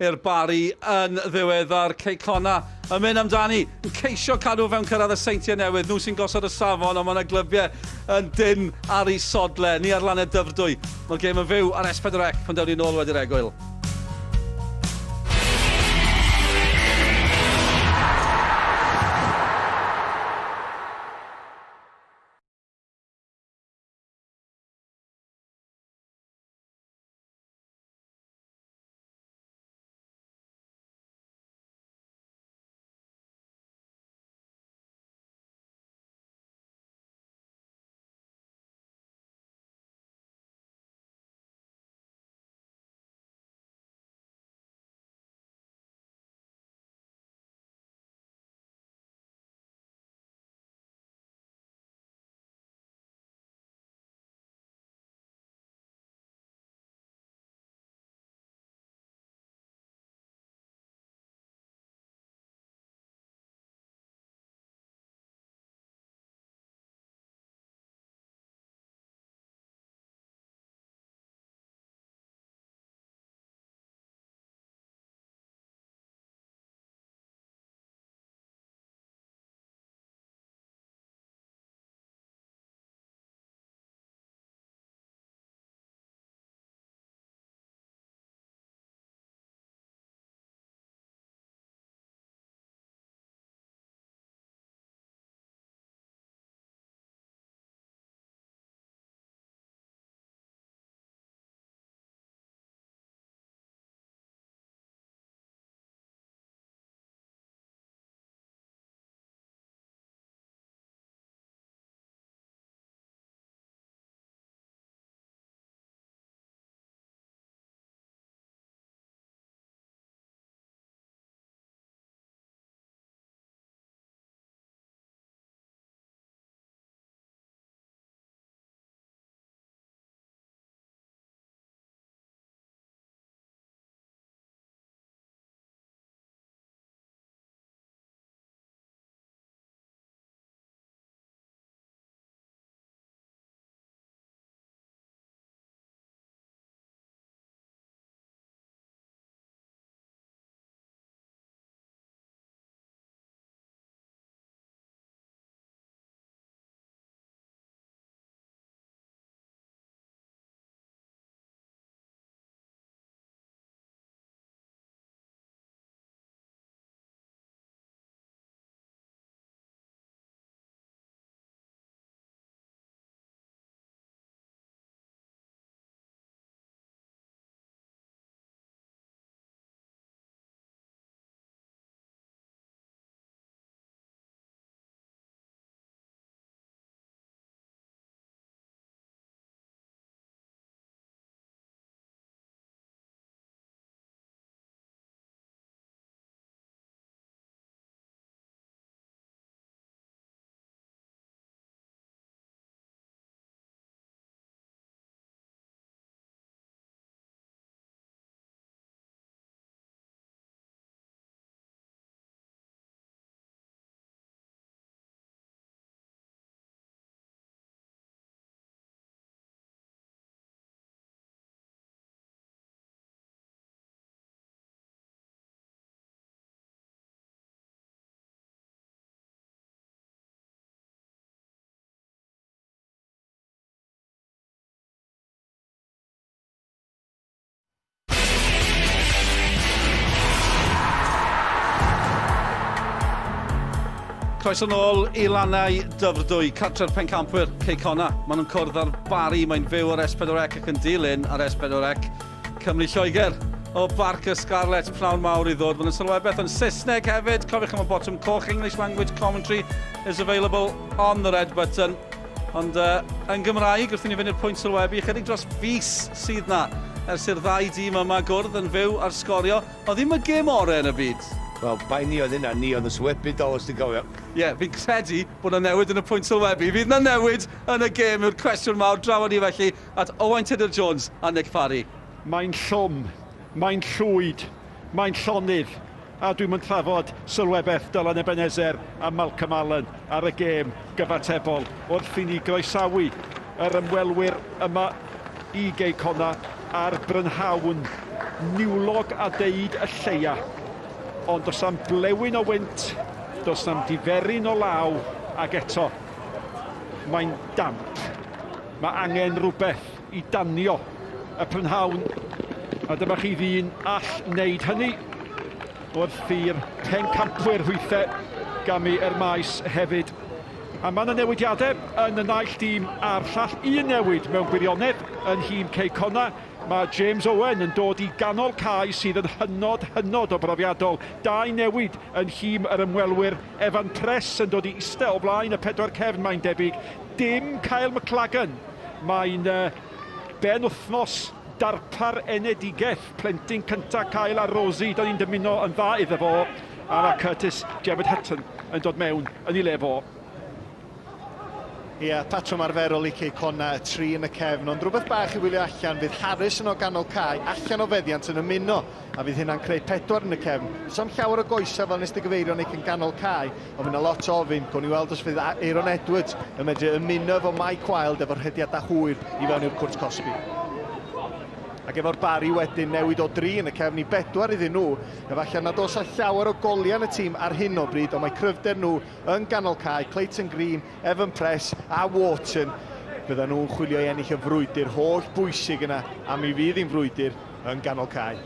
i'r Barri yn ddiweddar. Cei Connah yn mynd amdani, yn ceisio cadw fewn cyrraedd y Seintiau Newydd. Nhw sy'n gosod y safon, ond mae yna glybiau yn dynn ar eu sodle. Ni ar lannau Dyfrdwy. Mae'r gêm yn fyw ar S4C pan dewn ni nôl wedi'r egwyl. Croeso nôl i lannau Dyfrdwy, cartre'r pencampwyr Cei Connah. Maen nhw'n cwrdd ar Barri, mae'n fyw ar S4C ac yn dilyn ar S4C Cymru Lloegr o Barc y Scarlets, pnawn mawr i ddod. Mae'n sylwebaeth yn Saesneg hefyd. Cofiwch am y botwm coch, English language commentary is available on the red button. Ond uh, yn Gymraeg, wrth i ni fynd i'r pwynt sylwebu, ychydig dros fis sydd na ers i'r ddau dîm yma gwrdd yn fyw ar sgorio. Oedd ddim y gêm orau yn y byd. Wel, bai ni oedd hynna, ni oedd yn sylwebu dol os ti'n cofio. Ie, yeah, fi'n credu bod yna newid yn y pwynt sylwebu. Fydd yna newid yn y gêm yw'r cwestiwn mawr. Draw ni felly at Owain Tudur Jones a Nick Parry. Mae'n llwm, mae'n llwyd, mae'n llonydd, a dwi'm yn trafod sylwebaeth Dylan Ebenezer a Malcolm Allen ar y gêm gyfatebol wrth i ni groesawu yr ymwelwyr yma i Gei Connah ar brynhawn Niwlog a deud y lleia. Ond does am blewyn o wynt, does am diferyn o law, ac eto, mae'n damp. Mae angen rhywbeth i danio y prynhawn, a dyma chi ddyn all wneud hynny wrth i'r pencampwyr hwythe gamu i'r maes hefyd. A mae yna newidiadau yn y naill dîm a'r llall. Un newid mewn gwirionedd yn nhîm Cei Connah. Mae James Owen yn dod i ganol cae sydd yn hynod, hynod o brofiadol. Dau newid yn nhîm yr ymwelwyr. Evan Press yn dod i iste o flaen y pedwar cefn mae'n debyg. Dim Kyle McLagan. Mae'n ben wythnos darpar enedigaeth plentyn cynta Kyle a Rosie. Da ni'n dymuno yn dda iddo fo. A mae Curtis Jebet Hutton yn dod mewn yn ei le fo. Ia, patrwm arferol i Cei Connah, y tri yn y cefn, ond rhywbeth bach i wylio allan, fydd Harris yn o ganol cae, allan o feddiant yn ymuno, a fydd hynna'n creu pedwar yn y cefn. Does am llawer o goesau fel nes di gyfeirio Nick yn ganol cae, ond fydd 'na lot o ofyn, gawn ni weld os fydd Aeron Edwards yn medru ymuno efo Mike Wilde efo'r rhediadau hwyr i fewn i'r cwrt cosbi. Ac efo'r Barry wedyn newid o dri yn y cefn i bedwar iddyn nhw, efallai nad oes â llawer o goliau yn y tîm ar hyn o bryd, ond mae cryfder nhw Yn ganol cae, Clayton Green, Evan Press a Wharton. Byddan nhw'n chwilio i ennill y frwydr holl bwysig yna, a mi fydd hi'n frwydr yn ganol cae.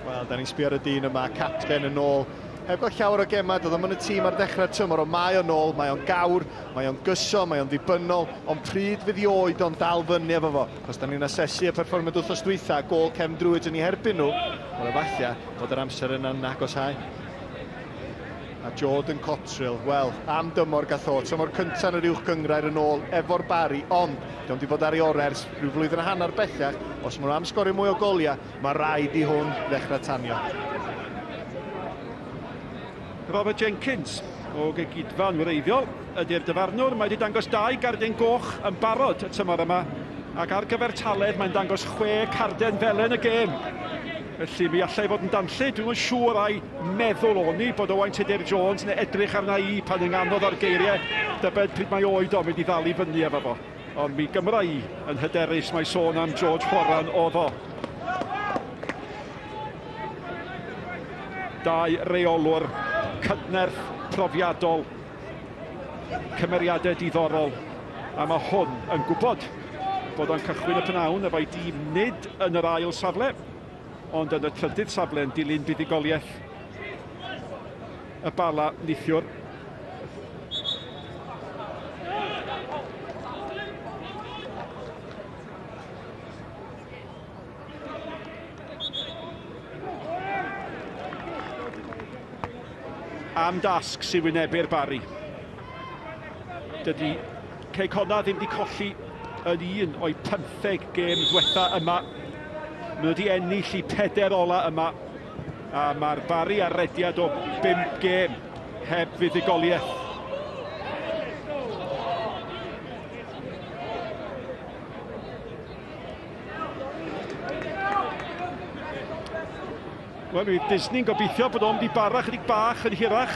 Wel, da ni'n sbio ar y dyn yma, capten yn ôl. Heb gael llawer o gemau, doedd o'm yn y tîm ar ddechrau'r tymor, ond mae o'n ôl, mae o'n gawr, mae o'n gyson, mae o'n ddibynnol, ond pryd fydd i oed o'n dal fyny efo fo? Os da ni'n asesu y perfformiad wythnos dwytha, gôl Cefn Druids yn ei herbyn nhw, wel efallai bod yr amser yna'n agoshau. A Jordan Cotterill, wel, am dymor gath o, tymor cyntaf yn yr uwch gynghrair yn ôl efo'r Barry, ond dio'm di bod ar ei orau ers rhyw flwyddyn a hanner bellach, os maen nhw am sgorio mwy o goliau, mae rhaid i hwn ddechrau tanio. Robert Jenkins o Gegidfa'n wreiddiol ydy'r dyfarnwr. Mae wedi dangos dau garden goch yn barod y tymor yma, ac ar gyfartaledd mae'n dangos chwe carden felen y gêm. Felly mi allai fod yn danllyd, dwi'm yn siŵr ai meddwl o'n i bod Owain Tudur Jones neu edrych arna i pan ynganodd o'r geiriau, dybed pryd mae oed o'n mynd i ddal i fyny efo fo. Ond mi gymra i yn hyderus mae sôn am George Horan oedd o. Dau reolwr cydnerth profiadol, cymeriadau diddorol, a mae hwn yn gwybod bod o'n cychwyn y pnawn efo'i dîm nid yn yr ail safle, ond yn y trydydd safle yn dilyn buddugoliaeth y Bala neithiwr. Am dasg sy'n wynebu'r Barri. Dydy Cei Connah ddim wedi colli yn un o'i pymtheg gêm ddwetha yma. Maen nhw wedi ennill i peder ola yma. A mae'r Barri ar rediad o bump gêm heb fuddugoliaeth. Wel, mi fydd Disney'n gobeithio bod o'n mynd i bara chydig bach yn hirach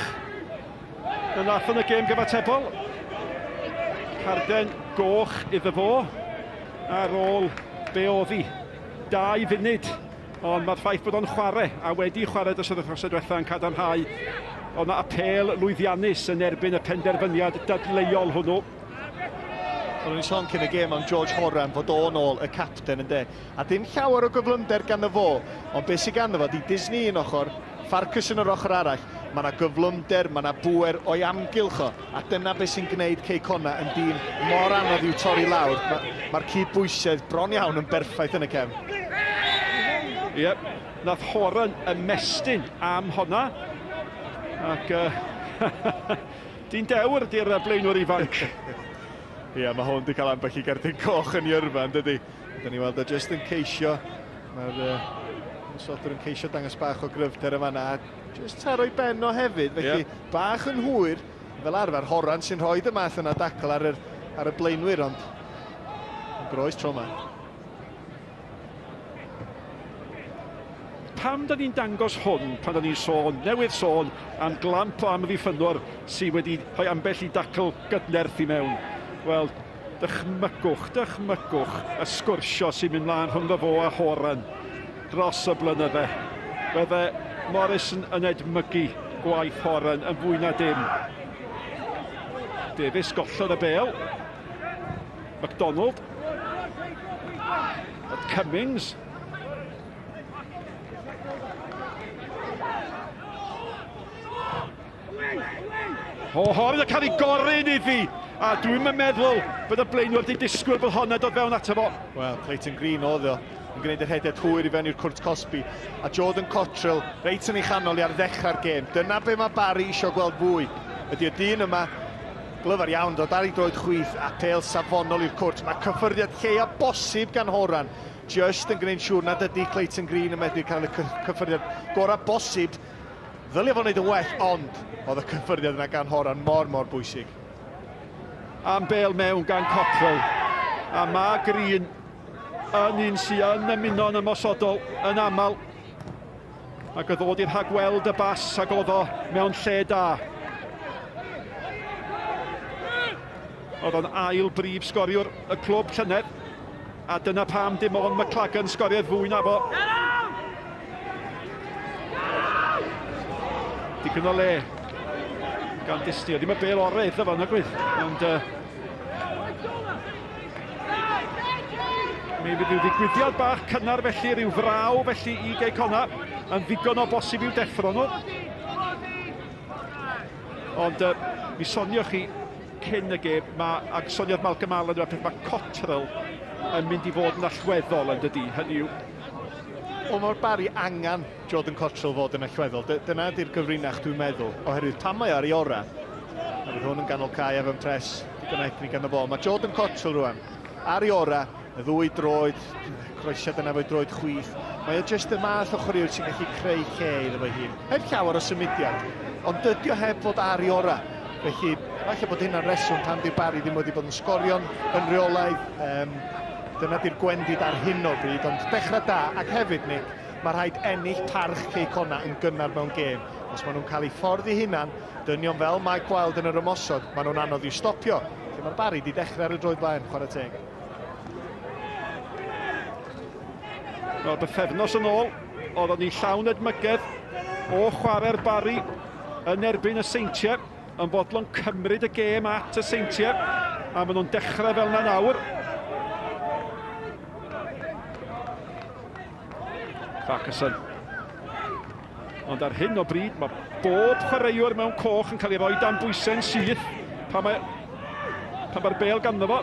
na nath yn y gêm gyfatebol. Carden goch iddo fo ar ôl be oedd hi. 2 funud, ond mae'r ffaith bod o'n chwarae a wedi chwarae dros yr wythnosau diwetha yn cadarnhau oedd 'na apêl lwyddiannus yn erbyn y penderfyniad dadleuol hwnnw. O'n i'n sôn cyn y gêm am George Horan fod o'n ôl y capten ynde. A dim llawer o gyflymder ganddo fo, ond beth sydd ganddo fo 'di Disney un ochr, Farkas yn yr ochr arall. Mae 'na gyflymder, mae 'na bŵer o'i amgylch o, a dyna beth sy'n gwneud Cei Connah yn dîm mor anodd i'w torri lawr. Mae'r ma cydbwysedd bron iawn yn berffaith yn y cefn. Ie, yep. Nath Horan ymestyn am honna. Ac uh, Dyn dewr ydy'r blaenwr ifanc. Ie, mae hwn wedi cael ambell i gerdyn coch yn ei yrfa, yn dydy? Da ni weld o jyst yn ceisio. Mae'r uh, ymosodwr yn ceisio dangos bach o gryfder yma na. Jyst taro i ben o hefyd, felly yeah. bach yn hwyr. Fel arfer, Horan sy'n rhoi y math yna dacl ar, yr, ar y blaenwyr, ond yn groes tro yma. Pam da ni'n dangos hwn pan da ni'n sôn, newydd sôn, am glamp o amddiffynnwr sydd wedi rhoi ambell i dacl gydnerth i mewn? Wel, Dychmygwch, dychmygwch y sgwrsio sy'n mynd mlaen rhwngddo fo a Horan dros y blynydde. Bydde Morrison yn edmygu gwaith Horan yn fwy na dim. Davies gollodd y bêl. MacDonald. Cummings. O, hon yn cael ei gorin iddi! A dwi'n meddwl bod y blaenwr wedi disgwyl bod hon yn dod fewn ato fo. Wel, Clayton Green oedd o, yn gwneud y rhediad hwyr i fewn i'r cwrt cosbi. A Jordan Cottrell, reit yn ei chanol i ar ddechrau'r gêm. Dyna be mae Barry eisiau gweld fwy. Ydy y dyn yma, glyfar iawn, dod ar ei droed chwith a pel safonol i'r cwrt. Mae cyffyrddiad lleia bosib gan Horan. Just yn gwneud siŵr nad ydy Clayton Green yn medru cael y cyffyrddiad gorau bosib. Ddylia fo wneud yn well, ond oedd y cyffyrddiad yna gan Horan mor, mor bwysig. Am bêl mewn gan Cottrell. A mae Green yn un sy yn ymuno'n ymosodol yn aml. Ac o ddod i'r rhagweld y bas ac oedd o mewn lle da. Oedd o'n ail brif sgoriwr y clwb llynedd. A dyna pam dim ond McLagan sgoriodd fwy na fo. Digon o le gan Disney. Ddim y bel orau iddo fo, nagwydd. Ond uh, mi fydd rhyw ddigwyddiad bach cynnar felly, rhyw fraw felly i Gei Conna, yn ddigon o bosib i'w deffro nhw. Ond uh, mi sonioch chi cyn y gêm, mae, ac soniodd Malcolm Allen yma, peth mae Cottrell yn mynd i fod yn allweddol yn dydy, hynny yw. Wel, mae'r Barry angen Jordan Cottrell fod yn allweddol. Dyna ydy'r gyfrinach dwi'n meddwl, oherwydd pan mae ar ei orau, a fydd hwn yn ganol cae efo pres, digon egni ganddo fo. Mae Jordan Cottrell rwan, ar ei orau, y ddwy droed, croesiad yna fo'i droed chwith. Mae o jyst y math o chwaraewr sy'n gallu creu lle iddo fo'i hun. Heb llawer o symudiad, ond dydy o heb fod ar ei orau. Felly, falle bod hynna'n reswm pam di'r Barry ddim wedi bod yn sgorio'n yn reolaidd. Um, dyna di'r gwendid ar hyn o bryd, ond dechrau da, ac hefyd, Nick, mae rhaid ennill parch Cei Connah yn gynnar mewn gêm. Os maen nhw'n cael eu ffordd eu hunan, dynion fel Mike Wilde yn yr ymosod, maen nhw'n anodd i'w stopio. Lle mae'r Barry di dechrau ar y droed blaen, chwarae teg. Wel, bythefnos yn ôl, oeddwn ni llawn edmygedd o chwarae'r Barry yn erbyn y Seintiau, yn fodlon cymryd y gêm at y Seintiau, a maen nhw'n dechrau fel yna nawr. Farquharson. Ond ar hyn o bryd, mae bob chwaraewr mewn coch yn cael ei roi dan bwysau'n syth pan mae pan mae'r bêl ganddo fo.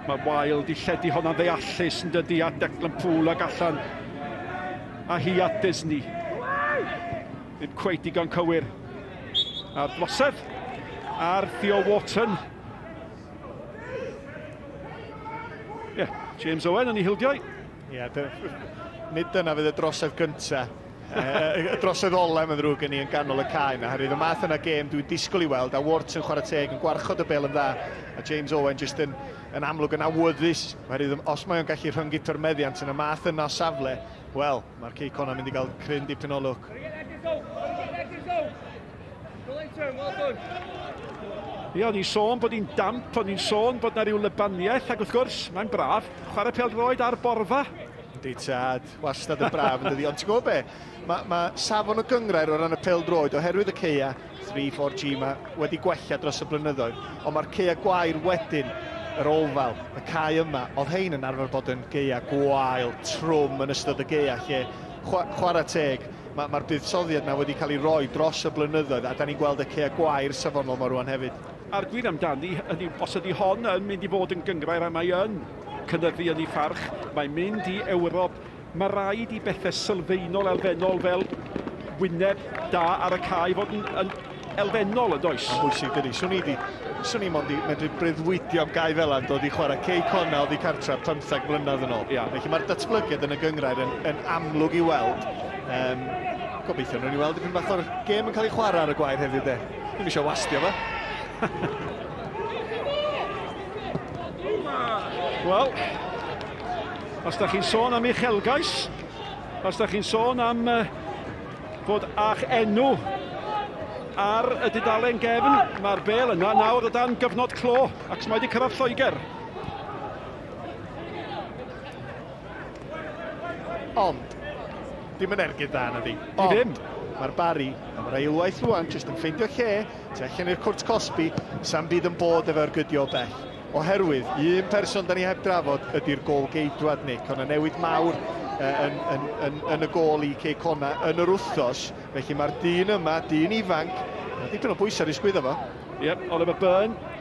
Mae Wilde i lledu honna'n ddeallus yn dydy at Declan Poole ac allan a hi at Disney. Ddim cweit digon cywir. A'r drosedd ar Theo Wharton. Ie, yeah, James Owen yn ei hildiau. Ie, yeah, nid dyna fydd y drosedd gyntaf. y drosedd ola, mae'n ddrwg gen i, yn ganol y cae yna. Herwydd y math yna gêm dwi'n disgwyl i weld, a Wharton chwarae teg yn gwarchod y bel yn dda, a James Owen jyst yn, yn amlwg yn awyddus. Oherwydd os mae o'n gallu rhyngipio'r meddiant yn y math yna o safle, wel, mae'r Cei Connah mynd i gael cryn dipyn o lwc. Ie, o'n i'n sôn bod hi'n damp, o'n i'n sôn bod 'na ryw lybaniaeth, ac wrth gwrs, mae'n braf chwarae pêl-droed ar borfa. Yndi tad, wastad yn braf yn dydi. Ond ti'n gwybod be? Mae, ma safon y gynghrair o ran y pêl-droed, oherwydd y ceia 3, 4G ma wedi gwella dros y blynyddoedd, ond mae'r ceia gwair wedyn, yr ofal, y cae yma, oedd hein yn arfer bod yn geia gwael, trwm yn ystod y geia, lle chwarae teg, Mae'r ma buddsoddiad 'na wedi cael ei roi dros y blynyddoedd a da ni'n gweld y caeau gwair safonol 'ma rwan hefyd. A'r gwir amdani ydy, os ydy hon yn mynd i fod yn gynghrair a mae yn cynyddu yn ei pharch, mae'n mynd i Ewrop, mae rhaid i bethau sylfaenol elfennol fel wyneb da ar y cae fod yn, yn elfennol yn does? Mae'n bwysig dydy. Swn i di, swn i mond i medru breuddwydio am gae fel yna'n dod i chwarae Cei Connah oddi cartra 15 mlynedd yn ôl. Ia. Felly mae'r datblygiad yn y gynghrair yn, yn amlwg i weld. Um, gobeithio nhw'n i weld dipyn bach o'r gêm yn cael ei chwarae ar y gwair heddiw de. Ddim eisiau wastio fo. Wel, os da chi'n sôn am uchelgais, os da chi'n sôn am uh, fod â'ch enw. ar y dudalen gefn. Mae'r bel yna nawr o dan gyfnod clo ac mae wedi cyrraedd Lloegr. Ond, dim yn ergyd dda na di. Ond, ddim. Mae'r Barry, a mae'r eilwaith rwan, jyst yn ffeindio lle, tu allan i'r cwrt cosbi, sa'm byd yn bod efo ergydio o bell. Oherwydd, un person da ni heb drafod ydy'r gôl-geidwad, Nick. O'na newid mawr yn, yn, yn, yn y gôl i Cei Connah yn yr wythnos, felly mae'r dyn yma, dyn ifanc, mae dipyn o bwysau ar ei sgwyddo fo. Ie, yep, Oliver Byrne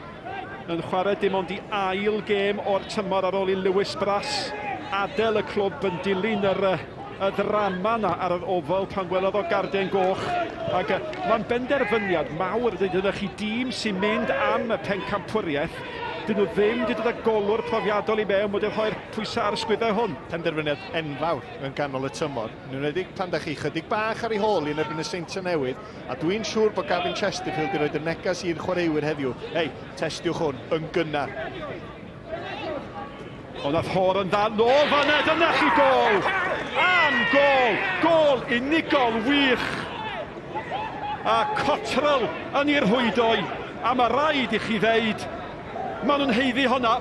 yn chwarae dim ond i ail gêm o'r tymor ar ôl i Lewis Brass adael y clwb yn dilyn yr, y ddrama yna ar yr Oval pan welodd o garden goch. Ac mae'n benderfyniad mawr, dyna chi dîm sy'n mynd am y pencampwriaeth. Dyn nhw ddim wedi dod â golwr profiadol i mewn, wedi rhoi'r pwysau ar y sgwyddau hwn. Penderfyniad enfawr yn ganol y tymor, yn enwedig pan da chi chydig bach ar ei hôl i yn erbyn y Seintiau Newydd, a dwi'n siŵr bod Gavin Chesterfield wedi rhoi y neges i'r chwaraewyr heddiw, hei, testiwch hwn yn gynnar. Ond nath Horan dda nôl fanna, dyna chi gôl! Am gôl! Gôl unigol wych! A Cottrell yn i'r rhwydoi, a mae rhaid i chi ddeud, maen nhw'n haeddu honna.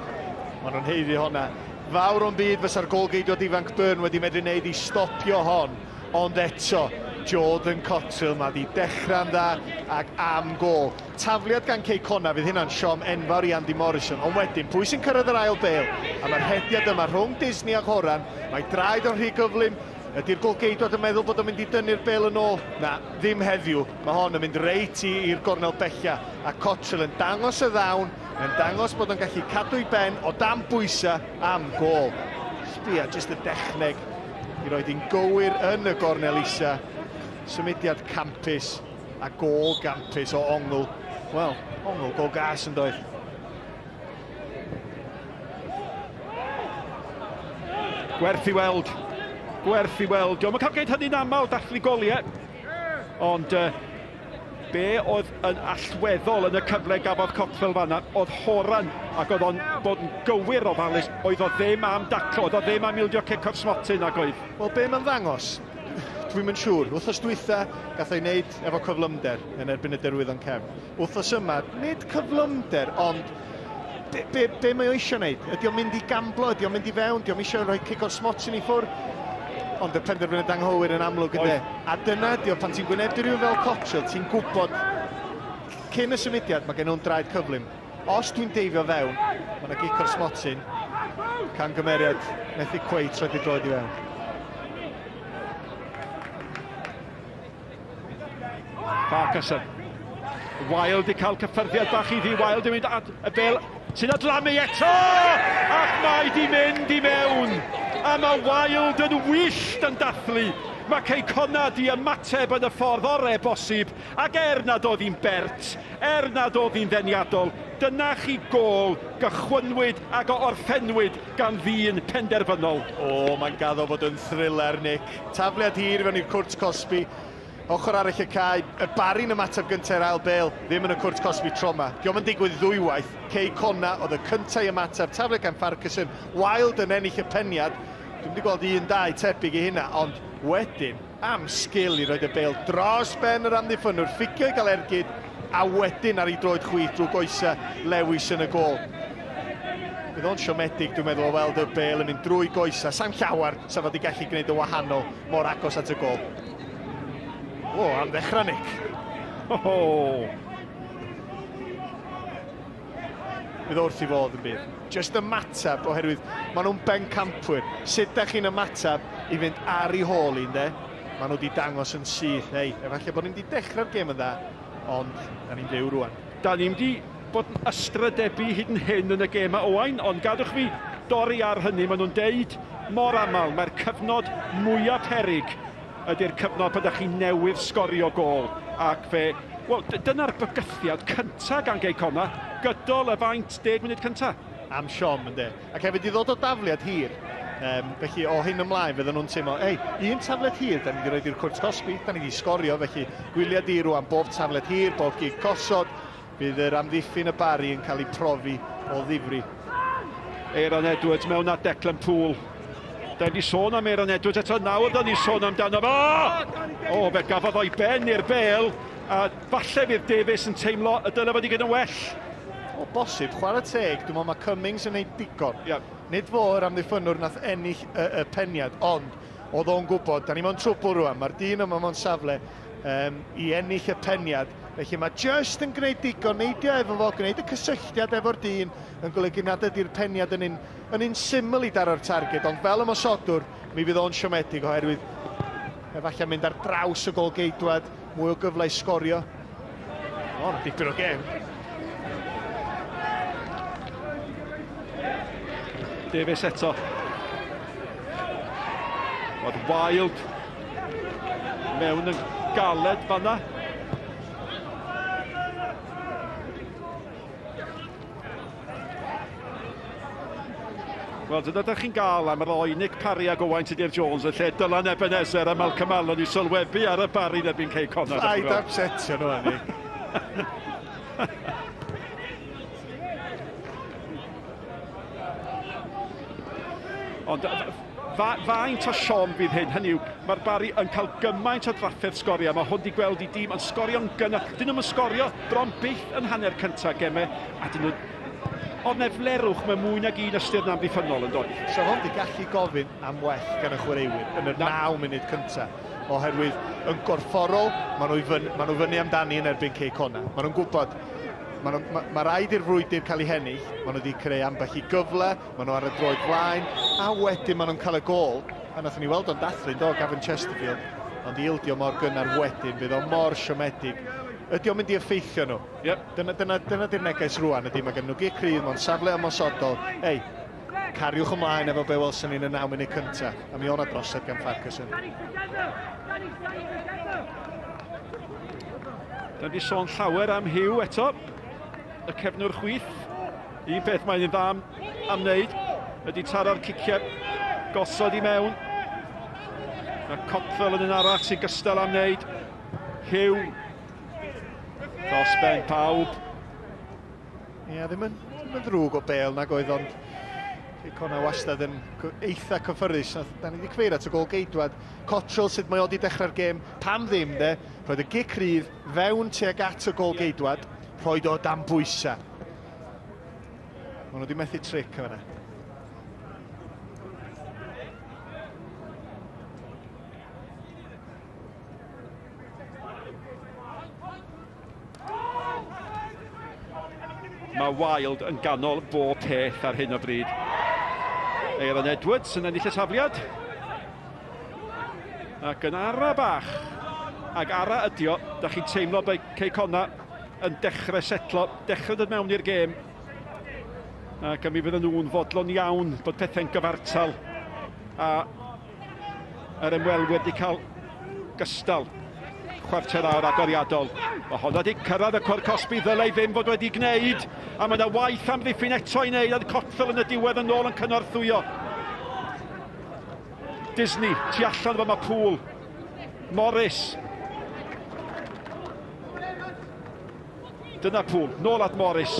Maen nhw'n haeddu honna. Fawr o'n byd fysa'r gôl-geidwad ifanc Byrne wedi medru wneud i stopio hon. Ond eto, Jordan Cottrell, mae di dechrau'n dda ac am gôl. Tafliad gan Cei Connah, fydd hynna'n siom enfawr i Andy Morrison. Ond wedyn, pwy sy'n cyrraedd yr ail bêl? A mae'r rhediad yma rhwng Disney a Horan, mae draed o'n rhy gyflym. Ydy'r golgeidwad yn meddwl bod o'n mynd i dynnu'r bêl yn ôl? Na, ddim heddiw. Mae hon yn mynd reit i'r gornel bella. A Cottrell yn dangos y ddawn, yn dangos bod o'n gallu cadw'i ben o dan bwysau am gôl. Sbia, jyst y dechneg i roed hi'n gywir yn y gornel isa. Symudiad campus a gôl gampus o ongl. Wel, ongl go gas yn doedd. Gwerth i weld. Gwerth i weld. Diolch yn cael gwneud hynny'n aml, dathlu goliau. Ond uh, Be oedd yn allweddol yn y cyfle gafodd Cottrell fanna oedd Horan, ac oedd o'n bod yn gywir ofalus, oedd o ddim am daclo, oedd o ddim am ildio cic o'r smotyn ac oedd. Wel, be mae'n ddangos? Dwi'm yn siŵr. Wythnos dwytha, gath o'i wneud efo cyflymder yn erbyn y Derwyddon Cefn. Wythnos yma, nid cyflymder, ond be, be, be mae o eisiau wneud? Ydy o'n mynd i gamblo? Ydy o'n mynd i fewn? Ydy o'n eisiau rhoi cic o'r smotyn i ffwrdd? Ond y penderfyniad anghywir yn amlwg ynde? A dyna ydy o, pan ti'n gwynebu rhywun fel Cottrell, ti'n gwybod cyn y symudiad mae gen nhw'n draed cyflym. Os dwi'n deifio fewn, mae yna gic o'r smotyn, camgymeriad, methu cweit rhoi dy droed i fewn. Farquharson. Wild i cael cyffyrddiad bach iddi. Wild yn mynd at y bel sy'n adlamu eto! Ac mae di mynd i mewn! A mae Wild yn wyllt yn dathlu. Mae Cei Connah di ymateb yn y ffordd orau bosib, ac er nad oedd hi'n bert, er nad oedd hi'n ddeniadol, dyna chi gôl gychwynnwyd ac a orffennwyd gan ddyn penderfynol. O, mae'n gaddo fod yn thriller, Nick. Tafliad hir i fewn i'r cwrt cosbi. Ochr arall y cae, y Barry'n ymateb gyntaf i'r ail bêl, ddim yn y cwrt cosbi tro 'ma. Dio'm yn digwydd ddwywaith. Cei Connah oedd y cyntaf i ymateb, tafliad gan Farquharson, Wilde yn ennill y peniad. Dwi'm 'di gweld un dau tebyg i hynna, ond wedyn, am sgil i roid y bêl dros ben yr amddiffynnwr, ffugio i gael ergyd, a wedyn ar ei droed chwith drwy goesau Lewis yn y gôl. Bydd o'n siomedig, dwi'n meddwl, o weld y bêl yn mynd drwy goesau. Sa'm llawer sa fo 'di gallu gwneud yn wahanol mor agos at y gôl. O, am ddechrau, Nick. Ho, ho. Bydd wrth i fodd yn bydd. Just ymateb, oherwydd maen nhw'n bencampwyr. Sut da chi'n ymateb i fynd ar ei hôl i, ynde? Maen nhw wedi dangos yn syth, hei, efallai bod ni'n wedi dechrau'r gêm yn dda, ond da ni'n fyw rwan. Da ni'n wedi bod yn ystrydebu hyd yn hyn yn y gêm ma Owain, ond gadwch fi dorri ar hynny, maen nhw'n deud mor aml, mae'r cyfnod mwyaf peryg ydy'r cyfnod pan da chi newydd sgorio gôl, ac fe, wel, dyna'r bygythiad cynta gan Gei Connah, gydol y faint 10 munud cynta. Am siom, ynde. Ac hefyd i ddod o dafliad hir. Um, felly o hyn ymlaen fydden nhw'n teimlo, ei, un tafliad hir, da ni wedi rhoi i'r cwrt cosbi, da ni wedi sgorio, felly gwylia di rwan bob tafliad hir, bob gig gosod, Bydd yr amddiffyn y Barri yn cael eu profi o ddifri. Aeron Edwards mewn at Declan Poole. Da ni sôn am Aeron Edwards eto nawr, da ni sôn amdano fo! O, fe gafodd o'i ben i'r bel. A falle fydd Davies yn teimlo y dyle fod wedi gwneud yn well. O bosib, chwarae teg, dwi'n meddwl mae Cummings yn neud digon. Yeah. Nid fo yr amddiffynnwr nath ennill y, y peniad, ond oedd o'n gwybod, da ni mewn trwbl rwan, mae'r dyn yma mewn safle um, i ennill y peniad, felly mae just yn gwneud digon, neidio efo fo, gwneud y cysylltiad efo'r dyn, yn golygu nad ydy'r peniad yn un, yn un syml i daro'r targed, ond fel ymosodwr, mi fydd o'n siomedig oherwydd efallai mynd ar draws y golgeidwad, mwy o gyfle i sgorio. O, na dipyn o gêm. Davies eto. Oedd Wild mewn yn galed fanna. Wel, dyna ydych chi'n gael am roi Nick Parry ag Owain Tudur Jones yn lle Dylan Ebenezer a Malcolm Allen i sylwebu ar y Barry yn erbyn Cei Connah. Paid upsetio nhw, Nick. Ond fa, faint o siom fydd hyn? Hynny yw, mae'r Barry yn cael gymaint o drafferth sgorio. Mae hwn wedi gweld i dîm yn sgorio'n gynnar. Dyn nhw'n sgorio bron byth yn hanner cyntaf gemau, a dyn nhw... Oedd 'na flerwch mewn mwy nag un ystyr yn amddiffynnol yn doedd? So hwn wedi gallu gofyn am well gan y chwaraewyr yn yr 9 munud cyntaf, oherwydd yn gorfforol, maen nhw, fyny, maen nhw fyny amdani yn erbyn Cei Connah. Maen nhw'n gwybod, maen nhw, ma, ma rhaid i'r frwydr cael ei hennill, maen nhw wedi creu ambell i gyfle, Maen nhw ar y droed flaen, a wedyn maen nhw'n cael y gôl. A nathon ni weld o'n dathlu, do, Gavin Chesterfield. Ond i ildio mor gynnar wedyn, fydd o mor siomedig. Ydy o'n mynd i effeithio nhw? Yep. Dyna, dyna, dyna di'r neges rwan, ydy mae gen nhw gic rhydd mewn safle ymosodol. Ei, cariwch ymlaen efo be welson ni yn y 9 munud cyntaf. A mi o'na drosedd gan Farquharson. Da ni sôn llawer am Hugh eto, y cefnwr chwith. Un peth mae'n dda am, am wneud ydy taro'r ciciau gosod i mewn. Mae Cottrell yn un arall sy'n gystal am wneud. Hugh dros ben pawb. Ie, yeah, ddim yn, ddim yn ddrwg o bel nag oedd, ond Cei Connah wastad yn eitha cyffyrddus. Da ni wedi cyfeirio at y gol geidwad. Cottrell, sut mae o wedi dechrau'r gêm, pam ddim de, roedd y gic rydd fewn tuag at y gol geidwad, rhoed o dan bwysau. Maen nhw wedi methu tric yma. Mae Wild yn ganol bob peth ar hyn o bryd. Aaron Edwards yn ennill y tafliad. Ac yn ara bach. Ac ara ydi o, da chi'n teimlo bod Cei Connah yn dechrau setlo, dechrau dod mewn i'r gêm. Ac mi fydden nhw'n fodlon iawn bod pethau'n gyfartal a yr ymwelwyr wedi cael gystal chwarter awr agoriadol. Mae honna wedi cyrraedd y cwr cosbi ddylai ddim fod wedi gwneud, a mae yna waith amddiffyn eto i wneud, a Cottrell yn y diwedd yn ôl yn cynorthwyo. Disney, tu allan fo mae Poole. Morris. Dyna Poole, nôl at Morris.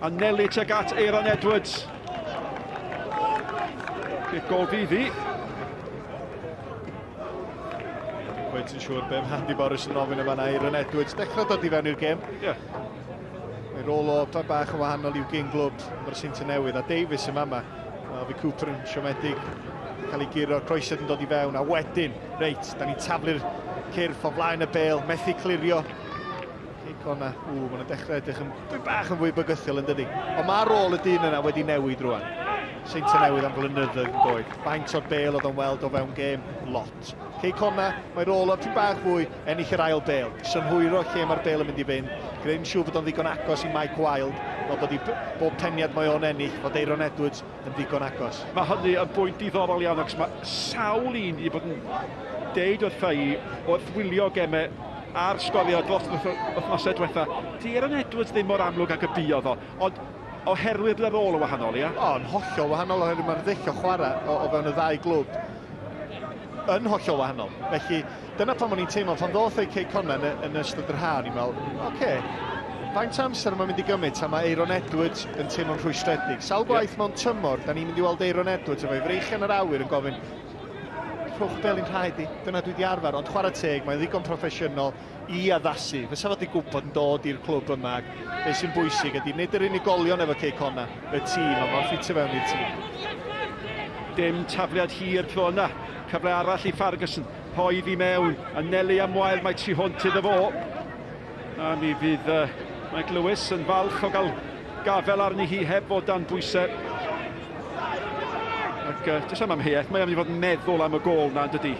A nelu tuag at Aaron Edwards. Cic gol fydd hi. Dwi'n cweit yn siŵr be mae Andy Morris yn ofyn yma na Aaron Edwards. Dechrau dod i fewn i'r gêm. Yeah. Mae rôl o pa bach yn wahanol i'w gyn glwb o'r Seintiau Newydd a Davies yma yma. Wel, fi Cooper yn siomedig cael ei guro, croesiad yn dod i fewn, a wedyn, reit, da ni'n taflu'r cyrff o flaen y bel, methu clirio. Cei Connah, ww, maen nhw'n dechrau edrych yn bach yn fwy bygythiol yn dydi. Ond mae rôl y dyn yna wedi newid rwan. Seintiau Newydd am flynyddoedd yn doedd. Faint o'r bel oedd o'n weld o fewn gêm? Lot. Cei Connah, mae rôl o tipyn bach fwy, ennill yr ail bel. Synhwyro lle mae'r bel yn mynd i fynd. Gwneud yn siŵr bod o'n ddigon agos i Mike Wilde, fel bod i bob peniad mae o'n ennill, fod Aeron Edwards yn ddigon agos. Mae hynny yn bwynt diddorol iawn, ac mae sawl un i bod yn deud wrtha i wrth wylio gemau a'r sgorio dros yr wythnosau diwetha, di Aeron Edwards ddim mor amlwg ag y buodd o, ond oherwydd bod y rôl yn wahanol, ia? O, yn hollol wahanol, oherwydd mae'r ddull o chwarae o, o fewn y ddau glwb yn hollol wahanol. Felly, dyna pam o'n i'n teimlo, pan ddoth ei Cei Connah yn, yn ystod yr ha, o'n i'n meddwl, oce, okay, faint amser mae'n mynd i gymryd tan mae Aeron Edwards yn teimlo'n rhwystredig. Sawl gwaith mewn tymor, da ni'n mynd i weld Aeron Edwards efo'i freichiau yn yr awyr yn gofyn, rhowch y bel i'n rhaid i, dyna dwi wedi arfer, ond chwarae teg, mae'n ddigon proffesiynol i addasu. Fysa fo wedi gwybod yn dod i'r clwb yma, ac beth sy'n bwysig ydy nid yr unigolion efo Cei Connah, y tîm, a mae'n ffitio fewn i'r tîm. Dim tafliad hir tro yna. Cyfle arall i Farguson. Rhoi i mewn. Anelu am wael mae tu hwnt iddo fo. A mi fydd uh, Mike Lewis yn falch o gael gafel arni hi heb fod dan bwysau. Ac uh, jyst am amheuaeth, mae am i fod yn meddwl am y gôl na, yn dydy?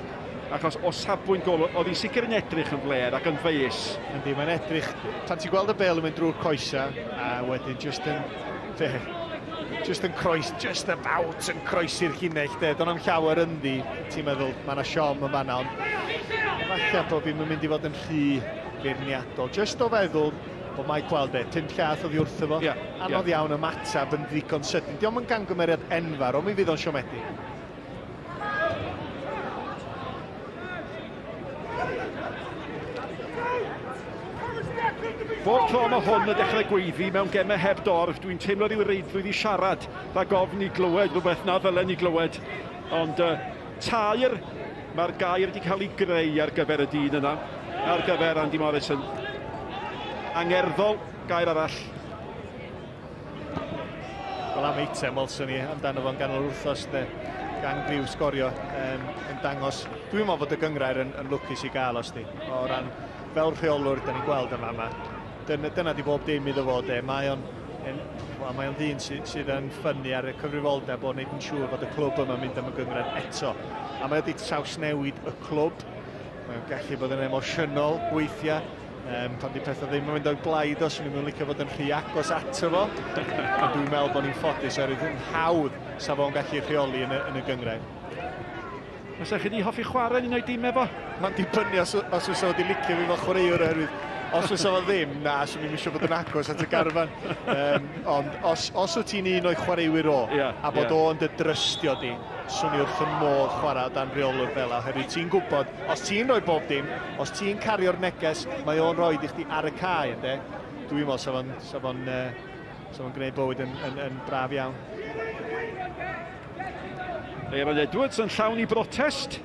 Achos o safbwynt gôl, oedd hi'n sicr yn edrych yn fler ac yn feius. Yndi, mae'n edrych, pan ti'n gweld y bel yn mynd drwy'r coesa, a wedyn just yn, fe, just yn croes, just about yn croesi'r llinell, de, do'n am llawer ynddi, ti'n meddwl, mae yna siom yn fanna, ond falle bod fi'n mynd i fod yn rhy feirniadol. Just o feddwl bod Mike Wilde, be, pum llath oddi wrtho fo, yeah, anodd yeah. iawn ymateb yn ddigon sydyn. Dio'm yn gangymeriad enfawr, ond mi fydd o'n siomedig. Bob tro mae hwn yn dechrau gweiddi mewn gemau heb dorf, dwi'n teimlo rhyw reidrwydd i siarad rhag ofn i glywed rhywbeth na ddylen ni glywed. Ond uh, tair, mae'r gair wedi cael ei greu ar gyfer y dyn yna, ar gyfer Andy Morrison. Angerddol, gair arall. Wel am eitem welson ni amdano fo'n ganol wythnos de, gan griw sgorio um, yn dangos. Dwi'n meddwl bod y gyngrair yn, yn lwcus i gael os di, o ran fel rheolwr, da ni'n gweld yma yma. Dyna, dyna di bob dim iddo fo de. Mae o'n en, well, mae o'n ddyn sydd, sydd yn ffynnu ar y cyfrifoldeb o wneud yn siŵr fod y clwb yma'n mynd am y gyngrair eto. A mae wedi trawsnewid y clwb. Mae'n gallu bod yn emosiynol weithiau. Um, pan di pethau ddim yn mynd o'i blaid o, swn i'n licio fod yn rhy agos ato fo. Ond dwi'n meddwl bod ni'n ffodus oherwydd yn hawdd sa fo'n gallu rheoli yn y, yn y gyngrair. Fysa chi di hoffi chwarae yn un o'i dîm efo? Mae'n dibynnu os, os fysa fo wedi licio fi fel chwaraewr oherwydd os fysa fo ddim, na, swn i'n eisiau bod yn agos at y garfan. Um, ond os, os wyt ti'n un o'i chwaraewyr o, yeah, a bod yeah. o'n dy drystio di, swn i wrth y modd chwarae dan reolwr fel a, oherwydd ti'n gwybod, os ti'n rhoi bob dim, os ti'n cario'r neges, mae o'n rhoi i chdi ar y cae, ynde? Dwi'n meddwl sa fo'n sa fo'n uh, sa fo'n gwneud bywyd yn, yn, yn braf iawn. Aaron Edwards yn llawn i brotest.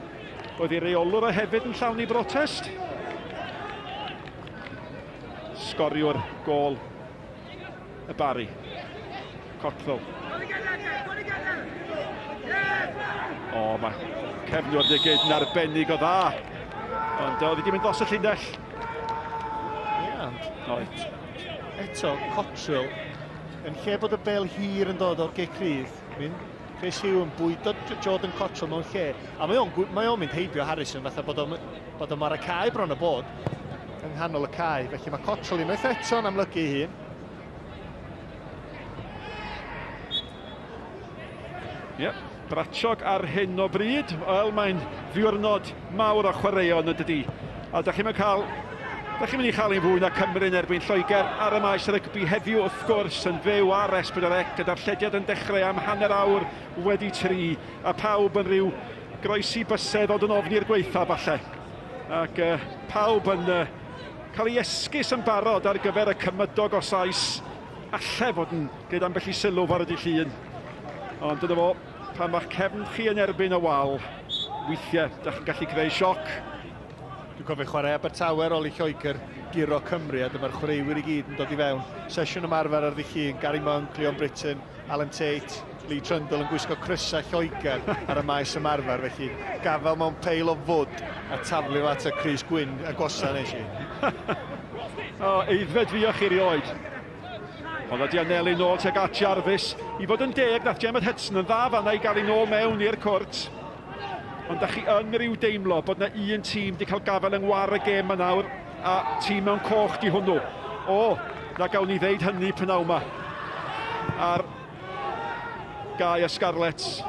Oedd ei reolwr o hefyd yn llawn i brotest. Sgoriwr gôl y Barry. Cottrell. O, mae cefnwr Digid yn arbennig o dda. Ond oedd wedi mynd dros y llinell. Ie, ond oedd. Eto, Cottrell, yn lle bod y bel hir yn dod o'r gic rhydd, mynd Chris Huw yn bwydo Jordan Cottrell mewn lle. A mae o'n, mae o'n mynd heibio Harrison fatha bod o'n, bod o'n ar y cae bron o bod yng nghanol y cae. Felly mae Cottrell unwaith eto yn amlygu ei hun. Ie, yep, Bratchog ar hyn o bryd. Wel, mae'n ddiwrnod mawr o chwaraeon yn dydi. A da chi'n cael Da chi'n mynd i chael un fwy na Cymru yn erbyn Lloegr ar y maes rygbi heddiw wrth gwrs yn fyw ar S4C gyda'r llediad yn dechrau am hanner awr wedi tri a pawb yn rhyw groesi bysedd ond yn ofni'r gwaetha falle. Ac uh, pawb yn uh, cael ei esgus yn barod ar gyfer y cymydog o Sais alle fod yn gwneud ambell i sylw fore dydd Llun. Ond dyna fo, pan mae'ch cefn chi yn erbyn y wal, weithiau, da chi'n gallu creu sioc. Dwi'n cofio chwarae Abertawe ar ôl i Lloegr guro Cymru a dyma'r chwaraewyr i gyd yn dod i fewn. Sesiwn ymarfer ar ddydd Llun, Gary Monk, Leon Britton, Alan Tate, Lee Trundle yn gwisgo crysau Lloegr ar y maes ymarfer, felly gafael mewn peil o fwd a taflu fo at y crys gwyn agosa nes i. o, aeddfed fuoch chi erioed. Ond ydy anelu nôl tuag at Jarvis. I fod yn deg, nath Gemma Hudson yn dda fanna i gael ei nôl mewn i'r cwrt. Ond da chi yn rhyw deimlo bod na un tîm di cael gafael yng ngwar y gêm ma nawr, a tîm mewn coch di hwnnw. O, na gawn ni ddeud hynny pnawn ma. Ar gae y Scarlets.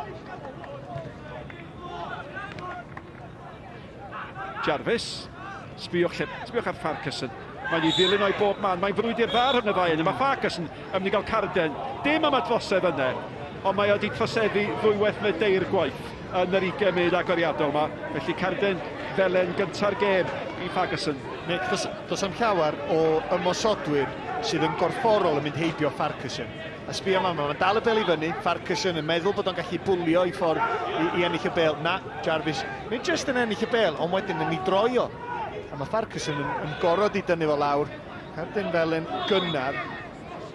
Jarvis, sbiwch, lle, sbiwch ar Farquharson. Mae'n ei ddilyn o'i bob man. Mae'n frwydr dda rhwng y ddau yna. Mae Farquharson yn mynd i gael carden. Dim am y drosedd yna, ond mae wedi troseddu ddwywaith neu deir gwaith yn yr 20 munud agoriadol yma. Felly carden felen gynta'r gêm i Farquharson. Nick, does, does am llawer o ymosodwyr sydd yn gorfforol yn mynd heibio Farquharson. A sbio yma, mae'n dal y bel i fyny, Farquharson yn meddwl bod o'n gallu bwlio i ffordd i, i ennill y bel. Na, Jarvis, nid jyst yn ennill y bel, ond wedyn yn ei droi o. A mae Farquharson yn, yn gorod i dynnu fo lawr. Cardyn felyn gynnar.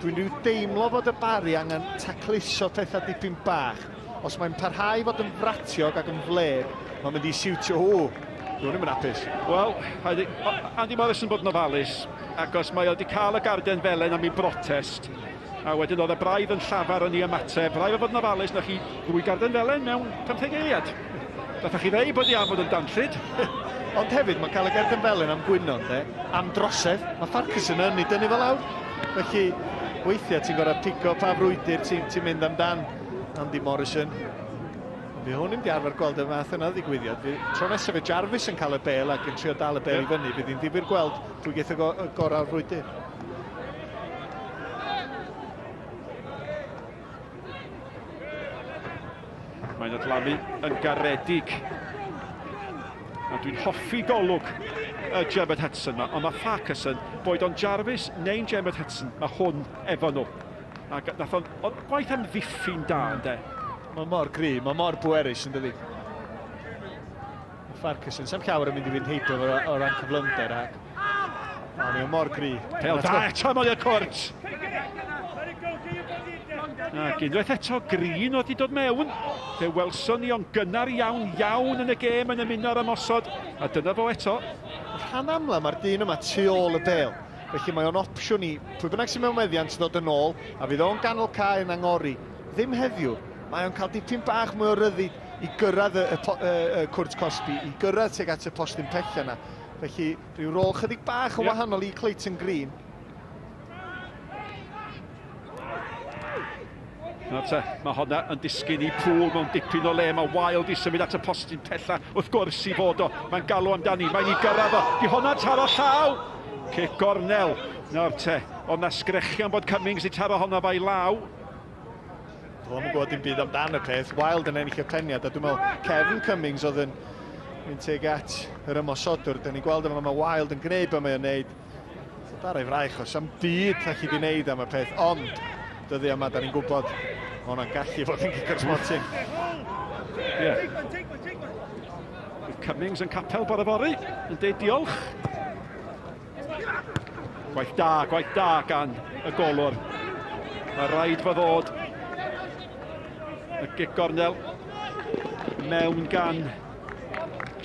Dwi'n rhyw deimlo fod y Bari angen tacluso pethau dipyn bach. Os mae'n parhau fod yn fratiog ac yn flêr, mae'n mynd i siwtio. O, dwi'n ddim yn hapus. Wel, Andy Morris yn bod yn ofalus, achos mae o wedi cael y garden felen am ei brotest, a wedyn oedd y braidd yn llafar yn ei ymateb. Rhaid o fod yn ofalus, na chi ddwy garden felen mewn 15 eiliad. Gathoch chi ddeud bod hi am fod yn danllyd. Ond hefyd, mae'n cael y garden felen am gwyno, ynde? Am drosedd. Mae Farquharson yn ei dynnu fel lawr. Felly, weithiau ti'n gorau pigo pa frwydr ti'n ti mynd amdan Andy Morrison. Fi hwn ddim di arfer gweld y math yna o ddigwyddiad. Fi, tro nesaf fe Jarvis yn cael y bel ac yn trio dal y bel i fyny, bydd hi'n ddifyr gweld pwy geith y, go, y gorau o'r frwydr. Mae'n adlamu yn garedig. A dwi'n hoffi golwg y Jemmet Hudson yma, ond mae Farquharson, boed o'n Jarvis neu'n Jemmet Hudson, mae hwn efo nhw. Ac nath o'n, oedd gwaith amddiffyn da, ynddo. Mae mor gry, mae mor bwerus yn dydi. Farquharson, sam llawer yn mynd i fynd heibio o, o ran cyflymder ac Mae o mor gry. Pel da eto mewn i'r cwrt. Ac unwaith eto, Green oedd wedi dod mewn. Fe welson ni o'n gynnar iawn, iawn yn y gêm yn ymuno ar ymosod. A dyna fo eto. Rhan amla mae'r dyn yma tu ôl y bel. Felly mae o'n opsiwn i pwy bynnag sy'n mewn meddiant ddod yn ôl, a fydd o'n ganol cae yn angori. Ddim heddiw. Mae o'n cael dipyn bach mwy o ryddid i gyrraedd y, y, y, y cwrt cosbi, i gyrraedd tuag at y postyn pella yna. Felly, rhyw rôl chydig bach yn yep. wahanol i Clayton Green. Nawr te, mae honna yn disgyn i pŵl mewn dipyn o le. Mae Wild i symud at y postyn pella wrth gwrs i fod o. Mae'n galw amdani, mae'n i gyrraedd o. Di honna taro llaw! Cic gornel. Nawr te, ond na sgrechian bod Cummings i taro honna fa'i law. Dwi'n yn gwybod dim byd amdan y peth. Wild yn ennill y peniad, a dwi'n meddwl Kevin Cummings oedd yn mynd tuag at yr ymosodwr. Dyna ni'n gweld yma, mae Wild yn gwneud be mae o'n gwneud. Dar ei fraich os am byd allu di wneud am y peth, ond dyddi yma, da ni'n gwybod, mae hwnna'n gallu fod yn gic o'r smotyn. Ie. Yeah. Cummings yn capel bore fory, yn deud diolch. Gwaith da, gwaith da gan y golwr. Mae rhaid fo ddod. Y gic gornel mewn gan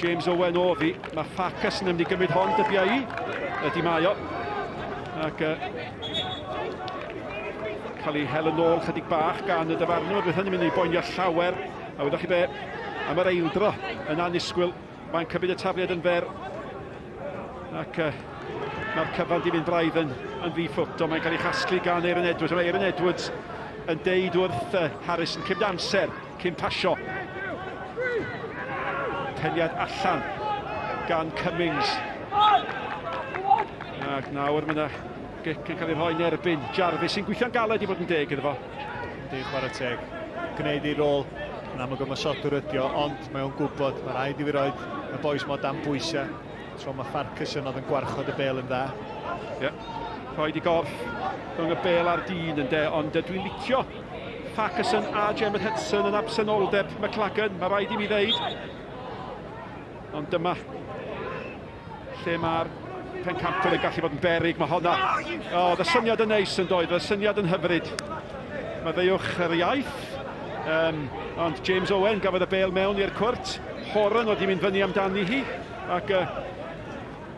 James Owen oddi. Mae Farkas yn mynd i gymryd hon, dybia i. Ydy mae o. Ac uh, cael ei hel yn ôl chydig bach gan y dyfarnwr. Bydd hynny'n mynd i boenio llawer. A wyddoch chi be, am yr eildro yn annisgwyl. Mae'n cymryd y tafliad yn fer. Ac uh, mae'r cyfan di mynd braidd yn, yn ddi-ffwt, ond mae'n cael ei chasglu gan Aaron Edwards. Mae Aaron Edwards yn deud wrth uh, Harris yn cymryd amser cyn pasio. Peniad allan gan Cummings. Ac nawr mae yna gic yn cael ei rhoi yn erbyn Jarvis sy'n gweithio'n galed i fod yn deg iddo fo. Yndi, chwarae teg. Gwneud ei rôl yn amlwg ymosodwr ydi o, ond mae o'n gwybod, mae rhaid i fi roed y boys mo dan bwysau. Tro mae Farquharson oedd yn gwarchod y bel yn dda. Ie, yeah. rhaid i gorff rhwng y bel a'r dyn yn de, ond dwi'n licio Farquharson a Gemma Hudson yn absenoldeb McLagan, mae rhaid i mi ddeud. Ond dyma lle mae'r pencampwyr yn gallu bod yn berig. Mae honna, o, oh, y syniad yn neis yn doedd, y syniad yn hyfryd. Maddeuwch yr iaith, um, ond James Owen gafodd y bel mewn i'r cwrt. Horan oedd hi'n mynd fyny amdani hi, ac uh,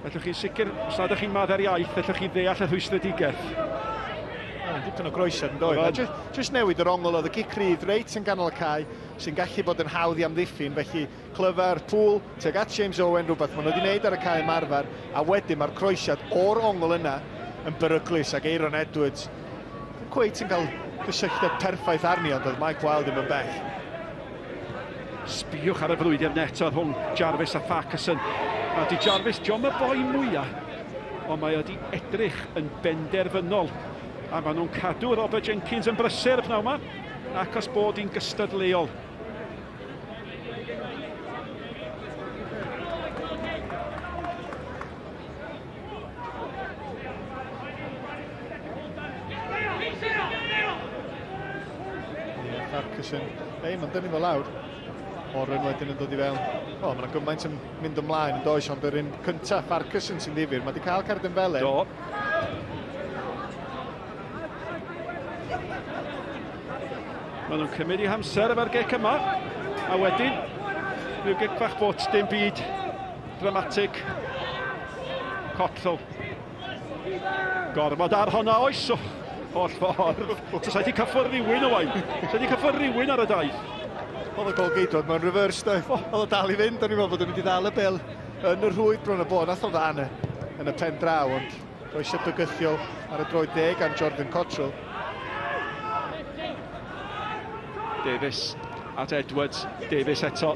allwch chi'n sicr, os nad ydych chi'n maddau'r iaith, allwch chi ddeall y rhwystredigaeth. Oh, dipyn o groesiad yn doedd. Just, just newid yr ongl oedd y gic rydd reit yn ganol y cae, sy'n gallu bod yn hawdd i amddiffyn, felly Clyfar, Poole tuag at James Owen, rhywbeth maen nhw wedi wneud ar y cae ymarfer, a wedyn mae'r croesiad o'r ongl yna yn beryglus ac Aaron Edwards ddim cweit yn cael cysylltiad perffaith arni, ond oedd Mike Wilde ddim yn bell. Sbïwch ar y frwydr neto rhwng Jarvis a Farquharson. A di Jarvis, diom y boi mwyaf, ond mae wedi edrych yn benderfynol. A maen nhw'n cadw Robert Jenkins yn brysur y pnawn yma, ac os bod hi'n gystadleuol. Farquharson. Ei, mae'n dynnu fo lawr. Oren wedyn yn dod i fewn. O, mae'n gymaint yn mynd ymlaen yn does, ond yr un cyntaf, Farquharson sy'n ddifur. Mae wedi cael cerdyn felen. Do. Maen nhw'n cymryd eu hamser efo'r gic yma. A wedyn, rhyw gic fach bwt, dim byd dramatig. Cottrell. Gorfod ar honna oes o holl ffordd. Sa wedi cyffwrdd rhywun o wain. Sa wedi cyffwrdd rhywun ar y daith. Oedd y gol geidwad mewn reverse doedd. Oedd o dal i fynd, o'n i'n meddwl bod o'n mynd i ddal y bel yn y rhwyd bron y bo. Nath o dda yn y, yn y pen draw, ond roesiad bygythiol ar y droed dde gan Jordan Cottrell. Davies at Edwards. Davies eto.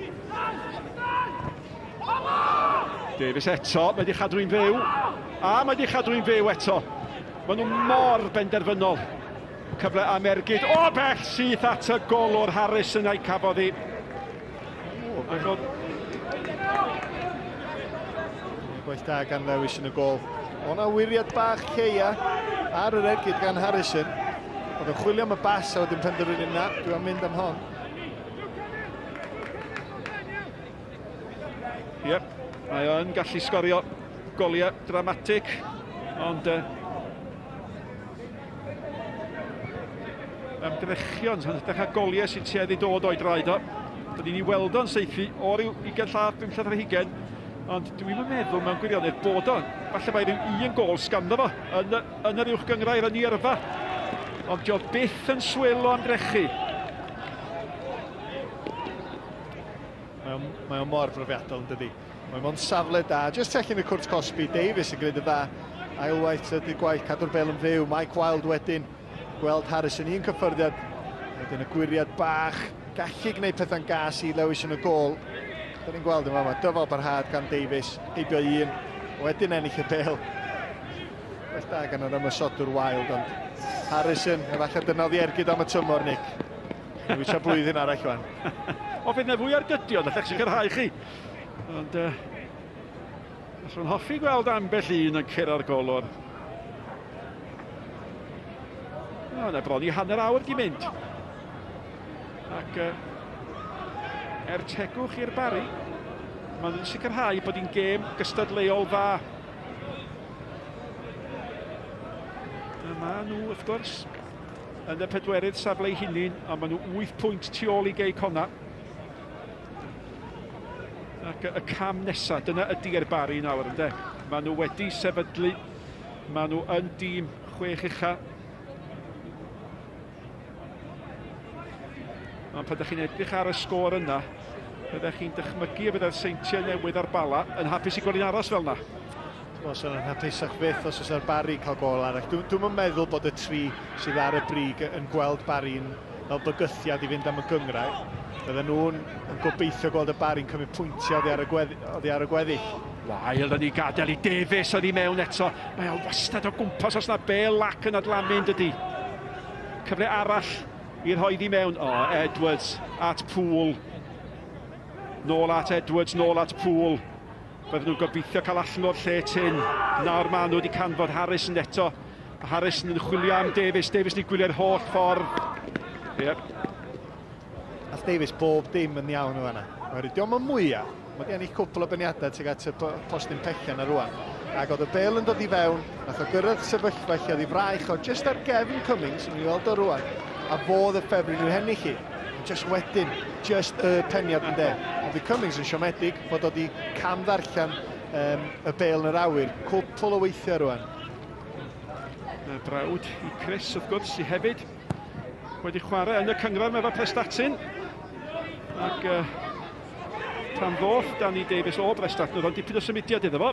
Davies eto, mae wedi chadw i'n fyw. A mae wedi chadw i'n fyw eto. Maen nhw mor benderfynol. Cyfle am ergyd o bell syth at y golwr Harris yna i cafodd hi. Ac oedd... Gwaith da gan Lewis yn y gol. O'na wiriad bach lleia ar yr ergyd gan Harrison. Oedd yn chwilio am y bas a wedyn penderfynu na, dwi am mynd am hon. Yep, mae o'n gallu sgorio goliau dramatig, ond uh, ymdrechion, yn hytrach na goliau sy'n tueddu dod o'i draed o. Dyn ni'n ei weld o'n saethu o ryw 20 llath, 5 llath ar hugain, ond dwi'n meddwl mewn gwirionedd bod o, falle mae rhyw un gol sganddo fo yn, yn yr uwch gynghrair yn ei yrfa. Ond dio byth yn swil o ymdrechu. Mae o, mae o mor brofiadol yn dydi. Mae mewn safle da, jyst tu allan i'r cwrt cosbi, Davies yn gwneud y dda. Ailwaith, trydydd gwaith, cadw'r bel yn fyw. Mike Wild wedyn, gweld Harris yn un cyffyrddiad. Wedyn y gwyriad bach, gallu gwneud pethau'n gas i Lewis yn y gôl. Dyn ni'n gweld yma, mae dyfal barhad gan Davies, heibio un, wedyn ennill y bel. Well da gan yr ymosodwr Wild, ond Harrison, efallai dyna oedd i ergyd am y tymor, Nick. Dwi eisiau blwyddyn arall wan. O, fydd na fwy ar gydion, allech sicrhau chi. Ond, uh, allwn hoffi gweld ambell un yn curo'r golwr. O, na bron i hanner awr di mynd. Ac uh, er tegwch i'r Barri, maen nhw'n sicrhau bod hi'n gêm gystadleuol dda. A maen nhw, wrth gwrs, yn y pedwerydd safle eu hunain, ond maen nhw 8 pwynt tu ôl i Gei Conna. Ac y cam nesaf, dyna ydy'r Barri nawr, ynddo. Maen nhw wedi sefydlu, maen nhw yn dîm chwech ucha. Ond pan ydych chi'n edrych ar y sgôr yna, byddech chi'n dychmygu y byddai'r Seintiau Newydd a'r Bala yn hapus i gweld hi'n aros fel yna. Wel, sy'n yn hapusach fyth os oes ar Barry cael gol arall. Dwi'n dwi meddwl bod y tri sydd ar y brig yn gweld Barry'n fel bygythiad i fynd am y gynghrair. Bydden nhw'n yn gobeithio gweld y Barry'n cymryd pwyntiau oddi ar y, gwedd, oddi ar y gweddill. Wild yn ei gadael i Davies oddi mewn eto. Mae o wastad o gwmpas os na bel lac yn adlamu yn dydy. Cyfle arall i rhoi ddi mewn. O, Edwards at Poole. Nôl at Edwards, nôl at Poole. Bydden nhw'n gobeithio cael allan o'r lle tyn. Nawr maen nhw wedi canfod Harrison eto. Harrison yn chwilio am Davies. Davies yn gwylio'r holl ffordd. Yep. Nath Davies bob dim yn iawn o fanna. Oherwydd diolch yn mwyaf. Mae wedi ennill cwpl o beniadau tuag at y postyn pella na rwan. Ac oedd y bel yn dod i fewn, nath o gyrraedd sefyllfa lle oedd ei fraich o jyst ar gefn Cummings, ni'n weld o rwan, a fodd y ffefryn i'w hennill hi. Just wedyn, just y peniad yn de. Ond fydd Cummings yn siomedig fod o wedi cam ddarllen um, y bel yn yr awyr. Cwpl o weithiau rwan. Y brawd i Chris, wrth gwrs, i hefyd wedi chwarae yn y cynghrair efo Prestatyn. Ac uh, pan ddoth Danny Davies o Brestatyn, oedd o'n dipyn o symudiad iddo fo.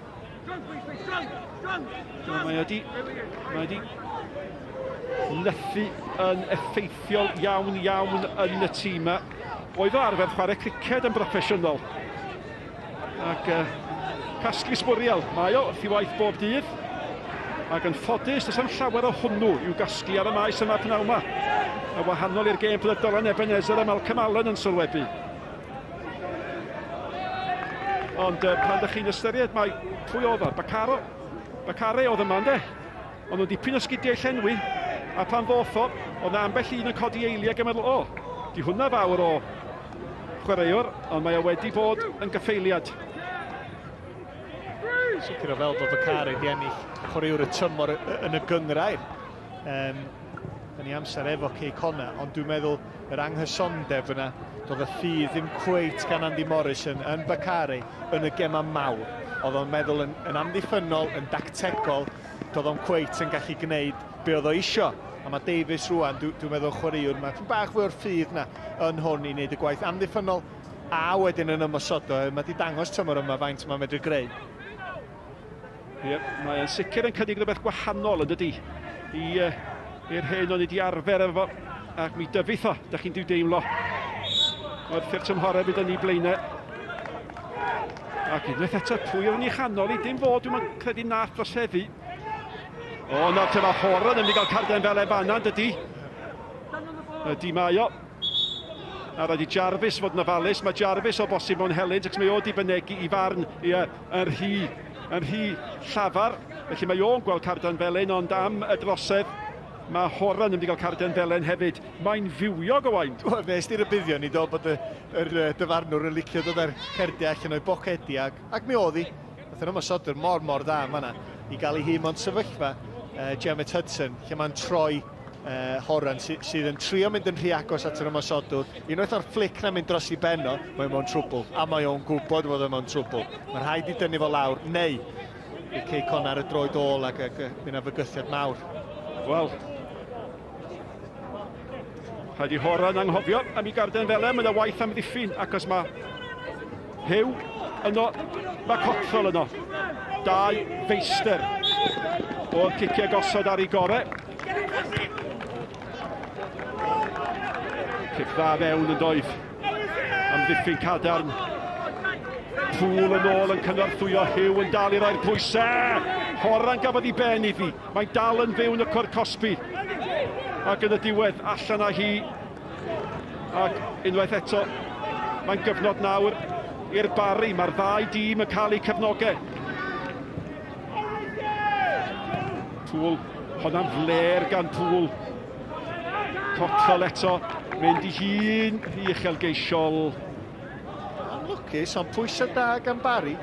Mae wedi, mae wedi nythu yn effeithiol iawn iawn yn y tîm yma. Oedd o arfer chwarae criced yn broffesiynol. Ac uh, casglu sbwriel, mae o wrth i waith bob dydd. Ac yn ffodus, does am llawer o hwnnw i'w gasglu ar y maes yma pnawn yma. A wahanol i'r gêm pryd Dylan Ebenezer a Malcolm Allen yn sylwebu. Ond uh, pan ydych chi'n ystyried mae pwy oedd o? Bacaro? Bacare oedd yma, ynddo? Ond nhw'n dipyn o sgidiau llenwi, a pan ddoth o, oedd na ambell un yn codi eiliau ac yn meddwl, o, Di hwnna fawr o chwaraewr, ond mae o wedi bod yn gyffeiliad. Sicr o fel bod Bakari wedi ennill chwaraewr y tymor yn y gynghrair. Um, yn ei amser efo Cei Connah, ond dwi'n meddwl yr anghysondeb yna, doedd y ffydd ddim cweit gan Andy Morrison yn Bakari yn y gemau mawr. Oedd o'n meddwl yn, yn amddiffynnol, yn dactegol, doedd o'n cweit yn gallu gwneud be oedd o isio. A mae Davies rwan, dwi'n dwi meddwl chwaraewr, mae bach fwy o'r ffydd na yn hwn i wneud y gwaith amddiffynnol a wedyn yn ymosodol. Mae wedi dangos tymor yma faint mae'n medru greu. Ie, mae e'n sicr yn cynnig rhywbeth gwahanol yn dydy i uh, i'r hyn o'n i wedi arfer efo ac mi dyfith o, da chi'n deimlo wrth i'r tymhorau fynd yn ei blaenau. Ac unwaith eto, pwy oedd yn ei chanol i? Dim fod, dwi'n credu nath droseddu. O, nawr te mae Horan yn mynd i gael carden fel e fanna, dydy. Ydy mae o. A rhaid i Jarvis fod yn ofalus. Mae Jarvis o bosib mewn helynt, ac mae o wedi fynegi i farn i, yn rhy, yn rhy llafar. Felly mae o'n gweld carden felyn, ond am y drosedd, mae Horan yn mynd i gael carden felen hefyd. Mae'n fywiog, Owain. Wel, nes di rybuddio ni do bod y, yr dyfarnwr yn licio dod â'r cerdiau allan o'i bocedi ac, ac mi oedd hi. Nath yr ymosodwr mor mor dda yn fanna i gael ei hun mewn sefyllfa uh, Jemmett Hudson lle mae'n troi uh, Horan sy, sydd yn trio mynd yn rhy agos at yr ymosodwr. Unwaith o'r fflic na mynd dros i ben o, mae mewn trwbl. A mae o'n gwybod fod o mewn trwbl. Mae'n rhaid i dynnu fo lawr, neu bydd Cei Connah ar y droed ôl ac, ac fydd yna fygythiad mawr. Wel, rhaid i Horan anghofio am ei garden felen, mae yna waith amddiffyn ac os mae Huw yno, mae Cottrell yno. Dau feistr o'r ciciau gosod ar ei gorau. Cic dda fewn yn doedd. Amddiffyn cadarn. Pŵl yn ôl yn cynorthwyo Huw yn dal i roi'r pwysau. Horan gafodd ei ben iddi. Mae'n dal yn fyw yn y cwrt cosbi. Ac yn y diwedd, allan â hi. Ac unwaith eto, mae'n gyfnod nawr i'r Barri. Mae'r ddau dîm yn cael eu cefnogau. Pŵl, honna'n fler gan Pŵl. Cottrell eto, mynd i hun, i uchelgeisiol. Anlwcus, ond pwysau da gan Barry.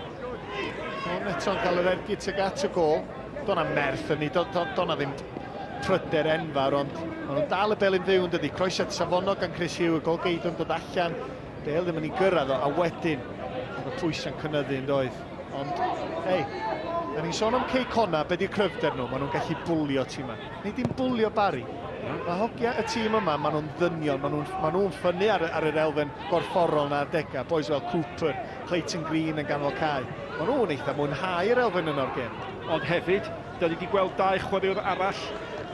Ond eto'n cael yr ergyd tuag at y gol. Do'na merth yn ni, do, do, do ddim pryder enfawr, ond maen nhw'n dal y belyn fyw yn dydi. Croesiad safonol gan Chris Hugh, y golgeidw'n dod allan. Bel ddim yn ei gyrraedd o, a wedyn oedd y pwysau'n cynyddu yn doedd. Ond, hei, da ni'n sôn am Cei Connah, be di'r cryfder nhw? Maen nhw'n gallu bwlio tîmau. Neu dim bwlio Barry. Mae hogia y tîm yma, maen nhw'n ddynion, maen nhw'n ma nhw ffynnu ar, ar yr elfen gorfforol na adegau. Boys fel Cooper, Clayton Green yn ganol cae. Maen nhw'n eitha mwynhau'r elfen yno'r gêm. Ond hefyd, da ni wedi gweld dau chwaraewr arall,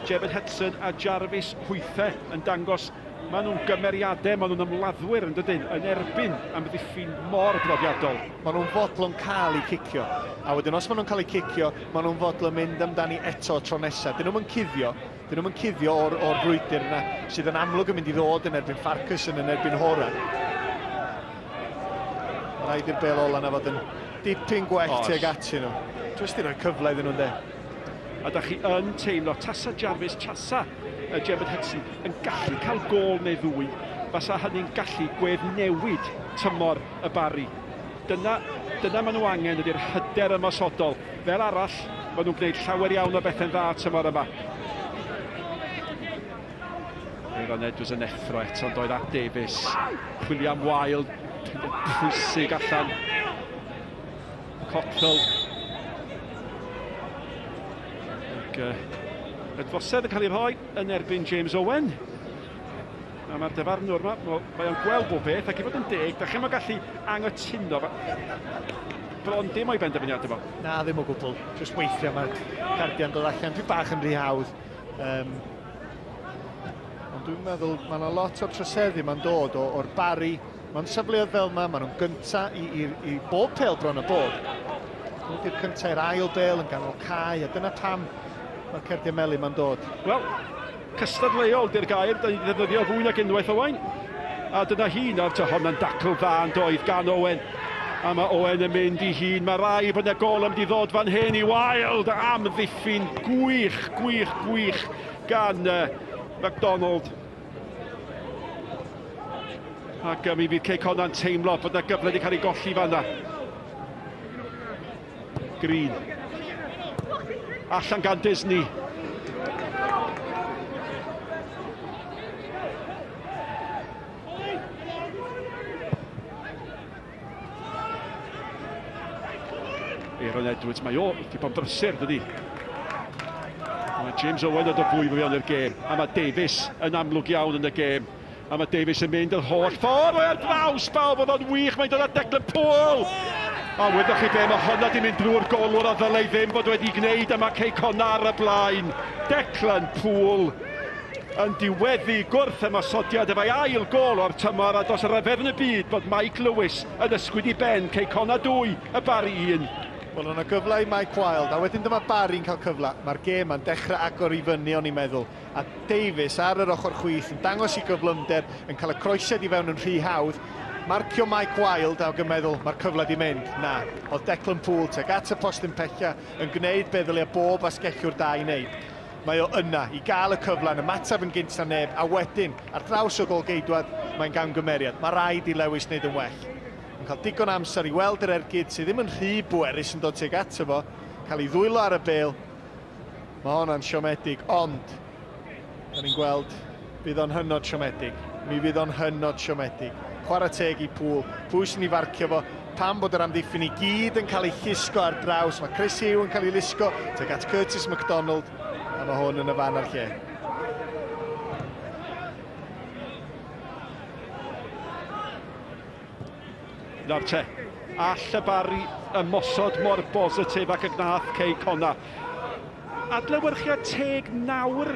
Jevon Hudson a Jarvis Hwythe, yn dangos maen nhw'n gymeriadau, maen nhw'n ymladdwyr yn dydyn, yn erbyn amddiffyn mor brofiadol. Maen nhw'n fodlon cael eu cicio. A wedyn os maen nhw'n cael eu cicio, maen nhw'n fodlon mynd amdani eto tro nesaf. Dyn nhw'm yn cuddio, dyn nhw'm yn cuddio o'r, or frwydr yna sydd yn amlwg yn mynd i ddod yn erbyn Farquharson, yn erbyn Horan. Mae rhaid i'r bel ola yna fod yn dipyn gwell tuag atyn nhw. Jyst i roi cyfle iddyn nhw'n de. A da chi yn teimlo, tasa Jarvis, tasa uh, Jevon Hudson yn gallu cael gôl neu ddwy, fasa hynny'n gallu gweddnewid tymor y Barri. Dyna, dyna maen nhw angen ydy'r hyder ymosodol. Fel arall, maen nhw'n gwneud llawer iawn o bethau'n dda tymor yma. Aaron Edwards yn effro eto, ond oedd at Davies. William Wilde, pwysig allan. Cottrell. Ac uh, y drosedd yn cael ei rhoi yn erbyn James Owen. A mae'r dyfarnwr yma, mae o'n gweld bob beth, ac i fod yn deg, da chi'n gallu anghytuno bron dim o'i benderfyniad efo. Na, ddim o gwbl. Just weithiau mae'r cardiau'n dod allan. Dwi bach yn rhy hawdd. Um, ond dwi'n meddwl mae yna lot o'r troseddu mae'n dod o'r Barri. Mae'n safleoedd fel yma, maen nhw'n gynta i, i, i bob pêl bron o bod. Nhw di'r cynta i'r ail bêl yn ganol cae, a dyna pam mae'r cerdiau melyn ma'n dod. Wel, cystadleuol di'r gair, da ni wedi ddefnyddio fwy nag unwaith, Owain. A dyna hi, nawr te honna'n dacl dda yn doedd gan Owen. A mae Owen yn mynd i hun, mae rai bod yna gol am di ddod fan hyn i Wild. Amddiffyn gwych, gwych, gwych gan uh, MacDonald. Ac mi fydd Cei Connah'n teimlo bod yna gyfle wedi cael ei golli fanna. Green. Allan gan Disney. Aaron Edwards, mae o wedi bod yn brysur, dydy. Mae James Owen yn dod fwy fwy yn y gêm, a mae Davies yn amlwg iawn yn y gêm. A mae Davies yn mynd yr holl ffordd, mae ar draws bawb, oedd o'n wych, mae'n dod at Declan Poole! A wyddoch chi be, mae honna di mynd drwy'r golwr a ddylai ddim bod wedi gwneud, a mae Cei Connah ar y blaen. Declan Poole yn diweddu gwrth ymosodiad efo'i ail gôl o'r tymor a dos ryfedd yn y byd bod Mike Lewis yn ysgwyd i ben Cei Connah 2, y Barri 1. Wel, yna gyfle i Mike Wilde, a wedyn dyma Barri'n cael cyfle. Mae'r gêm yn dechrau agor i fyny, o'n i'n meddwl. A Davies ar yr ochr chwith yn dangos i gyflymder, yn cael y croesiad i fewn yn rhy hawdd. Marcio Mike Wilde ac yn meddwl, mae'r cyfle di mynd. Na, oedd Declan Poole tuag at y postyn pella yn gwneud be ddylia bob asgellwr da i wneud. Mae o yna i gael y cyfle yn ymateb yn gynt na neb, a wedyn, ar draws y gôl-geidwad, mae'n gamgymeriad. Mae rhaid i Lewis wneud yn well. Yn cael digon amser i weld yr ergyd sydd ddim yn rhy bwerus yn dod tuag ato fo, cael ei ddwylo ar y bêl, Mae honna'n siomedig, ond da ni'n gweld bydd o'n hynod siomedig. Mi fydd o'n hynod siomedig. Chwarae teg i Pŵl. Pwy sy'n ei farcio fo? Pam bod yr amddiffyn i gyd yn cael ei llusgo ar draws? Mae Chris Hugh yn cael ei lusgo tuag at Curtis McDonald, a mae hwn yn y fan a'r lle. Nawr te, all y Barri ymosod mor bositif ac y gnath Cei Connah. Adlewyrchiad teg nawr,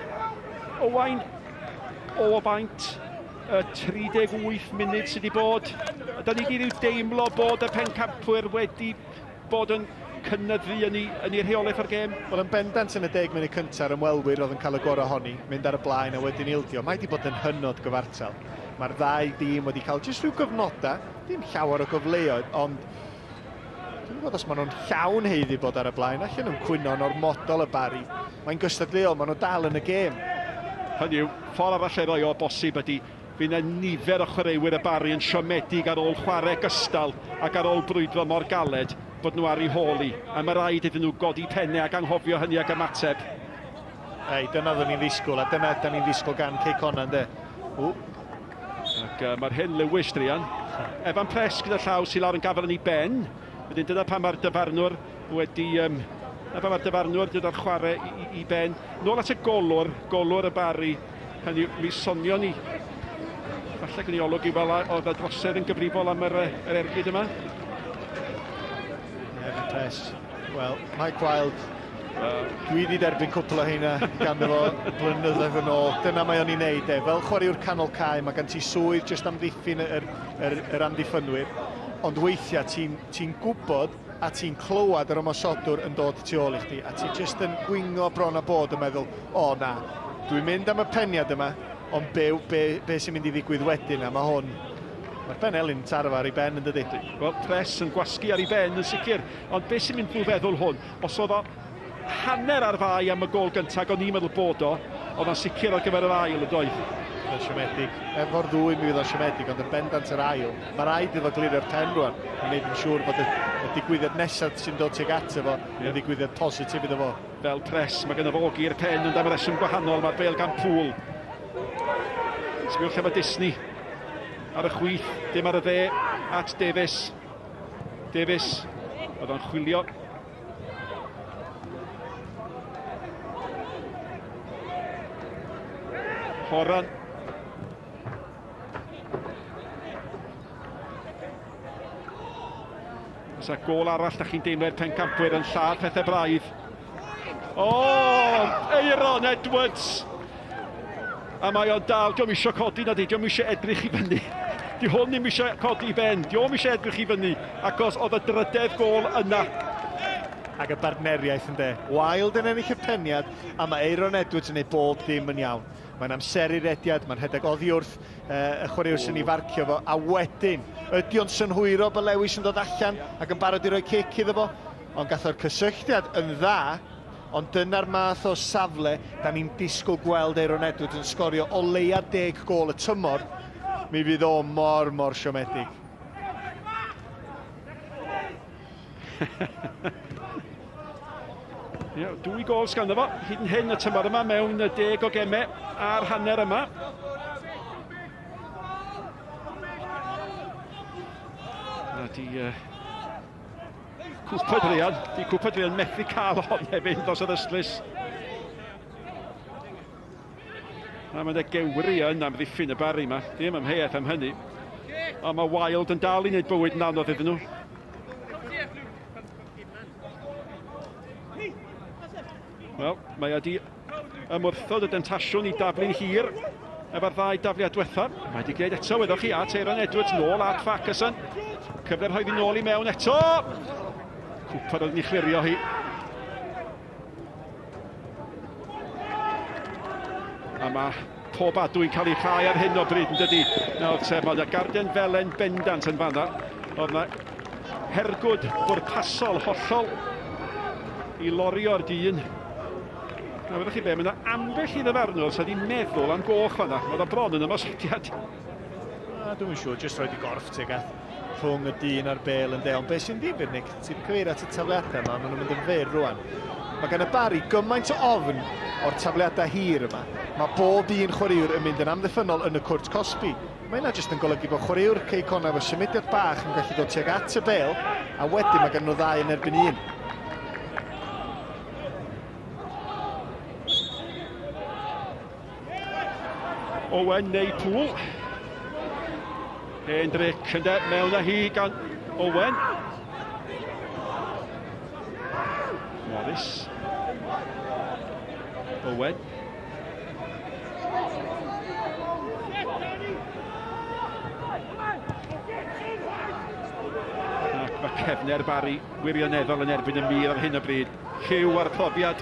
Owain, o faint y 38 munud sydd wedi bod. Da ni wedi rhyw deimlo bod y pencampwyr wedi bod yn cynyddu yn ei, yn ei rheolaeth o'r gêm? Wel, yn bendant yn y deg munud cyntaf, yr ymwelwyr oedd yn cael y gorau ohoni, mynd ar y blaen a wedyn ildio. Mae wedi bod yn hynod gyfartal. Mae'r ddau dîm wedi cael jyst rhyw gyfnodau, dim llawer o gyfleoedd, ond dwi'n gwybod os maen nhw'n llawn haeddu bod ar y blaen, allan nhw'n cwyno'n ormodol y Barri. Mae'n gystadleuol, maen nhw dal yn y gêm. Hynny yw, ffordd arall ei roi o bosib ydy Fydd 'na nifer o chwaraewyr y Barri yn siomedig ar ôl chwarae gystal ac ar ôl brwydro mor galed bod nhw ar eu hôl hi, a mae rhaid iddyn nhw godi pennau ac anghofio hynny ac ymateb. Ei, dyna oeddwn ni'n ddisgwyl, a dyna da ni'n ddisgwyl gan Cei Connah, ynde? Ww. Ac uh, mae'r hyn Lewis, druan. Evan Press gyda llaw sy'n lawr yn gafael yn ei ben. Wedyn dyna pan mae'r dyfarnwr wedi... Um, dyna pan mae'r dyfarnwr dod â'r chwarae i, i, i ben. Nôl at y golwr, golwr y Barri, Hynny yw, mi sonion ni, falle gwni olwg i weld a oedd y drosedd yn gyfrifol am yr, yr ergyd yma. Evan Press. Wel, Mike Wilde, dwi wedi derbyn cwpl o heina ganddo fo blynyddoedd yn ôl. Dyna mae o'n ei wneud e. Fel chwaraewr canol cae, mae gen ti swydd jyst amddiffyn yr, yr, yr amddiffynwyr. Ond weithiau ti'n ti gwybod a ti'n clywed yr ymosodwr yn dod tu ôl i chdi, a ti jyst yn gwingo bron a bod yn meddwl, o na, dwi'n mynd am y peniad yma, ond be, be, be sy'n mynd i ddigwydd wedyn, a mae hwn, mae'r Ben Elin taro ar ei ben yn dydy. Wel, pres yn gwasgu ar ei ben yn sicr, ond be sy'n mynd drwy feddwl hwn, os oedd o hanner ar fai am y gôl gyntaf, o'n i'n meddwl bod o, oedd o'n sicr ar gyfer yr ail yn doedd. Mae'n siomedig. Efo'r ddwy mi fydd o'n siomedig, ond yn bendant yr ail. Mae rhaid iddo glirio'r pen rwan, i wneud yn siŵr bod y, y digwyddiad nesaf sy'n dod tuag ato fo yeah. yn ddigwyddiad positif iddo fo. Fel pres, mae gynno fo i'r pen, ond am reswm gwahanol, mae'r bel gan Pŵl. Sbiwch lle mae Disney ar y chwith, dim ar y dde, at Davies. Davies, oedd o'n chwilio Horan. Oes a gol arall da chi'n deimlo i'r pencampwyr yn lladd pethau braidd. O, oh, Eiron Edwards! A mae o'n dal, diolch eisiau codi na di, diolch eisiau edrych i fyny. Di hwn ddim eisiau codi i ben, diolch eisiau edrych i fyny, acos oedd y drydedd gol yna. Ac y bartneriaeth ynde. Wilde yn ennill y peniad, a mae Aeron Edwards yn ei bob dim yn iawn. Mae'n amseru rediad, mae'n rhedeg oddi wrth uh, y chwaraewr sy'n ei farcio fo, a wedyn, ydy o'n synhwyro bod Lewis yn dod allan ac yn barod i roi cic iddo fo, ond gath o'r cysylltiad yn dda, Ond dyna'r math o safle da ni'n disgwyl gweld Aeron Edwards yn sgorio o leia deg gôl y tymor. Mi fydd o mor, mor siomedig. Ie, dwy gol sganddo fo, hyd yn hyn y tymor yma mewn 10 o gemau a'r hanner yma. Na di uh, Cooper Drian, di Cooper Drian methu cael hon hefyd dros yr ystlys. A mae yna gewri yn amddiffyn y Barri yma, dim amheuaeth am hynny. Ond mae Wild yn dal i wneud bywyd yn anodd iddyn nhw. Wel, mae wedi ymwrthod y demtasiwn i daflu'n hir efo'r ddau dafliad diwetha. Mae wedi gwneud eto, wyddoch chi, at Aaron Edwards, nôl at Farquharson. Cyfle rhoi fi nôl i mewn eto. Cooper oedd ni chlirio hi. A mae pob adwy'n cael ei chau ar hyn o bryd yn dydy. Nawr te, mae yna garden felen bendant yn fanna. Oedd yna hergwd bwrpasol hollol i lorio'r dyn. Na, fyddwch chi be, mae yna ambell i ddyfarnwr sydd wedi meddwl am goch fanna. Oedd o bron yn ymosodiad. Na, dwi'n siŵr, jyst rhoi di gorff tuag at rhwng y dyn a'r bel yn de. Ond beth sy'n ddifyr, Nick, ti'n cyfeirio at y tafliadau yma, maen nhw'n mynd yn fyr rwan. Mae gan y Barri gymaint o ofn o'r tafliadau hir yma. Mae bob un chwaraewr yn mynd yn amddiffynnol yn y cwrt cosbi. Mae hynna jyst yn golygu bod chwaraewr Cei Connah efo symudiad bach yn gallu dod tuag at y bel, a wedyn mae gan nhw ddau yn erbyn un. Owen neu Poole. Hen dric ynde, mewn â hi gan Owen. Morris. Owen. Ac mae cefner Barry wirioneddol yn erbyn y mur ar hyn o bryd. Lliw a'r profiad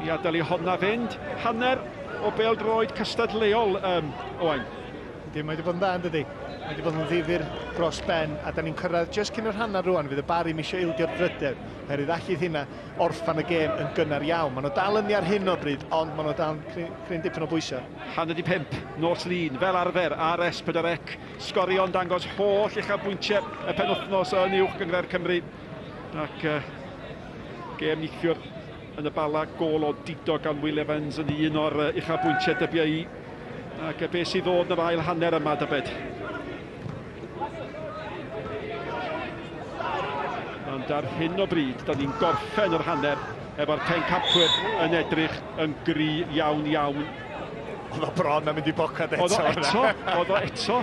i adael i honna fynd. Hanner o bêl-droed cystadleuol, um, Owain. Ydy, mae wedi bod yn dda, yn dydy? Mae wedi bod yn ddifyr dros ben, a da ni'n cyrraedd jyst cyn yr hanner rwan, fydd y Barry misio ildio'r drydedd, oherwydd allith hynna orffan y gêm yn gynnar iawn. Maen nhw dal ynddi ar hyn o bryd, ond maen nhw dal yn cryn dipyn o bwysau. 4:30, nos Lun, fel arfer, ar S4C, sgorio'n dangos holl uchafbwyntiau y penwythnos yn Uwch Gynghrair Cymru. Ac uh, gêm neithiwr yn y Bala, gôl o dido gan Will Evans yn un o'r uh, uchafbwyntiau dybiau i. Ac uh, beth sydd ddod yn yr ail hanner yma, dybed? Ond ar hyn o bryd, da ni'n gorffen yr hanner efo'r pencampwyr yn edrych yn gry iawn iawn. Oedd o bron am mynd i bocad eto. Oedd o eto, oedd o eto.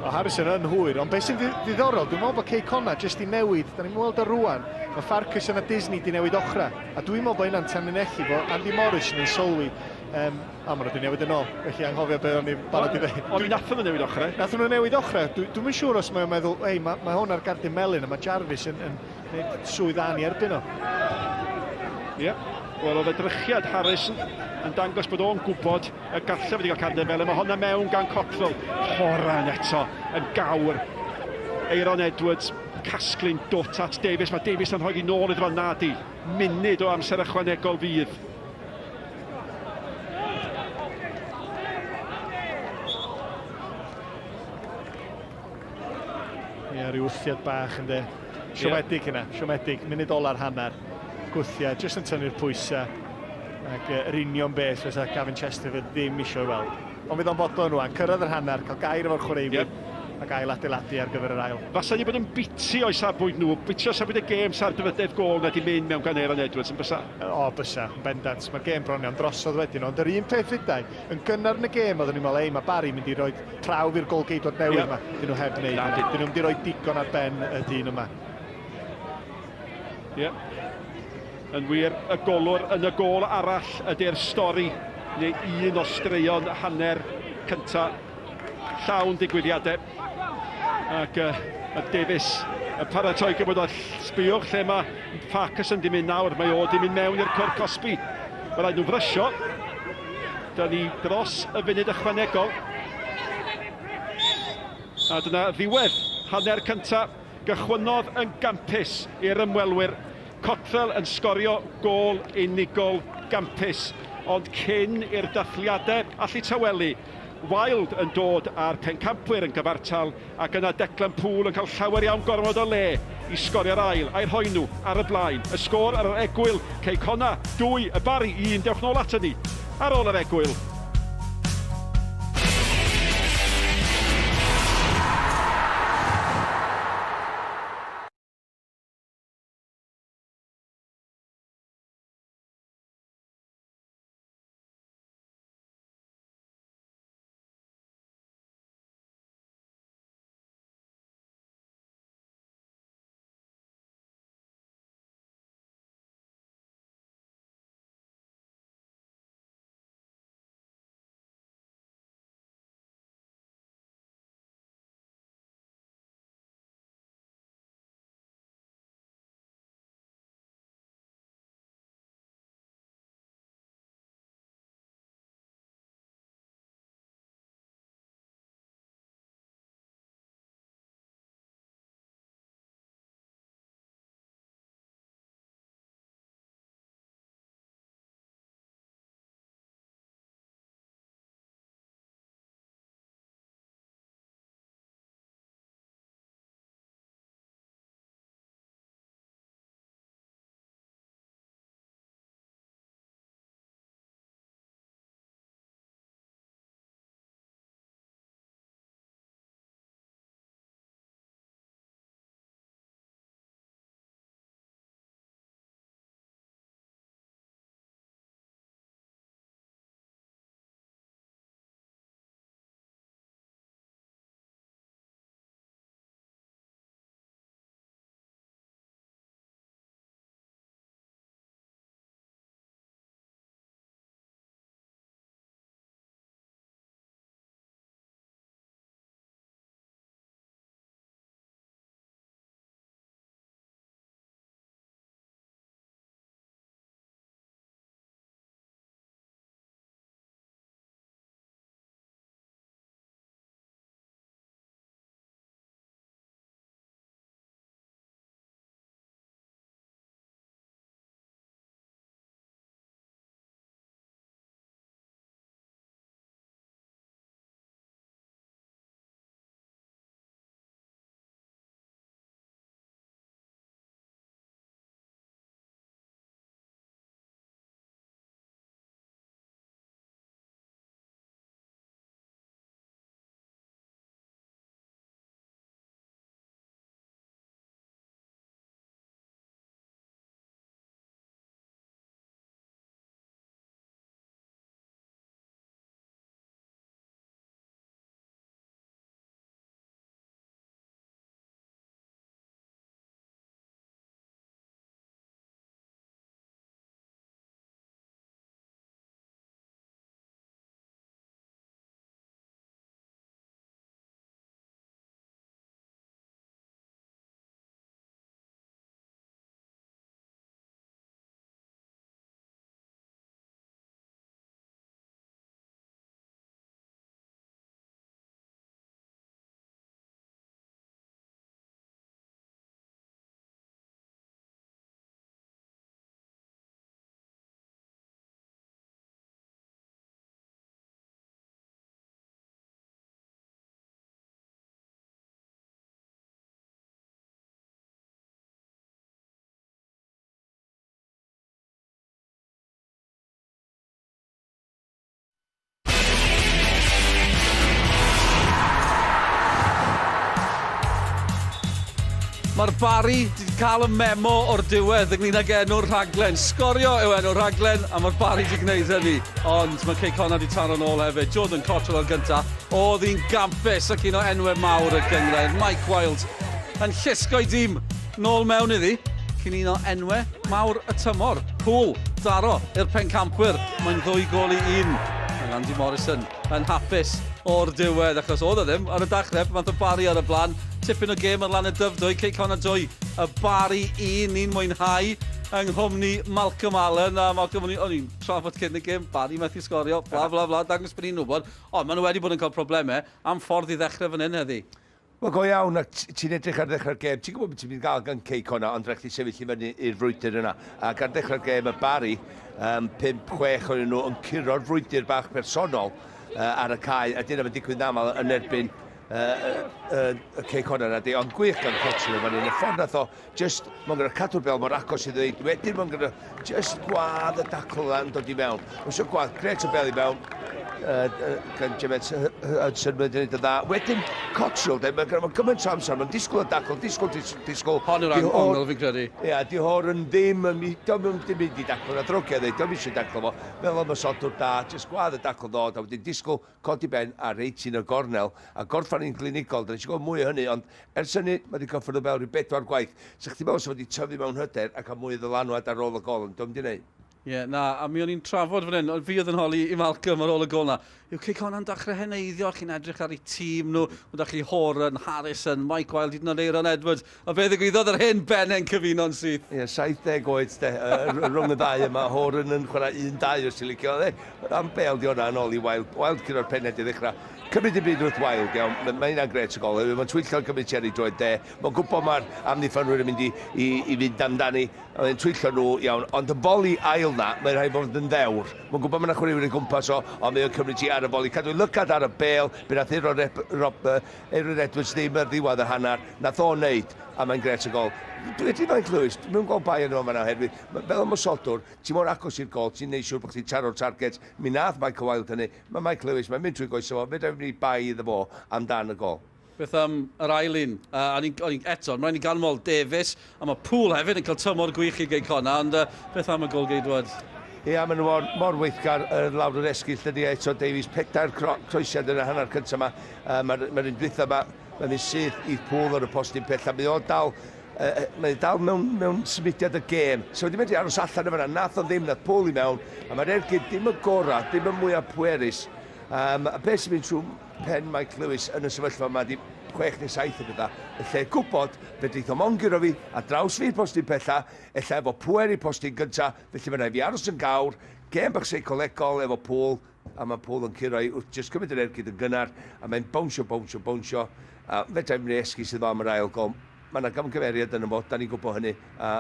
O Harrison yn hwyr, ond beth sy'n ddiddorol, dwi'n meddwl bod Cei Connah jyst i newid, da ni'n weld o rwan, mae Farquharson a Disney di newid ochra, a dwi'n meddwl bod hynna'n tanlinellu bod Andy Morrison yn sylwi, um, a maen nhw wedi newid yn ôl, felly anghofio beth o'n i'n barod i ddweud. Ond nathon nhw newid ochrau. Nathon nhw newid ochrau, dwi'n dwi siŵr os mae'n meddwl, ei, mae, mae hwn ar gardyn melyn a mae Jarvis yn, yn gwneud swydd dda ni erbyn o. Ie, yeah. Wel oedd edrychiad Harris yn dangos bod o'n gwybod y gallai wedi cael carden fel Mae honna mewn gan Cottrell. Horan eto yn gawr. Aaron Edwards casglu'n dwt at Davies. Mae Davies yn rhoi hi nôl iddo fo nadi. Munud o amser ychwanegol fydd. Ie, rhyw wthiad bach yn de. Siomedig yna, siomedig. Munud ola'r hanner. Gwthiad, jyst yn tynnu'r pwysau. Ac yr union beth fysa Gavin Chesterfield ddim eisiau weld. Ond fydd o'n fodlon rwan, cyrraedd yr hanner, cael gair efo'r chwaraewyr. Yep. Ac ail adeiladu ar gyfer yr ail. Fasa ni bod yn biti o'i safbwynt nhw, biti o safbwynt y gêm sa'r drydedd gôl na di mynd mewn gan Aaron Edwards yn bysa? O, bysa, yn bendant. Mae'r gêm bron iawn drosodd wedyn, ond yr un peth fydai, yn gynnar yn y gêm oedden ni'n meddwl, ei, mae Barry mynd i roi prawf i'r golgeidwad newydd yma. Dyn nhw heb wneud hynny. Dyn nhw'n mynd i roi digon ar ben y dyn yma. Ie. Yeah. Yn wir, y golwr yn y gôl arall ydy'r stori, neu un o straeon hanner cynta llawn digwyddiadau. Ac uh, y Davies yn paratoi gwybod o sbïwch lle mae Farquharson di mynd nawr, mae o di mynd mewn i'r cwr cosbi. Mae rhaid nhw frysio. Da ni dros y funud ychwanegol. A dyna ddiwedd hanner cyntaf. Gychwynnodd yn gampus i'r ymwelwyr. Cottrell yn sgorio gôl unigol gampus. Ond cyn i'r dathliadau allu tawelu, Wild yn dod â'r pencampwyr yn gyfartal ac yna Declan Poole yn cael llawer iawn gormod o le i sgorio'r ail a'i rhoi nhw ar y blaen. Y sgôr ar yr egwyl, Cei Connah, 2, y Barri, 1. Dewch nôl aton ni ar ôl yr egwyl. Mae'r Barri wedi cael y memo o'r diwedd ynglyn ag enw'r rhaglen. Sgorio yw enw'r rhaglen, a mae'r Barri wedi gwneud hynny. Ond mae Cei Connah wedi taro nôl hefyd. Jordan Cottrell o'r gyntaf. Oedd hi'n gampus ac un o enwau mawr y gynghrair. Mike Wild yn llusgo'i dîm nôl mewn iddi cyn un o enwau mawr y tymor. Poole, daro i'r pencampwyr. Mae'n ddwy gôl i un. Mae Andy Morrison yn hapus o'r diwedd, achos oedd e ddim ar y dechrau, pan ddaeth y Barri ar y blaen. Tipyn o gêm ar lan y Dyfrdwy, Cei Connah 2, y Barri 1. Ni'n mwynhau yng nghwmni Malcolm Allen. A Malcolm, o'n i'n trafod cyn y gêm, Barri methu sgorio, bla bla bla, dangos bod ni'n wybod. Ond maen nhw wedi bod yn cael problemau am ffordd i ddechrau fan hyn heddi. Wel, go iawn, ac ti'n edrych ar ddechrau'r gêm, ti'n gwybod beth ti'n mynd i gael gan Cei Connah, ond rhaid chdi sefyll i fyny i'r frwydr yna. Ac ar ddechrau'r gêm, y Barri, um, 5-6 ohonyn nhw yn curo'r frwydr bach personol. ar y cae, a dyna mae'n digwydd yn aml yn erbyn y Cei Connah na di, ond gwych gan Cotterill fan hyn, y ffordd nath o, just, mae'n gyda cadw'r bel mor agos i ddweud, wedyn mae'n gyda just gwadd y dacl yna yn dod i mewn. Mae eisiau gwadd gret o bel i mewn, gan James Hudson, mae'n gwneud yn dda. Wedyn, Cotterill, de, mae'n gyda gymaint o amser, mae'n disgwyl y dacl, disgwyl, disgwyl, disgwyl. Hon yw'r ongl fi'n credu. Ia, di Horan ddim yn, ddim mynd i dacl, na ddrwg e dweud, ddim eisiau dacl fo. Fel ymosodwr da, just gwadd y dacl ddod, a wedyn disgwyl codi ben a reit yn y gornel, a gorffan yn glinigol, da ni eisiau gweld mwy o hynny, ond ers hynny, mae wedi cyffwrdd y bel rhyw bedwar gwaith. Sa chdi meddwl sa wedi tyfu mewn hyder a cael mwy o ddylanwad ar ôl y gol, ond dio'm di wneud. Ie, yeah, na, a mi o'n i'n trafod fan hyn, fi oedd yn holi i Malcolm ar ôl y gol na. Yw Cei Connah'n dechrau heneiddio, chi'n edrych ar eu tîm nhw, mae da chi Horan, Harrison, Mike Wild, hyd yn oed Aeron Edwards, a be ddigwyddodd yr hen benne'n cyfuno'n syth. Ie, 70 oed de, rhwng y ddau yma, Horan yn chwarae 1-2 os ti'n licio. Am bêl di hwnna yn ôl i Wild, Wild curo'r penned i ddechrau. Cymryd dim byd wrth Wild, iawn, mae hynna'n gret y gol. Mae'n twyllo'n cymryd Cherry droed de. Mae'n gwybod mae'r amddiffynwyr yn mynd i, i, i fynd amdani. Mae'n twyllo nhw, iawn. Ond y foli ail na, mae'n rhaid bod yn ddewr. Mae'n gwybod mae'n chwaraewyr yn gwmpas o, ond mae'n cymryd ti ar y foli. Cadw lygad ar y bêl, be nath Aaron, Rob, Aaron Edwards ddim ar ddiwedd y hanner. Nath o wneud, a mae'n gret y gol. Dwi wedi Mike Lewis, dwi'n gweld bai yn yma oherwydd, fel ymosodwr, Ti mor agos i'r gol, ti'n neud siŵr bod chdi'n taro'r target. Mi nath Michael Wilde hynny. Mae Mike Lewis, mae'n mynd trwy goesau fo, fedra i'm gwneud bai iddo fo amdan y gol. Beth am yr ail un? Uh, o'n i'n, eto, mae'n rhaid i ganmol Davies, a mae Poole hefyd yn cael tymor gwych i Gei Connah, ond uh, beth am y gol geidwad? Ia, maen nhw mor, mor weithgar uh, lawr yr esgyll, dydy eto Davies, pedair croesiad yn y hanner cyntaf yma. Uh, Mae'r ma un dwytha yma, mae'n mynd syth i Poole ar y postyn pella. Mae o dal Uh, mae dal mewn, mewn symudiad y gêm. So wedi medru aros allan yma, nath o ddim, nath Paul i mewn, a mae'r ergyd dim y gorau, dim y mwyaf pwerus. Um, a beth sy'n mynd trwy pen Mike Lewis yn y sefyllfa yma di 6 neu 7 o bethau. Y lle gwybod, fe deith o mongiro fi a draws fi'r postyn pella, ella efo pwer i'r postyn gynta, felly mae'n rhaid fi aros yn gawr, gêm bach seicolegol efo Paul, a mae Paul yn curo i wrth jyst cymryd yr ergyd yn gynnar, a mae'n bownsio, bownsio, bownsio, a fedra i'm esgus iddo am yr ail gol. Mae yna gamgymeriad yn y fo, da ni'n gwybod hynny, a,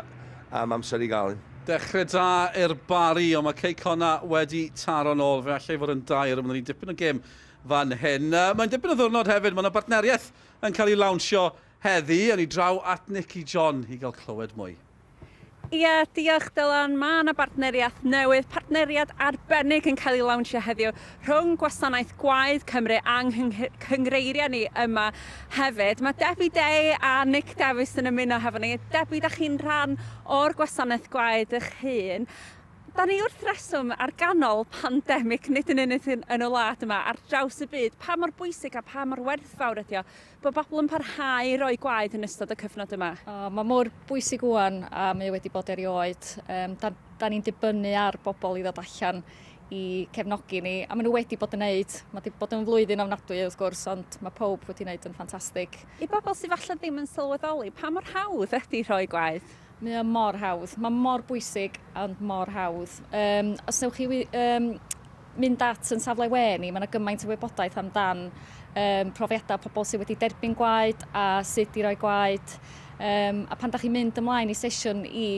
a mae amser i gael un. Dechrau da i'r Barri, ond mae Cei Connah wedi taro nôl. Fe allai fod yn dair, ond ni'n dipyn o gêm fan hyn. Mae'n dipyn o ddwrnod hefyd, mae yna bartneriaeth yn cael ei lawnsio heddi. Awn ni draw at Nicky John i gael clywed mwy. Ie, diolch Dylan. Mae yna bartneriaeth newydd, partneriad arbennig yn cael ei lawnsio heddiw rhwng Gwasanaeth Gwaed Cymru a'n cyngreiriau ni yma hefyd. Mae Debbie Day a Nick Davies yn ymuno hefo ni. Debbie, da chi'n rhan o'r Gwasanaeth Gwaed eich hun. Da ni wrth reswm ar ganol pandemig, nid yn unig yn, yn y wlad yma, ar draws y byd. Pa mor bwysig a pa mor werthfawr ydi o bod bobl yn parhau i roi gwaed yn ystod y cyfnod yma? O, mae mor bwysig ŵan a mae o wedi bod erioed. Um, da, da ni'n dibynnu ar bobl i ddod allan i cefnogi ni, a maen nhw wedi bod yn neud. Mae wedi bod yn flwyddyn ofnadwy wrth gwrs, ond mae pawb wedi wneud yn ffantastig. I bobl sydd falle ddim yn sylweddoli, pa mor hawdd ydy rhoi gwaed? Mae o mor hawdd. Mae mor bwysig, ond mor hawdd. Um, os newch chi um, mynd at yn safle we ni, mae yna gymaint o wybodaeth amdan um, profiadau pobl sydd wedi derbyn gwaed a sut i roi gwaed. Um, a pan da chi'n mynd ymlaen i sesiwn i,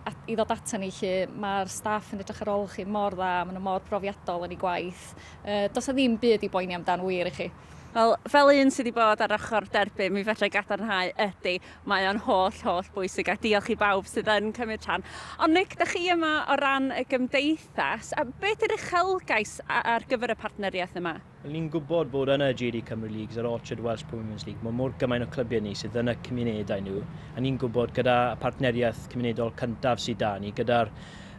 at, i ddod ata ni lle, mae'r staff yn edrych ar ôl chi mor dda, maen nhw mor brofiadol yn eu gwaith. Uh, does 'na ddim byd i boeni amdan wir i chi. Wel, fel un sydd wedi bod ar ochr derbyn, mi fedra i gadarnhau ydy, mae o'n holl, holl bwysig, a diolch i bawb sydd yn cymryd rhan. Ond Nick, da chi yma o ran y gymdeithas, a beth yw'r uchelgais ar gyfer y partneriaeth yma? Wel, ni'n gwybod bod yn y JD Cymru Leagues a'r Orchard Welsh Pro Women's League, mae mor gymaint o clybiau ni sydd yn y cymunedau nhw, a ni'n gwybod gyda y partneriaeth cymunedol cyntaf sydd da ni, gyda'r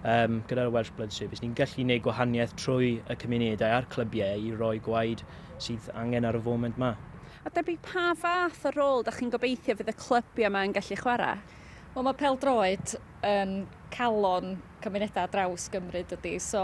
um, gyda'r Welsh Blood Service, ni'n gallu gwneud gwahaniaeth trwy y cymunedau a'r clybiau i roi gwaed sydd angen ar y foment 'ma. A debyg pa fath o rôl dach chi'n gobeithio fydd y clybiau yma yn gallu chwarae? Wel mae pêl-droed yn calon cymunedau ar draws Gymru dydy, so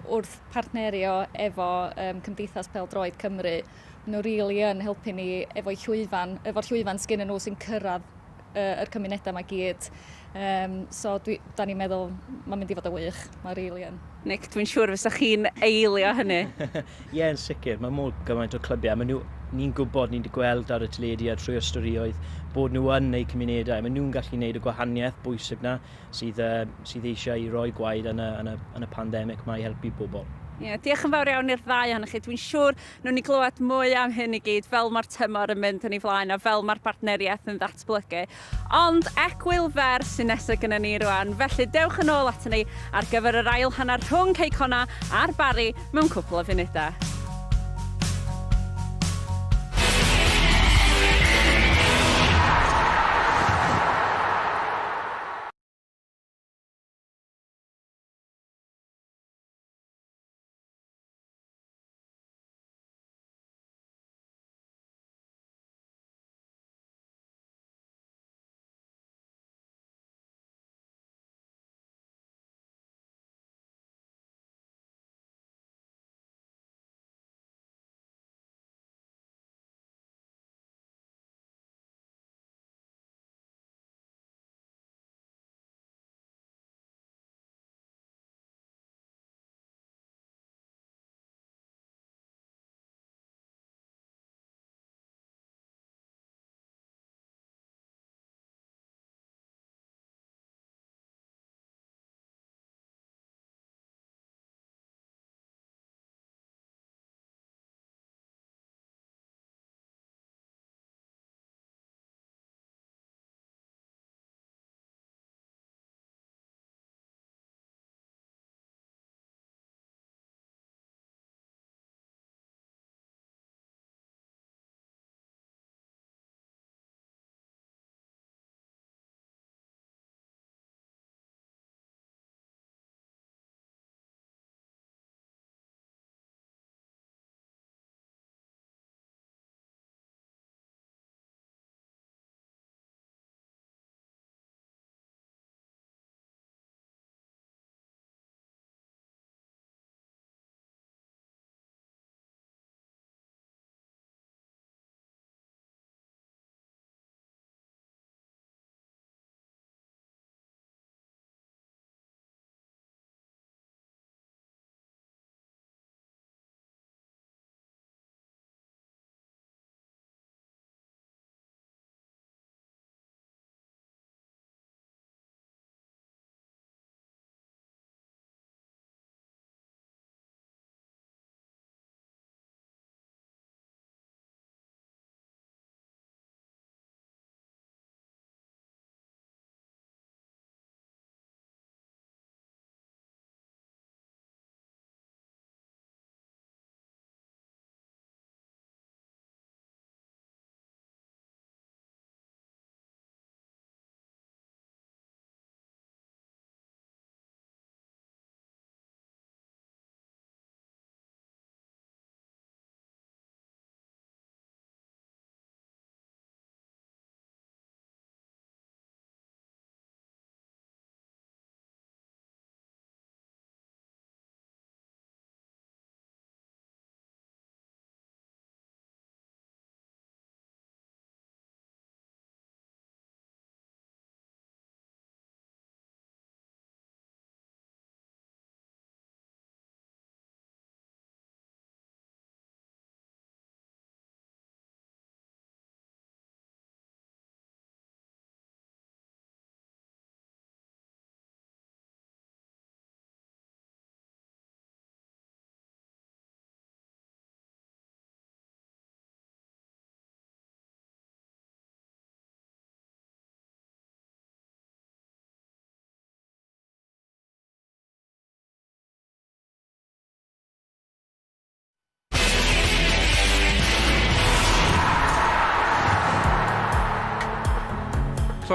wrth partnerio efo um, Cymdeithas Pêl-droed Cymru, maen nhw rili yn helpu ni efo'i llwyfan, efo'r llwyfan sgyn nhw sy'n cyrraedd uh, yr cymunedau yma gyd. Um, so dwi, da ni'n meddwl mae'n mynd i fod yn wych, mae rili yn. Nick, dwi'n siŵr fysa chi'n eilio hynny. Ie, yeah, yn sicr. Mae mor gymaint o clybiau. Mae nhw, ni'n gwybod, ni'n gweld ar y teledu a trwy'r storïoedd bod nhw yn eu cymunedau. Mae nhw'n gallu gwneud y gwahaniaeth bwysig na sydd, uh, sydd eisiau i roi gwaed yn y, yn y, yn y pandemig mae i helpu bobl. Ie, diolch yn fawr iawn i'r ddau ohonoch chi. Dwi'n siŵr wnawn ni glywed mwy am hyn i gyd fel mae'r tymor yn mynd yn ei flaen a fel mae'r bartneriaeth yn ddatblygu. Ond egwyl fer sy'n nesaf gyda ni rwan, felly dewch yn ôl aton ni ar gyfer yr ail hanner rhwng Cei Connah a'r Barri mewn cwpl o funudau.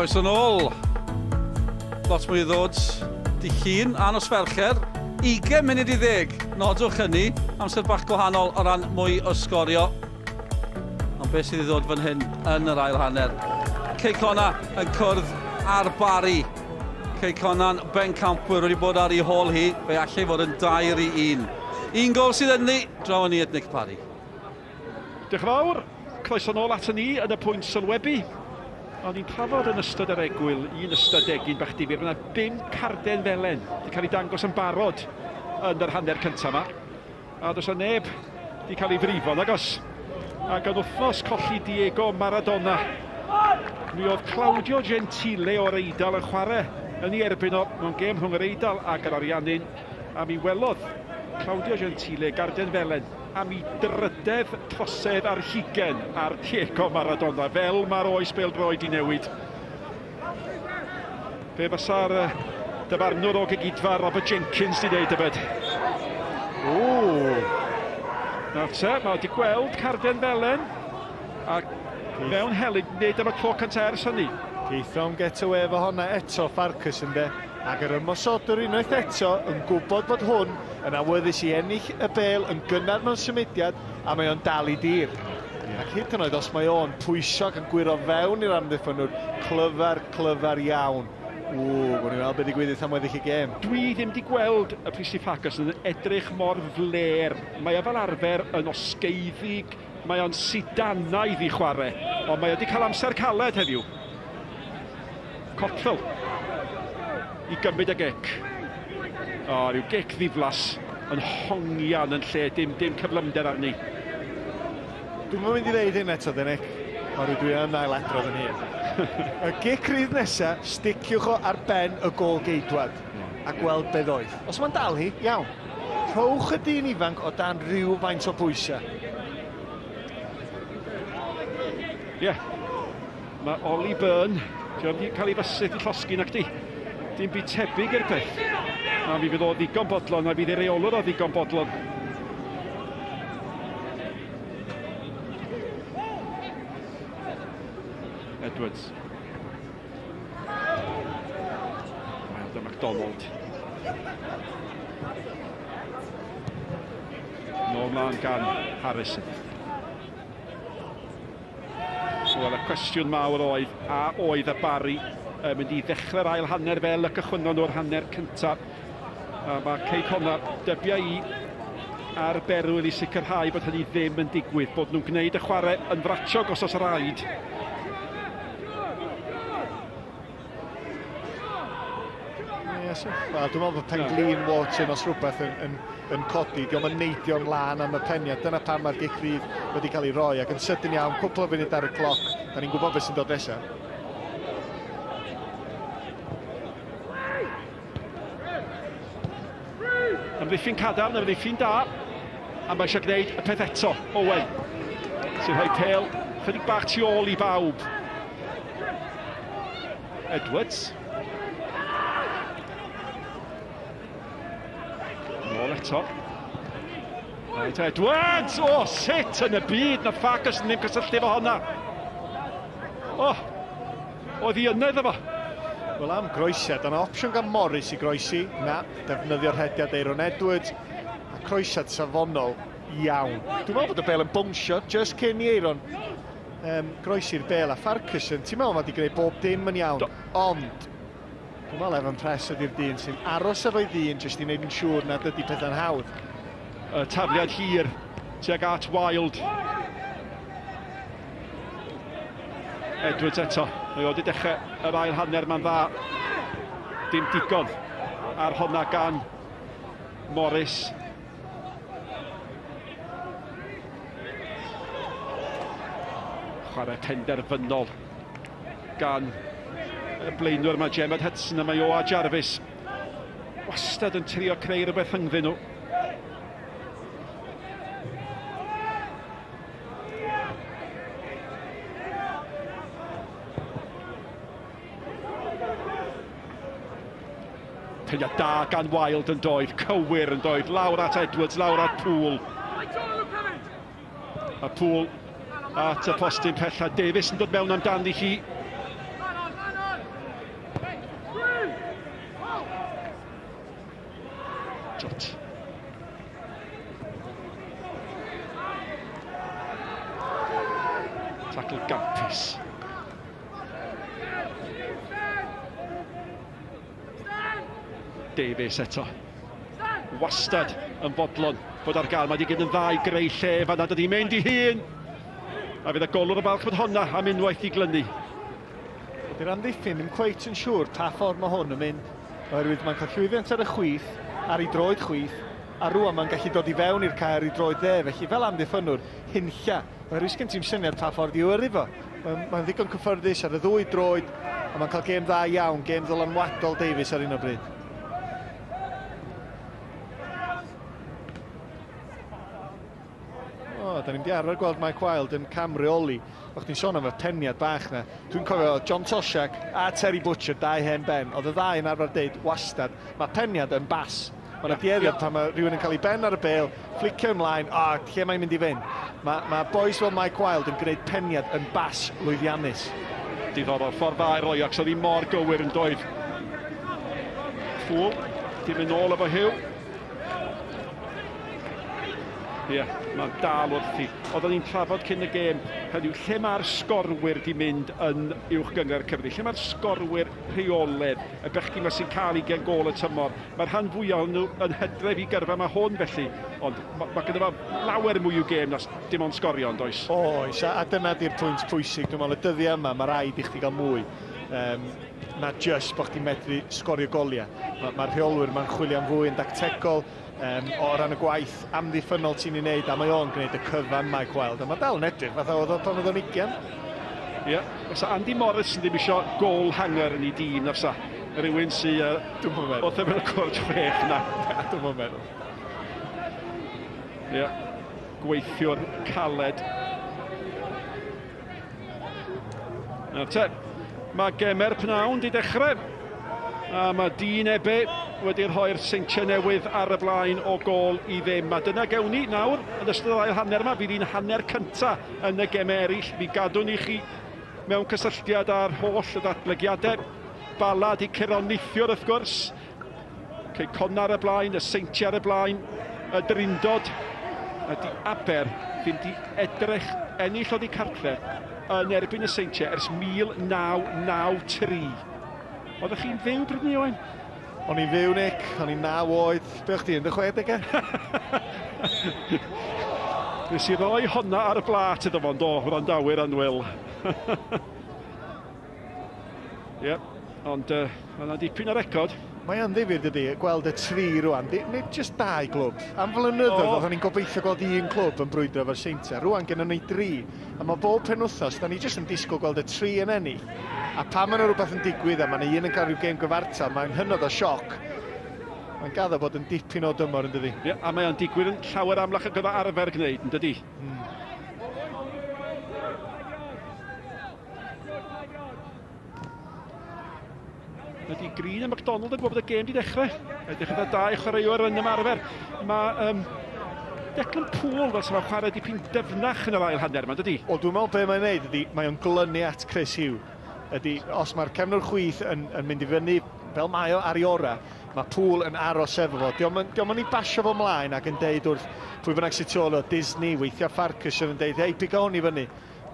Croeso nôl. Lot mwy i ddod. Di llun a nos Fercher. 20 munud i ddeg. Nodwch hynny. Amser bach gwahanol o ran mwy o sgorio. Ond beth sydd i ddod fan hyn yn yr ail hanner? Cei Connah yn cwrdd â'r Barri. Cei Connah'n bencampwyr wedi bod ar ei hôl hi. Fe allai fod yn 2-1. Un gol sydd ynddi, draw â ni at Nick Parry. Diolch yn fawr. Croeso nôl aton ni yn y pwynt sylwebu. O'n i'n trafod yn ystod yr egwyl un ystadegyn bach difyr. Mae yna bum carden felen wedi cael ei dangos yn barod yn yr hanner cyntaf yma. A does 'na neb 'di cael ei frifo, nag oes? Ac yn wythnos colli Diego Maradona, mi oedd Claudio Gentile o'r Eidal yn chwarae yn ei erbyn o mewn gêm rhwng yr Eidal ac yr Ariannin, a mi welodd Claudio Gentile, Garden Felen, am ei drydedd trosedd ar hugen ar Diego Maradona, fel mae'r oes bêl-droed i newid. Be fysa'r dyfarnwr o gegidfa Robert Jenkins di wneud tybed? O! Nawr te, mae wedi gweld carden felen a mewn helyg nid am y tro cyntaf ers hynny. Geithom get away efo honna eto, Farkas ynde? Ac yr ymosodwr unwaith eto yn gwybod bod hwn yn awyddus i ennill y bêl yn gynnar mewn symudiad a mae o'n dal i dir. Ac hyd yn oed os mae o'n pwyso ac yn gwyro fewn i'r amddiffynnwr, clyfar, clyfar iawn. Ww, gwn i weld be ddigwyddith am weddill y gêm. Dwi ddim 'di gweld y Prissy Farkas yn edrych mor flêr. Mae o fel arfer yn osgeiddig, Mae o'n sidanaidd i chwarae, ond mae o wedi cael amser caled heddiw. Cottrell i gymryd y gic. O, rhyw gic ddiflas yn hongian yn lle dim, dim cyflymder arni. Dwi'm yn mynd i ddeud hyn eto, de Nick, oherwydd dwi yn ailadrodd yn hun. Y gic rydd nesa, sticiwch o ar ben y gôl geidwad a gweld be ddoeth. Os mae'n dal hi, iawn. Rhowch y dyn ifanc o dan rywfaint o bwysau. Ie. Yeah. Mae Ollie Byrne, di wedi cael ei fysydd i llosgi nac di. Dim byd tebyg i'r peth. A mi fydd o ddigon bodlon, a fydd ei reolwr o ddigon bodlon. Edwards. Wilder MacDonald. Nôl mlaen gan Harrison. Wel, y cwestiwn mawr oedd, a oedd y Barry yn mynd i ddechrau'r ail hanner fel y cychwynnon nhw'r hanner cyntaf. A mae Cei Connah, dybia i, ar berwyl i sicrhau bod hynny ddim yn digwydd, bod nhw'n gwneud y chwarae yn fratiog os oes rhaid. Yes, wel, dwi'n meddwl bod pen-glin Wharton os rhywbeth yn, yn, yn codi. Diolch yn neidio'n lân am y peniad. Dyna pam mae'r gic rydd wedi cael ei roi. Ac yn sydyn iawn, cwpl o funud ar y cloc. Da ni'n gwybod beth sy'n dod nesaf. Amddiffyn cadarn, amddiffyn da. A mae eisiau gwneud y peth eto, Owen. Sy'n rhoi pel chydig bach tu ôl i bawb. Edwards. Nôl eto. Right, Edwards! O, oh, sut yn y byd na Farkas ddim cysylltu efo honna. O, oh, oedd hi yna iddo fo. Wel am groesiad, yna opsiwn gan Morris i groesi, na, defnyddio'r rhediad Aeron Edwards, a croesiad safonol iawn. Dwi'n meddwl bod y bel yn bownsio just cyn i Aeron um, groesi'r bel, a Farquharson, ti'n meddwl mae wedi gwneud bob dim yn iawn, Do. ond dwi'n meddwl Evan Press ydy'r dyn sy'n aros efo'i ddyn jyst i wneud yn siŵr nad ydy pethau'n hawdd. Y tafliad hir tuag at Wild. Edwards eto. Mae o wedi dechrau yr ail hanner ma'n dda. Dim digon ar honna gan Morris. Chwarae penderfynol gan y blaenwr mae Jemad Hudson a mae o a Jarvis wastad yn trio creu rhywbeth rhyngddyn nhw. Peniad da gan Wild yn doedd, cywir yn doedd, lawr at Edwards, lawr at Poole. A Poole at y postyn pella. Davies yn dod mewn amdani hi. Jot. Tackle gampus. Davies eto. Wastad yn fodlon bod ar gael. Mae wedi gwneud yn dda i greu lle fanna. Dydy mynd i hun. A fydd y golwr yn falch bod honna am unwaith i glynu. Dydy'r amddiffyn ddim cweit yn siŵr pa ffordd mae hwn yn mynd, oherwydd mae'n cael llwyddiant ar y chwith, ar ei droed chwith, a rŵan mae'n gallu dod i fewn i'r cae ar ei droed dde, felly fel amddiffynnwr, hunlla, oherwydd sgen ti'm syniad pa ffordd i'w yrru fo. Mae'n mae ddigon cyffyrddus ar y ddwy droed, a mae'n cael gêm dda iawn, gêm ddylanwadol Davies ar un o bryd. Da ni'n di arfer gweld Mike Wilde yn camreoli. O'ch chdi'n sôn am y peniad bach na. Dwi'n cofio John Toshack a Terry Butcher, dau hen ben. Oedd y ddau yn arfer deud wastad, mae peniad yn bas. Mae yna dueddiad pan mae rhywun yn cael ei ben ar y bêl, fflicio ymlaen, a lle mae'n mynd i fynd? Mae, mae boys fel Mike Wilde yn gwneud peniad yn bas lwyddiannus. Diddorol, ffordd dda i roi, ac oedd hi mor gywir yn doedd. Ffwl, dim yn ôl efo Hugh. Ie, yeah, mae'n dal wrthi. Oedden ni'n trafod cyn y gêm, hynny yw, lle mae'r sgorwyr di mynd yn uwch gynghrair Cymru? Lle mae'r sgorwyr rheoledd, y bechgyn 'ma sy'n cael ugain gôl y tymor? Mae'r rhan fwyaf ohonyn nhw yn hydref i gyrfa mae hwn felly, ond mae, mae gyda fo lawer mwy i'w gêm na dim ond sgorio, yn does? Oes, a, a dyna di'r pwynt pwysig, dwi'n meddwl, y dyddiau yma, mae rhaid i chdi gael mwy. Um, na jyst bod chdi'n medru sgorio goliau. Mae'r ma rheolwyr ma'n chwilio am fwy yn dactegol, um, o ran y gwaith amddiffynnol ti'n ei wneud, a mae o'n gwneud y cyfan Mike Wilde, a mae dal yn edrych fatha oedd o pan oedd o'n ugian. Ie, yeah. Fysa Andy Morrison ddim eisiau goal hanger yn ei dîm, na fysa? Rhywun sy'n uh, wrth ymyl y cwrt chwech na. Dwi'm yn meddwl. Ie, yeah. Gweithiwr caled. Nawr te, mae gemer pnawn di dechrau. A mae Dyn Ebe wedi rhoi'r Seintiau Newydd ar y blaen o gol i ddim. A dyna gewn ni nawr yn ystod yr ail hanner yma. Fydd hi'n hanner cynta yn y gemau eraill. Mi gadwn ni chi mewn cysylltiad â'r holl ddatblygiadau. Bala di curo neithiwr wrth gwrs. Cei Connah ar y blaen, y Seintiau ar y blaen, y Drindod a di Aber ddim di edrych ennill oddi cartre yn erbyn y Seintiau ers 1993. Oeddech chi'n fyw bryd 'ny, Owain? O'n i'n fyw, Nick. O'n i'n naw oed. Be o'ch ti, yn dy chwedegau? Nes i roi honna ar y blât iddo fo, do, wrandawyr annwyl. Ie, ond uh, mae yna dipyn o record. Mae o'n ddifyr, dydy, gweld y tri rwan. Nid jyst dau glwb. Am flynyddoedd oh. oeddwn ni'n gobeithio gweld un clwb yn brwydro efo'r Seintiau. Rwan gennym ni dri. A mae bob penwythnos, da ni jyst yn disgwyl gweld y tri yn ennill. A pan mae yna rhywbeth yn digwydd a mae yna un yn cael rhyw gêm gyfartal, mae'n hynod o sioc. Mae'n gaddo bod yn dipyn o dymor yn dydy. Ie, a mae o'n digwydd yn llawer amlach ag oedd arfer gwneud, yn dydy? Mm. Ydy Green a McDonald yn gwybod bod y gêm wedi dechrau. Edrych ar dau chwaraewr yn ymarfer. Mae um, Declan Poole fel sy'n chwarae dipyn dyfnach yn yr ail hanner yma, dydy? Wel, dwi'n meddwl be mae'n neud ydy, mae o'n glynu at Chris Hugh. Ydy, os mae'r cefnwr chwith yn, yn mynd i fyny fel mae o ar ei orau, mae Poole yn aros efo fo. Dio'm yn, dio'm yn ei basio fo mlaen ac yn deud wrth pwy bynnag sy'n tu ôl o Disney, weithiau Farquharson yn deud, hei, pigo hwn i fyny.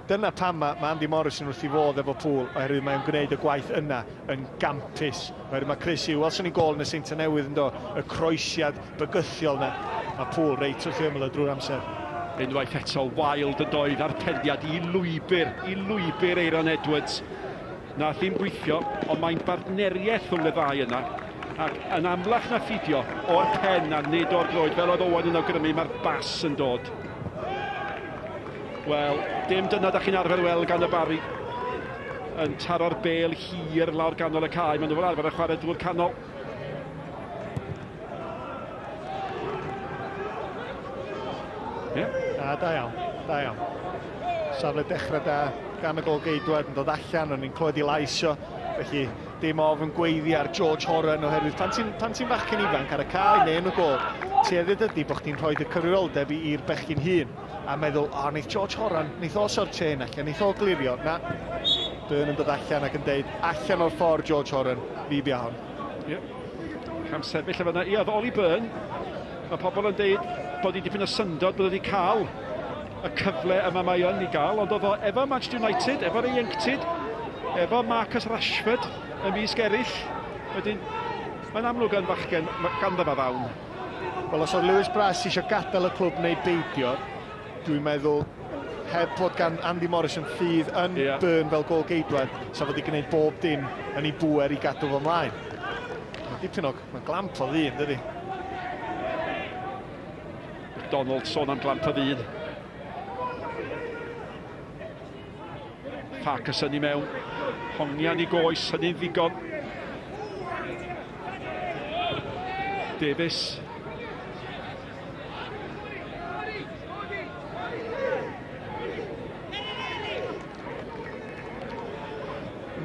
Dyna pam mae, mae Andy Morrison wrth ei fodd efo Poole, oherwydd mae o'n gwneud y gwaith yna yn gampus. Oherwydd mae Chris Hugh, welson ni gôl yn y Seintiau Newydd yndo, y croesiad bygythiol yna. Mae Poole reit wrth ei ymyl o drwy'r amser. Unwaith eto, Wilde yn doedd a'r peniad i lwybr, i lwybr Aeron Edwards. Nath ddim gweithio, ond mae'n bartneriaeth rhwng y ddau yna. Ac yn amlach na pheidio, o'r pen a nid o'r droed, fel oedd Owen yn awgrymu, mae'r bas yn dod. Wel, dim dyna da chi'n arfer weld gan y Barri. Yn taro'r bel hir lawr ganol y cae. Maen nhw fel arfer yn chwarae drwy'r canol. Ie. Yeah. Na, da iawn, da iawn. Safle dechrau da gan y golgeidwad yn dod allan, o'n i'n clywed i lais o, felly dim ofn gweiddi ar George Horan oherwydd pan ti'n pan ti'n fachgen ifanc ar y cae neu yn y gôl, tueddiad ydy bod chdi'n rhoi y cyfrifoldeb i'r bechgyn hŷn a meddwl, o, oh, neith George Horan, neith o sortio hyn allan, neith o glirio. Na, Byrne yn dod allan ac yn deud, allan o'r ffordd George Horan, fi bia hon. Ie. Yeah. Cam sefyll efo yna. Ie, oedd Ollie Byrne, mae pobl yn deud bod hi dipyn o syndod bod wedi cael y cyfle yma mae yn ei gael, ond oedd o efo Manchester United, efo'r ieuenctid, efo Marcus Rashford ymysg eraill. Wedyn, mae'n amlwg yn fachgen ganddo fo ddawn. Wel, os oedd Lewis Brass eisiau gadael y clwb neu beidio, dwi'n meddwl heb fod gan Andy Morrison ffydd yn yeah. Byrne fel gôl-geidwad, sa fod wedi gwneud bob dim yn ei bŵer i gadw fo mlaen. Mae'n dipyn o, mae'n glamp o ddyn, dydy. McDonald sôn am glamp o ddyn. Farquharson i mewn. Hongian i goes, hynny'n ddigon. Davies.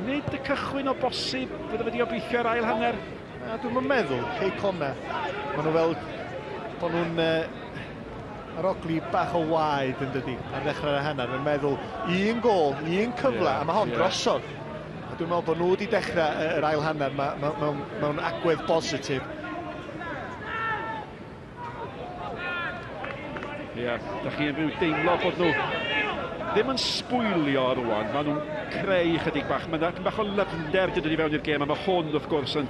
Nid y cychwyn o bosib fydde wedi obeithio ar ail hanner. Na, dwi'm yn meddwl. Cei Connah, maen nhw fel bod nhw'n uh, arogli bach o waed yn dydi ar ddechrau'r hanner. Mae'n meddwl un gol, un cyfle, yeah, a mae hon yeah. drosodd. A dwi'n meddwl bod nhw wedi dechrau yr ail hanner ma, ma, mewn, mewn agwedd bositif. Ie, yeah, da chi'n rhyw deimlo bod nhw ddim yn sbwylio rwan, maen nhw'n creu chydig bach, mae'n yna bach o lyfnder gyda ni fewn i'r gêm, a mae hwn wrth gwrs yn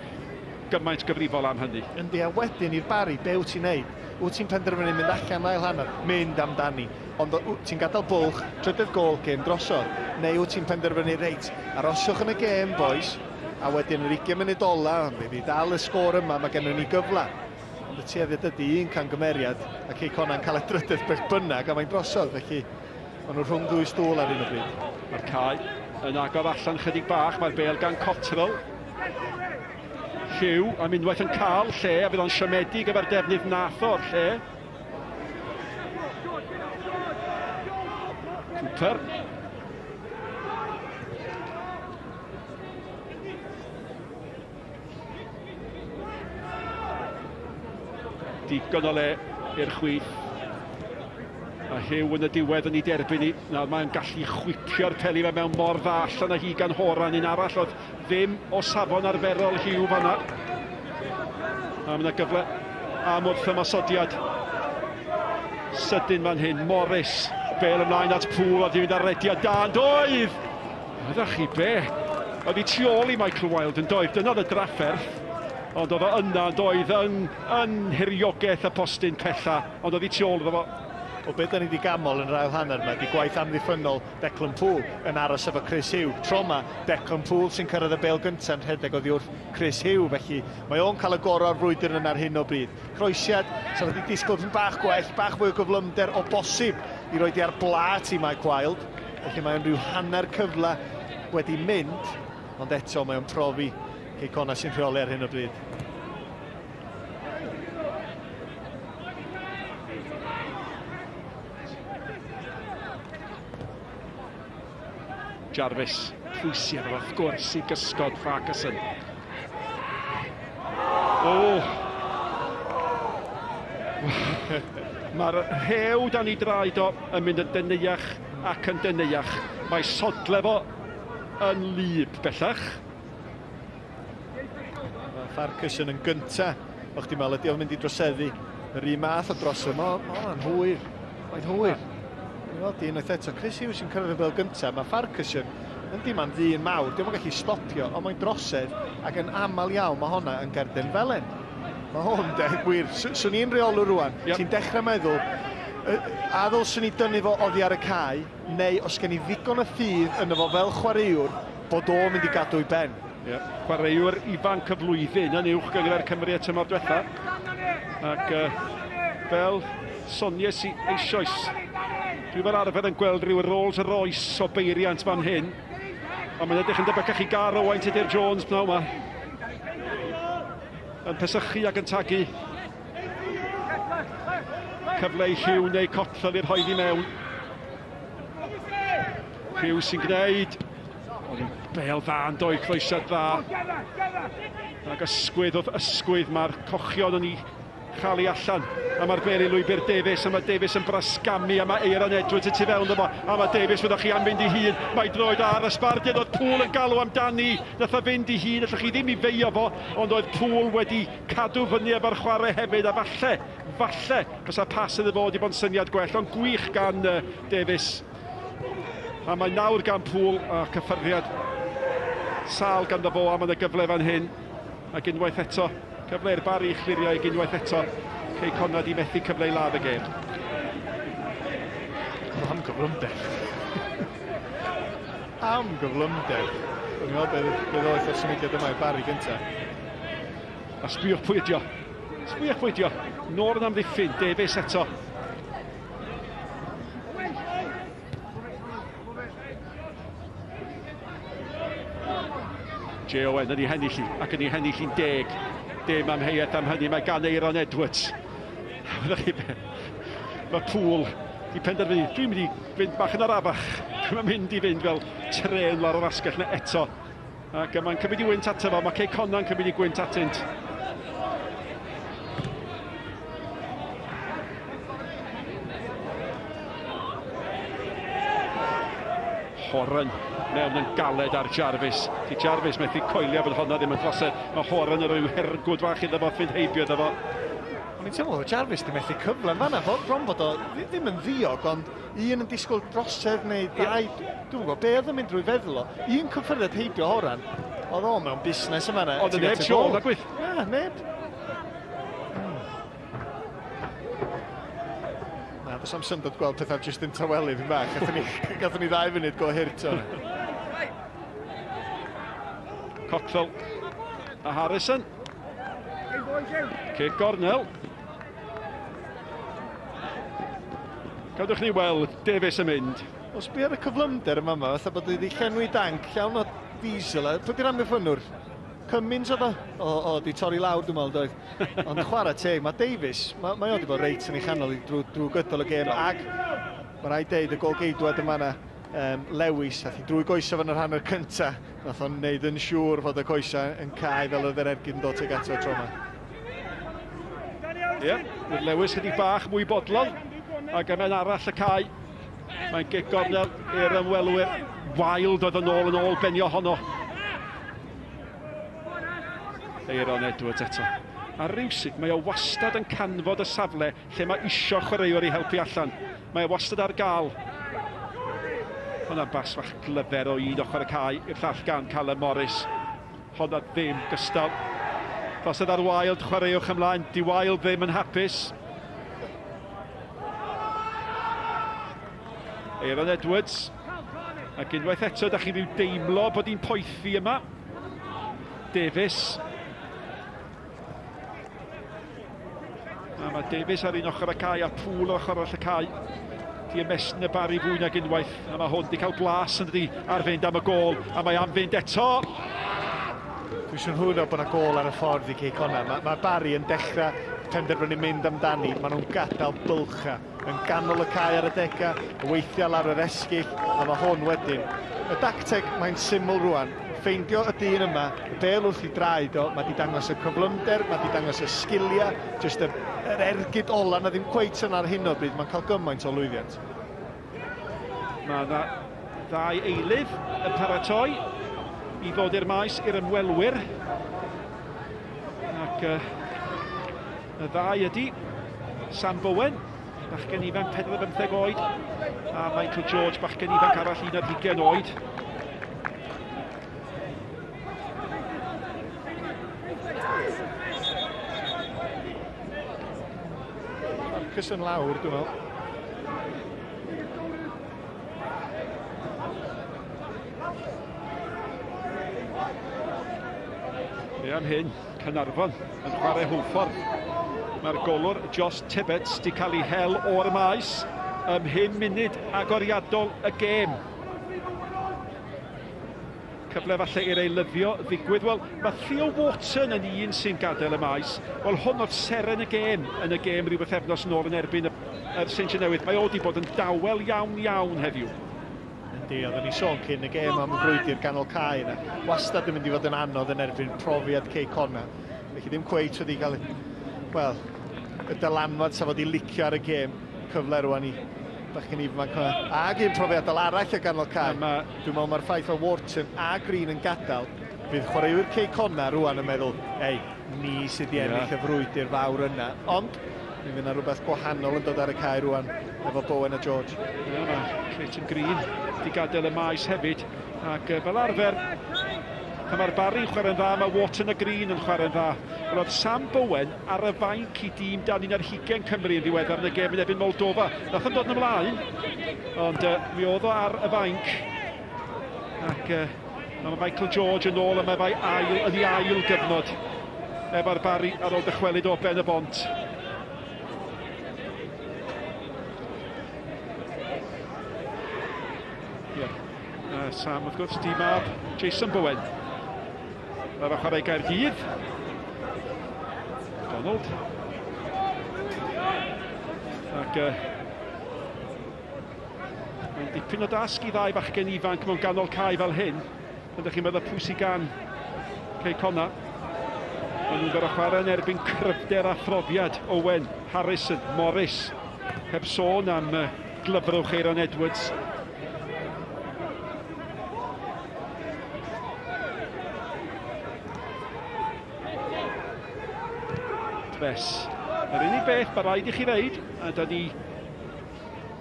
gymaint gyfrifol am hynny. Yndi, a wedyn i'r Barri, be wyt ti'n neud? Wyt ti'n penderfynu mynd allan ail hanner? Mynd amdani. Ond ti'n gadael bwlch, trydydd gol, gêm drosodd. Neu wyt ti'n penderfynu, reit, aroswch yn y gêm, boys, a wedyn yr 20 munud ola, ond fi dal y sgôr yma, mae gennym ni gyfle. Ond y tueddiad ydy un camgymeriad a Cei Connah'n cael ei drydedd beth bynnag a mae'n drosodd, felly maen nhw rhwng ddwy stŵl ar hyn o bryd. Mae'r cae yn agor allan chydig bach, mae'r bel gan Cotterill. Hugh am unwaith yn cael lle a fydd o'n siomedig efo'r defnydd nath o'r lle. Cooper. Digon o le i'r chwith. A Hugh yn y diwedd yn ei derbyn i. Nawr mae'n gallu chwipio'r peli fe mewn mor dda allan â hi gan Horan. Un arall oedd ddim o safon arferol Hugh fanna. A mae yna gyfle am wrth ymosodiad sydyn fan hyn. Morris, bel ymlaen at Poole, oedd hi'n mynd ar rediad da, yn doedd! Ydych chi be? Oedd hi tu ôl i Michael Wilde yn doedd, dyna oedd y drafferth. Ond oedd o yna yn doedd yn, yn hiriogaeth y postyn pella, ond oedd hi tu ôl iddo fo. O beth da ni wedi gamol yn yr ail hanner yma, di gwaith amddiffynnol Declan Poole yn aros efo Chris Hugh. Tro yma, Declan Poole sy'n cyrraedd y bêl gyntaf yn rhedeg oddi wrth Chris Hugh, felly mae o'n cael y gorau o'r frwydr yna ar hyn o bryd. Croesiad, sa wedi disgwyl tipyn bach gwell, bach mwy o gyflymder o bosib i roed i ar blât i Mike Wilde. Felly mae o'n rhyw hanner cyfle wedi mynd, ond eto mae o'n profi Cei Connah sy'n rheoli ar hyn o bryd. Jarvis, pwysiad wrth gwrs i gysgod Farquharson. O! Mae'r rhew dan ei draed o yn mynd yn deneuach ac yn deneuach. Mae sodle fo yn wlyb bellach. Mae Farquharson yn gynta. O'ch ti'n meddwl ydy o'n mynd i droseddu yr un math o drosedd. Mae o'n hwyr. Mae'n hwyr. Dwi'n meddwl di unwaith eto. Chris Hughes yn cyrraedd y bel gyntaf. Mae Farquharson yn dim ond ddyn mawr. Diolch yn gallu stopio, ond mae'n drosedd ac yn aml iawn mae honna yn gerdyn felen. Mae hwn, de, gwir. Swn i'n reolwr rwan, yep. Ti'n dechrau meddwl, a ddylswn i dynnu fo oddi ar y cae, neu os gen i ddigon o ffydd yno fo fel chwaraewr, bod o'n mynd i gadw i ben. Yep. Chwaraewr ifanc y flwyddyn yn uwch gynghrair Cymru y tymor diwetha. Ac uh, fel sonies i eisoes, dwi fel arfer yn gweld rhyw Rolls Royce o beiriant fan hyn. Ond mae'n edrych yn debycach i gar Owain Tudur Jones pnawn yma. Yn pesychu ac yn tagu. Cyfle i Hugh neu Cottrell i'r rhoi i mewn. Hugh sy'n gwneud. Oedd hi'n bel dda yn doi, croesiad dda. Ac ysgwydd wrth ysgwydd mae'r cochion yn ei chael ei allan. A mae'r bel i lwybr Davies, a mae Davies yn brasgamu, a mae Eiron Edwards y tu fewn iddo fo, a mae Davies, fyddwch chi am fynd i hun, mae droed ar y sbardun, oedd Poole yn galw amdani, nath o fynd i hun, allwch chi ddim i feio fo, ond oedd Poole wedi cadw fyny efo'r chwarae hefyd, a falle, falle, fysa pas iddo fo wedi bod yn syniad gwell, ond gwych gan uh, Davies. A mae nawr gan Poole a cyffyrddiad sâl ganddo fo, a mae yna gyfle fan hyn. Ac unwaith eto, cyfle i'r Barri i chlirio ag unwaith eto, Cei Connah di methu cyfle i ladd y gêm. Am gyflymder. Am gyflymder. Dwi'n meddwl beth beth oedd o'r symudiad yma i'r Barri gyntaf. A sbïwch pwy ydi o. Sbïwch pwy ydi o. Nôl yn amddiffyn, Davies eto. Jay Owen yn ei hennill hi, ac yn ei hennill hi'n deg. Dim amheuaeth am hynny, mae gan Eiron Edwards. Fyddwch chi be? Mae Pŵl di penderfynu, dwi'n mynd i fynd bach yn arafach. Dwi'n mynd i fynd fel tren lawr o'r asgell na eto. Ac mae'n cymryd i wynt ato fo, mae Cei Connah'n cymryd i gwynt atynt. Horan mewn yn galed ar Jarvis. Di Jarvis methu coelio bod honna ddim yn drosedd. Mae Horan yn rhyw hergwd fach iddo fo, fynd heibio iddo fo. O'n i'n teimlo bod Jarvis di methu cyfle yn fanna, bron bod o ddim yn ddiog, ond un yn disgwyl drosedd neu ddau, yeah. Dwi'n gwybod be oedd yn mynd drwy feddwl o. Un cyffyrddiad heibio Horan, oedd o mewn busnes yma. Oedd y neb tu ôl, nagwydd? Na, neb. Na, does am syndod gweld pethau jyst yn tawelu fi'n bach. Gathon ni, gathon ni ddau funud go hurt o'n. Cockfill a Harrison. Cic gornel. Cadwch ni weld Davies yn mynd. Os bu ar y cyflymder yma yma, fatha bod wedi llenwi danc llawn o diesel. A pwy di'r amddiffynnwr? Cummins oedd o? O, o, di torri lawr dwi'n meddwl doedd. Ond chwarae teg, mae Davies, mae, mae o wedi bod reit yn ei chanol i drwy, drwy gydol y gêm, ac mae rhaid deud y gol-geidwad yma yna, um, Lewis, ath i drwy goesau fan yr hanner cynta, nath o'n neud yn siŵr fod y coesau yn cael fel oedd yr ergyd yn dod tuag ato tro yma. Ie, yeah, Lewis chydig bach mwy bodlon, ac yma'n arall y cae. Mae'n gic gornel i'r ymwelwyr. Wild oedd yn ôl yn ôl benio honno. Aeron Edwards eto. A rywsut mae o wastad yn canfod y safle lle mae isio chwaraewr i helpu allan. Mae o wastad ar gael. Hwnna'n bas fach glyfer o un ochr y cae i'r llall gan Callum Morris. Honna ddim gystal. Drosodd ar Wild, chwaraewch ymlaen. Di Wild ddim yn hapus. Aaron Edwards. Ac unwaith eto, da chi rhyw deimlo bod hi'n poethi yma. Davies. A mae Davies ar un ochr y cae a Poole ar ochr arall y cae. Di ymestyn y bari fwy nag unwaith. A mae hwn di cael blas yn dydi ar fynd am y gôl. A mae am fynd eto. Dwi'n synhwyro bod yna gôl ar y ffordd i Cei Connah. Mae, mae Barry yn dechrau penderfynu mynd amdani. Maen nhw'n gadael bylchau yn ganol y cae ar adegau, weithiau lawr yr esgyll, a mae hwn wedyn. Y dacteg, mae'n syml rwan. Ffeindio y dyn yma, y bêl wrth i draed o, mae di dangos y cyflymder, mae di dangos y sgiliau, jyst y, yr ergyd ola na ddim cweit yna ar hyn o bryd, mae'n cael gymaint o lwyddiant. Mae yna ddau eilydd yn paratoi i ddod i'r maes i'r ymwelwyr. Ac uh, y ddau ydy Sam Bowen, bachgen ifanc 45 oed, a Michael George, bachgen ifanc arall 21 oed. Marcus yn lawr, dwi'n meddwl. Be am hyn? Caernarfon yn chwarae Hwlffordd. Mae'r golwr Josh Tibbets di cael ei hel o'r maes ym mhum munud agoriadol y gêm. Cyfle falle i'r eilyddio ddigwydd. Wel, mae Theo Wharton yn un sy'n gadael y maes. Wel, hwn oedd seren y gêm yn y gêm rhyw bythefnos yn ôl yn erbyn y, yr Seintiau Newydd. Mae o wedi bod yn dawel iawn iawn heddiw. Yndi, oedden ni sôn cyn y gêm am y frwydr ganol cae yna. Wastad yn mynd i fod yn anodd yn erbyn profiad Cei Connah. Felly ddim cweit wedi cael, wel, y dylanwad sa fod i licio ar y gêm. Cyfle rwan i bachgen ifanc yma. Ag un profiadol arall o ganol cae. Ma... Dwi'n meddwl mae'r ffaith o Wharton a Green yn gadael, bydd chwaraewyr Cei Connah rwan yn meddwl, ei, ni sydd wedi ennill yeah. y frwydr fawr yna. Ond, mi fydd yna rhywbeth gwahanol yn dod ar y cae rwan efo Bowen a George. Ie, yeah, mae Clayton Green wedi gadael y maes hefyd. Ac fel arfer, pan mae'r Barry'n chwarae'n dda, mae Wharton a Green yn chwarae'n dda. Wel, oedd Sam Bowen ar y fainc i dîm dan 21 Cymru yn ddiweddar yn y gêm yn erbyn Moldova. Nath o'n dod yn ymlaen, ond uh, mi oedd o ar y fainc. Ac uh, mae Michael George yn ôl yma efo'i ail, yn ei ail gyfnod efo'r Barry ar ôl dychwelyd o Ben y Bont. Yeah. Uh, Sam, wrth gwrs, di mab Jason Bowen. Mae fe chwarae Gaerdydd. Donald. Ac uh, Mae'n dipyn o dasg i ddau fachgen ifanc mewn ganol cae fel hyn. Ydych chi'n meddwl pwy sy'n gan Cei Connah? Maen nhw'n gorfod chwarae yn erbyn cryfder a phrofiad Owen, Harrison, Morris. Heb sôn am glyfrwch Aeron Edwards. Pres. Yr unig beth mae rhaid i chi ddeud, a da ni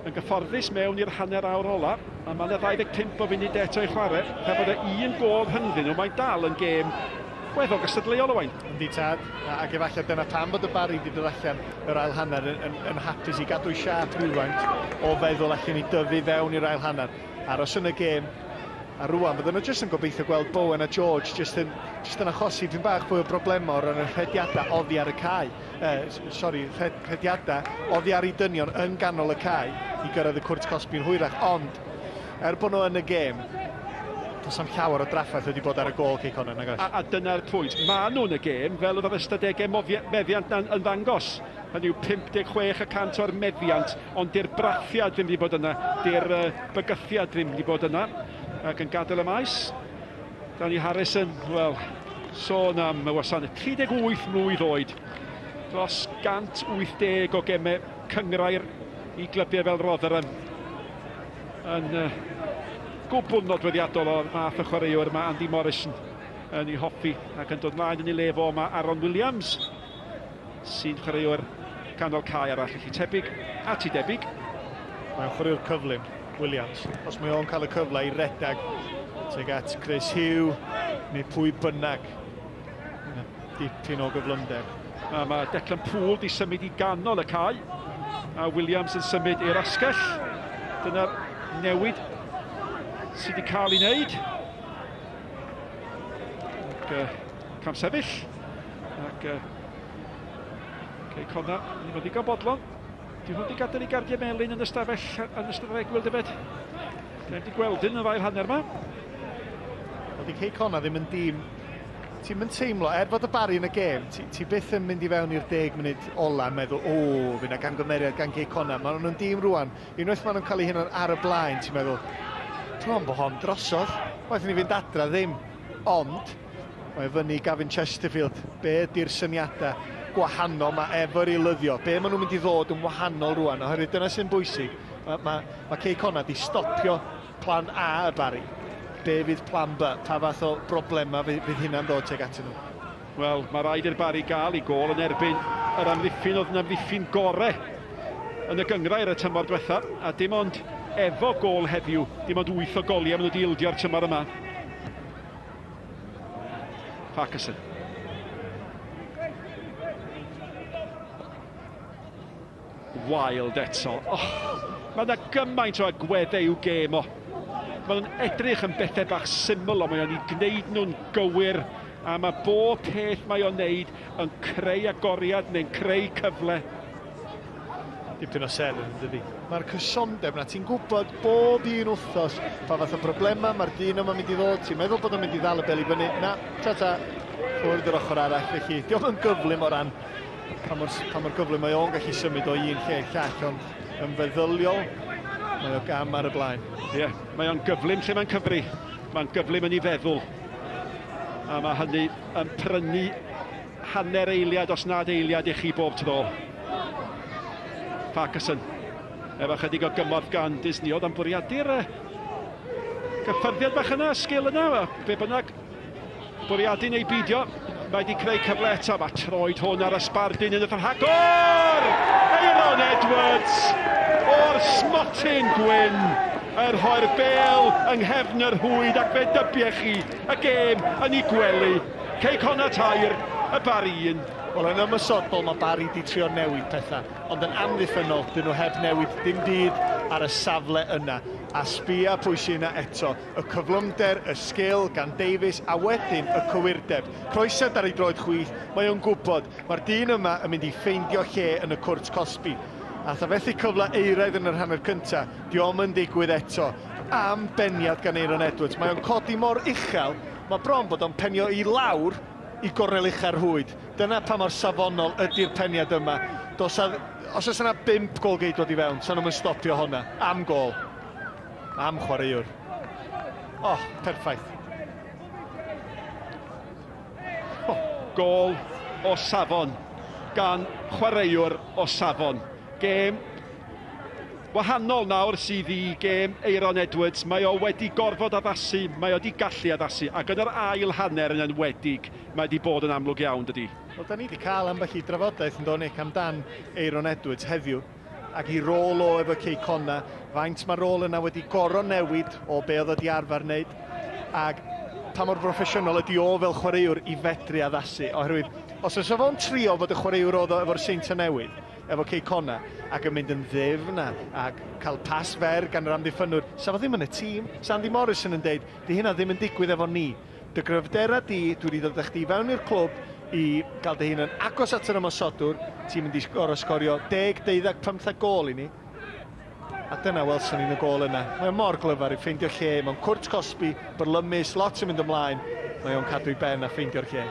yn gyfforddus mewn i'r hanner awr ola, a mae yna 25 o funud eto i chwarae, heb bod e un gôl rhyngddyn nhw, mae'n dal yn gêm weddol gystadleuol, Owain. Yndi tad, ac efallai dyna pam bod y Barri wedi dod allan yr ail hanner yn, yn, yn hapus i gadw'i siâp rhywfaint o feddwl allan i dyfu fewn i'r ail hanner. Aros yn y gêm, a rwan fydden nhw jyst yn gobeithio gweld Bowen a George jyst yn, jyst yn achosi pyn bach fwy o broblemau o ran y rhediadau oddi ar y cae. eh, sori, rhed, rhediadau oddi ar ei dynion yn ganol y cae i gyrraedd y cwrt cosbi'n hwyrach, ond er bod nhw yn y gêm, does am llawer o drafferth wedi bod ar y gôl Cei Connah, nag oes? A, a dyna'r pwynt. Maen nhw yn y gêm, fel oedd yr ystadegau meddiant na'n yn ddangos. Hynny yw 56 y cant o'r meddiant, ond di'r brathiad ddim wedi bod yna, di'r uh, bygythiad ddim wedi bod yna, ac yn gadael y maes. Danny Harrison, wel, sôn am y wasanaeth, 38 mlwydd oed, dros 180 o gemau cynghrair i glybiau fel Rotherham yn uh, gwbl nodweddiadol o'r math o chwaraewr mae Andy Morrison yn ei hoffi ac yn dod mlaen yn ei le fo mae Aaron Williams sy'n chwaraewr canol cae arall, felly tebyg at ei debyg. Mae'n chwaraewr cyflym, Williams. Os mae o'n cael y cyfle i redeg tuag at Chris Hugh neu pwy bynnag, dipyn o gyflymder. A mae Declan Poole di symud i ganol y cae, a Williams yn symud i'r asgell. Dyna'r newid sydd wedi cael ei wneud. Ac, uh, camsefyll. Ac uh, Cei Connah, ni'n fod ddigon bodlon. Di hwn di gadael i gardiau melyn yn y stafell yn ystod yr egwyl, dyfed. Dwi'n wedi gweld hyn yn yr ail hanner yma. Wel, di Cei Connah ddim yn dîm... Ti'n mynd teimlo, er fod y Barri yn y gêm, ti, ti byth yn mynd i fewn i'r 10 munud ola yn meddwl, o, fydd na gamgymeriad gan Cei Connah. Maen nhw'n dîm rwan, unwaith maen nhw'n cael eu hunain ar y blaen, ti'n meddwl, bron bod hon drosodd. Waeth ni fynd adra ddim. Ond, Mae fyny Gavin Chesterfield. Be ydy'r syniadau gwahanol mae efo'r eilyddio? Be maen nhw'n mynd i ddod yn wahanol rwan? Oherwydd dyna sy'n bwysig. Mae, mae, mae Cei Connah di stopio plan A y Barri. Be fydd plan B? Pa fath o broblemau fydd, fydd hynna'n dod tuag atyn nhw? Wel, mae rhaid i'r Barri gael ei gôl yn erbyn yr amddiffyn oedd yn amddiffyn gore yn y gynghrair y tymor diwetha, a dim ond efo gôl heddiw, dim ond 8 o goliau maen nhw wedi ildio'r tymor yma. Parkinson. Wild eto. Oh, mae yna gymaint o agweddau i'w gêm o. Mae nhw'n edrych yn bethau bach syml, ond mae o'n ei gwneud nhw'n gywir, a mae bob peth mae o'n neud yn creu agoriad neu'n creu cyfle. Dipyn o seren yn dydi? Mae'r cysondeb 'na, ti'n gwybod bob un wthos pa fath o broblemau mae'r dyn yma'n mynd i ddod, ti'n meddwl bod o'n mynd i ddal y bel i fyny, na, ta ta, ffwrdd yr ochr arall, felly diolch yn gyflym o ran pa mor, pa mor gyflym mae o'n gallu symud o un lle i'r llall, ond yn feddyliol, mae o gam ar y blaen. Ie, yeah, mae o'n gyflym lle mae'n cyfri, mae'n gyflym yn ei feddwl, a mae hynny yn prynu hanner eiliad os nad eiliad i chi bob tro. Parkinson, efo chydig o gymorth gan Disney, oedd am bwriadu'r gyffyrddiad bach yna, sgil yna, be bynnag, bwriadu neu beidio, mae wedi creu cyfle eto, mae troed hwn ar y sbardun yn y rhagor! Aeron Edwards o'r smotyn gwyn yn rhoi'r bêl yng nghefn yr rhwyd ac fe dybiech chi y gêm yn ei gwely. Cei Connah tair, y Barri un. Wel, yn ymosodol mae Barri 'di trio newid pethau, ond yn amddiffynnol dyn nhw heb newid dim byd ar y safle yna. A sbia pwy sy yna eto, y cyflymder, y sgil gan Davies, a wedyn y cywirdeb. Croesiad ar ei droed chwith, mae o'n gwybod, mae'r dyn yma yn mynd i ffeindio lle yn y cwrt cosbi. Ath o fethu cyfle euraidd yn yr hanner cynta, dio'm yn digwydd eto. Am beniad gan Aeron Edwards, mae o'n codi mor uchel, Mae bron bod o'n penio i lawr i gornel ucha'r rhwyd. Dyna pa mor safonol ydy'r peniad yma. Does a, os oes yna bump gôl geidwad i fewn, 'sa nhw'm yn stopio honna. Am gôl. Am chwaraewr. Oh, perffaith. Gôl o safon gan chwaraewr o safon. Gêm wahanol nawr sydd i gêm Aeron Edwards. Mae o wedi gorfod addasu, mae o wedi gallu addasu, ac yn yr ail hanner yn enwedig, mae wedi bod yn amlwg iawn, dydy? Wel, da ni wedi cael ambell i drafodaeth yn do, Nick, amdan Aeron Edwards heddiw ac i rôl o efo Cei Connah, faint mae'r rôl yna wedi goro newid o be oedd o wedi arfer wneud, ac pa mor broffesiynol ydy o fel chwaraewr i fedru addasu, oherwydd os oes fo'n trio fod y chwaraewr oedd o efo'r Seintiau Newydd, efo Cei Connah, ac yn mynd yn ddyfn a, a cael pas fer gan yr amddiffynnwr, sa fo ddim yn y tîm. Sa Andy Morrison yn deud, di hynna ddim yn digwydd efo ni. Dy gryfdera di, dwi wedi dod â chdi i fewn i'r clwb i gael dy hun yn agos at yr ymosodwr, ti'n mynd i gorfod sgorio 10, 12, 15 gôl i ni. A dyna welson ni'n y gôl yna. Mae o mor glyfar i ffeindio lle mewn cwrt cosbi, byrlymus, lot yn mynd ymlaen. Mae o'n cadw i ben a ffeindio'r lle.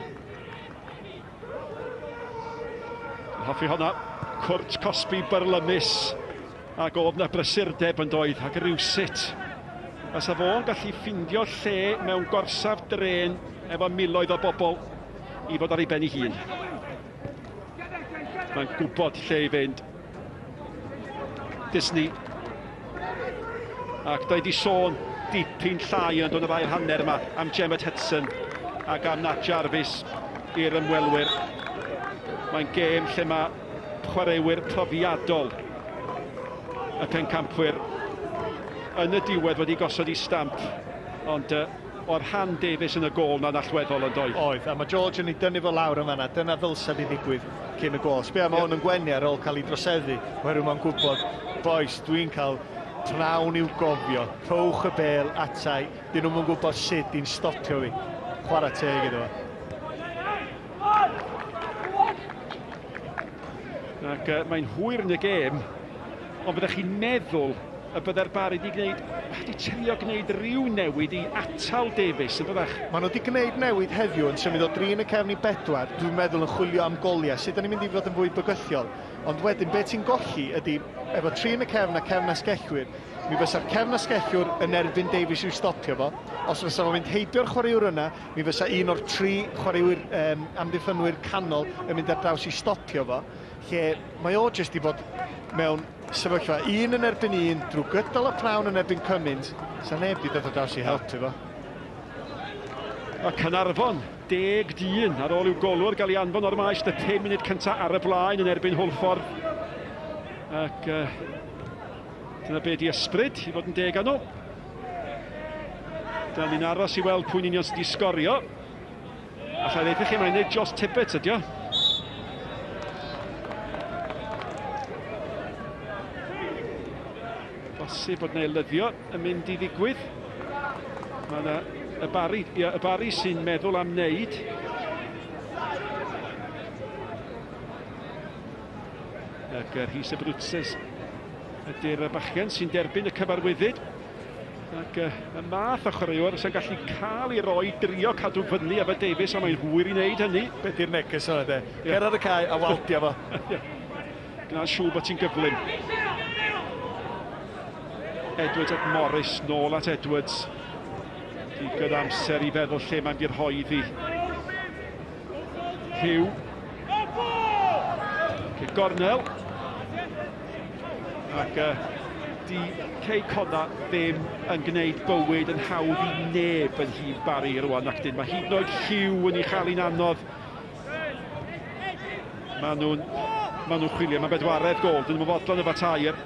Hoffi honna. Cwrt cosbi byrlymus. Ac oedd 'na brysurdeb yn doedd, ac rywsut, fysa fo'n gallu ffindio lle mewn gorsaf drên efo miloedd o bobl i fod ar ei ben ei hun. Mae'n gwybod lle i fynd. Disney. Ac da i di sôn dipyn llai yn dod yr ail hanner yma am Jemmet Hudson ac am Nat Jarvis i'r ymwelwyr. Mae'n gêm lle mae chwaraewyr profiadol y pencampwyr yn y diwedd wedi gosod i stamp, ond uh, oedd Han Davies yn y gôl na'n allweddol yn doedd? Oedd, a mae George yn ei dynnu fo lawr yn fanna, dyna ddylsa di ddigwydd cyn y gôl. Sbia, mae hwn yn gwenu ar ôl cael ei droseddu, oherwydd mae'n gwybod, boys, dwi'n cael pnawn i'w gofio, rhowch y bêl atai, dyn nhw'm yn gwybod sut i'n stopio fi. Chwarae teg iddo fo. Ac uh, mae'n hwyr yn y gêm, ond byddech chi'n meddwl y byddai'r Barri wedi gwneud, wedi trio gwneud rhyw newid i atal Davies, yn byddech? Maen nhw wedi gwneud newid heddiw yn symud o dri yn y cefn i bedwar, dwi'n meddwl yn chwilio am goliau, sut da ni'n mynd i fod yn fwy bygythiol. Ond wedyn, be ti'n golli ydy, efo tri yn y cefn a cefn asgellwyr, mi fysa'r cefn asgellwr yn erbyn Davies i'w stopio fo. Os fysa fo'n mynd heibio'r chwaraewr yna, Mi fysa un o'r tri chwaraewyr um, amddiffynwyr canol yn mynd ar draws i stopio fo, lle mae o jyst i fod mewn sefyllfa un yn erbyn un drwy gydol y pnawn yn erbyn Cummins, sa neb wedi dod ar draws i helpu fo. Mae Caernarfon, deg dyn ar ôl i'w golwr gael ei anfon o'r maes y 5 munud cyntaf ar y blaen yn erbyn Hwlffordd. Ac uh, dyna be di ysbryd, i fod yn deg â nhw. Da ni'n aros i weld pwy'n union sydd wedi sgorio. Alla i ddeud chi, mae'n neud Josh Tibbet ydi o. Bosib bod yna eilyddio yn mynd i ddigwydd. Mae yna y Barry, ia, y Barry sy'n meddwl am wneud. Ac Rhys Abruzes ydy'r bachgen sy'n derbyn y cyfarwyddyd. Ac uh, y math o chwaraewr sy'n gallu cael ei roi drio cadw fyny efo Davies, a mae'n hwyr i wneud hynny. Be di'r neges yna de? Yeah. Cer ar y cae a waldia fo. yeah. Gwna'n siŵr bod ti'n gyflym. Edwards at Morris, nôl at Edwards. Digon amser i feddwl lle mae'n mynd i'r rhoi iddi. Hugh. Gornel. Ac uh, di Cei Connah ddim yn gwneud bywyd yn hawdd i neb yn nhîm Barry rwan ac dyn. Mae hyd yn oed Hugh yn ei chael hi'n anodd. Maen nhw'n ma nhw chwilio, mae'n bedwaredd gol, dyn nhw'n fodlon efo tair.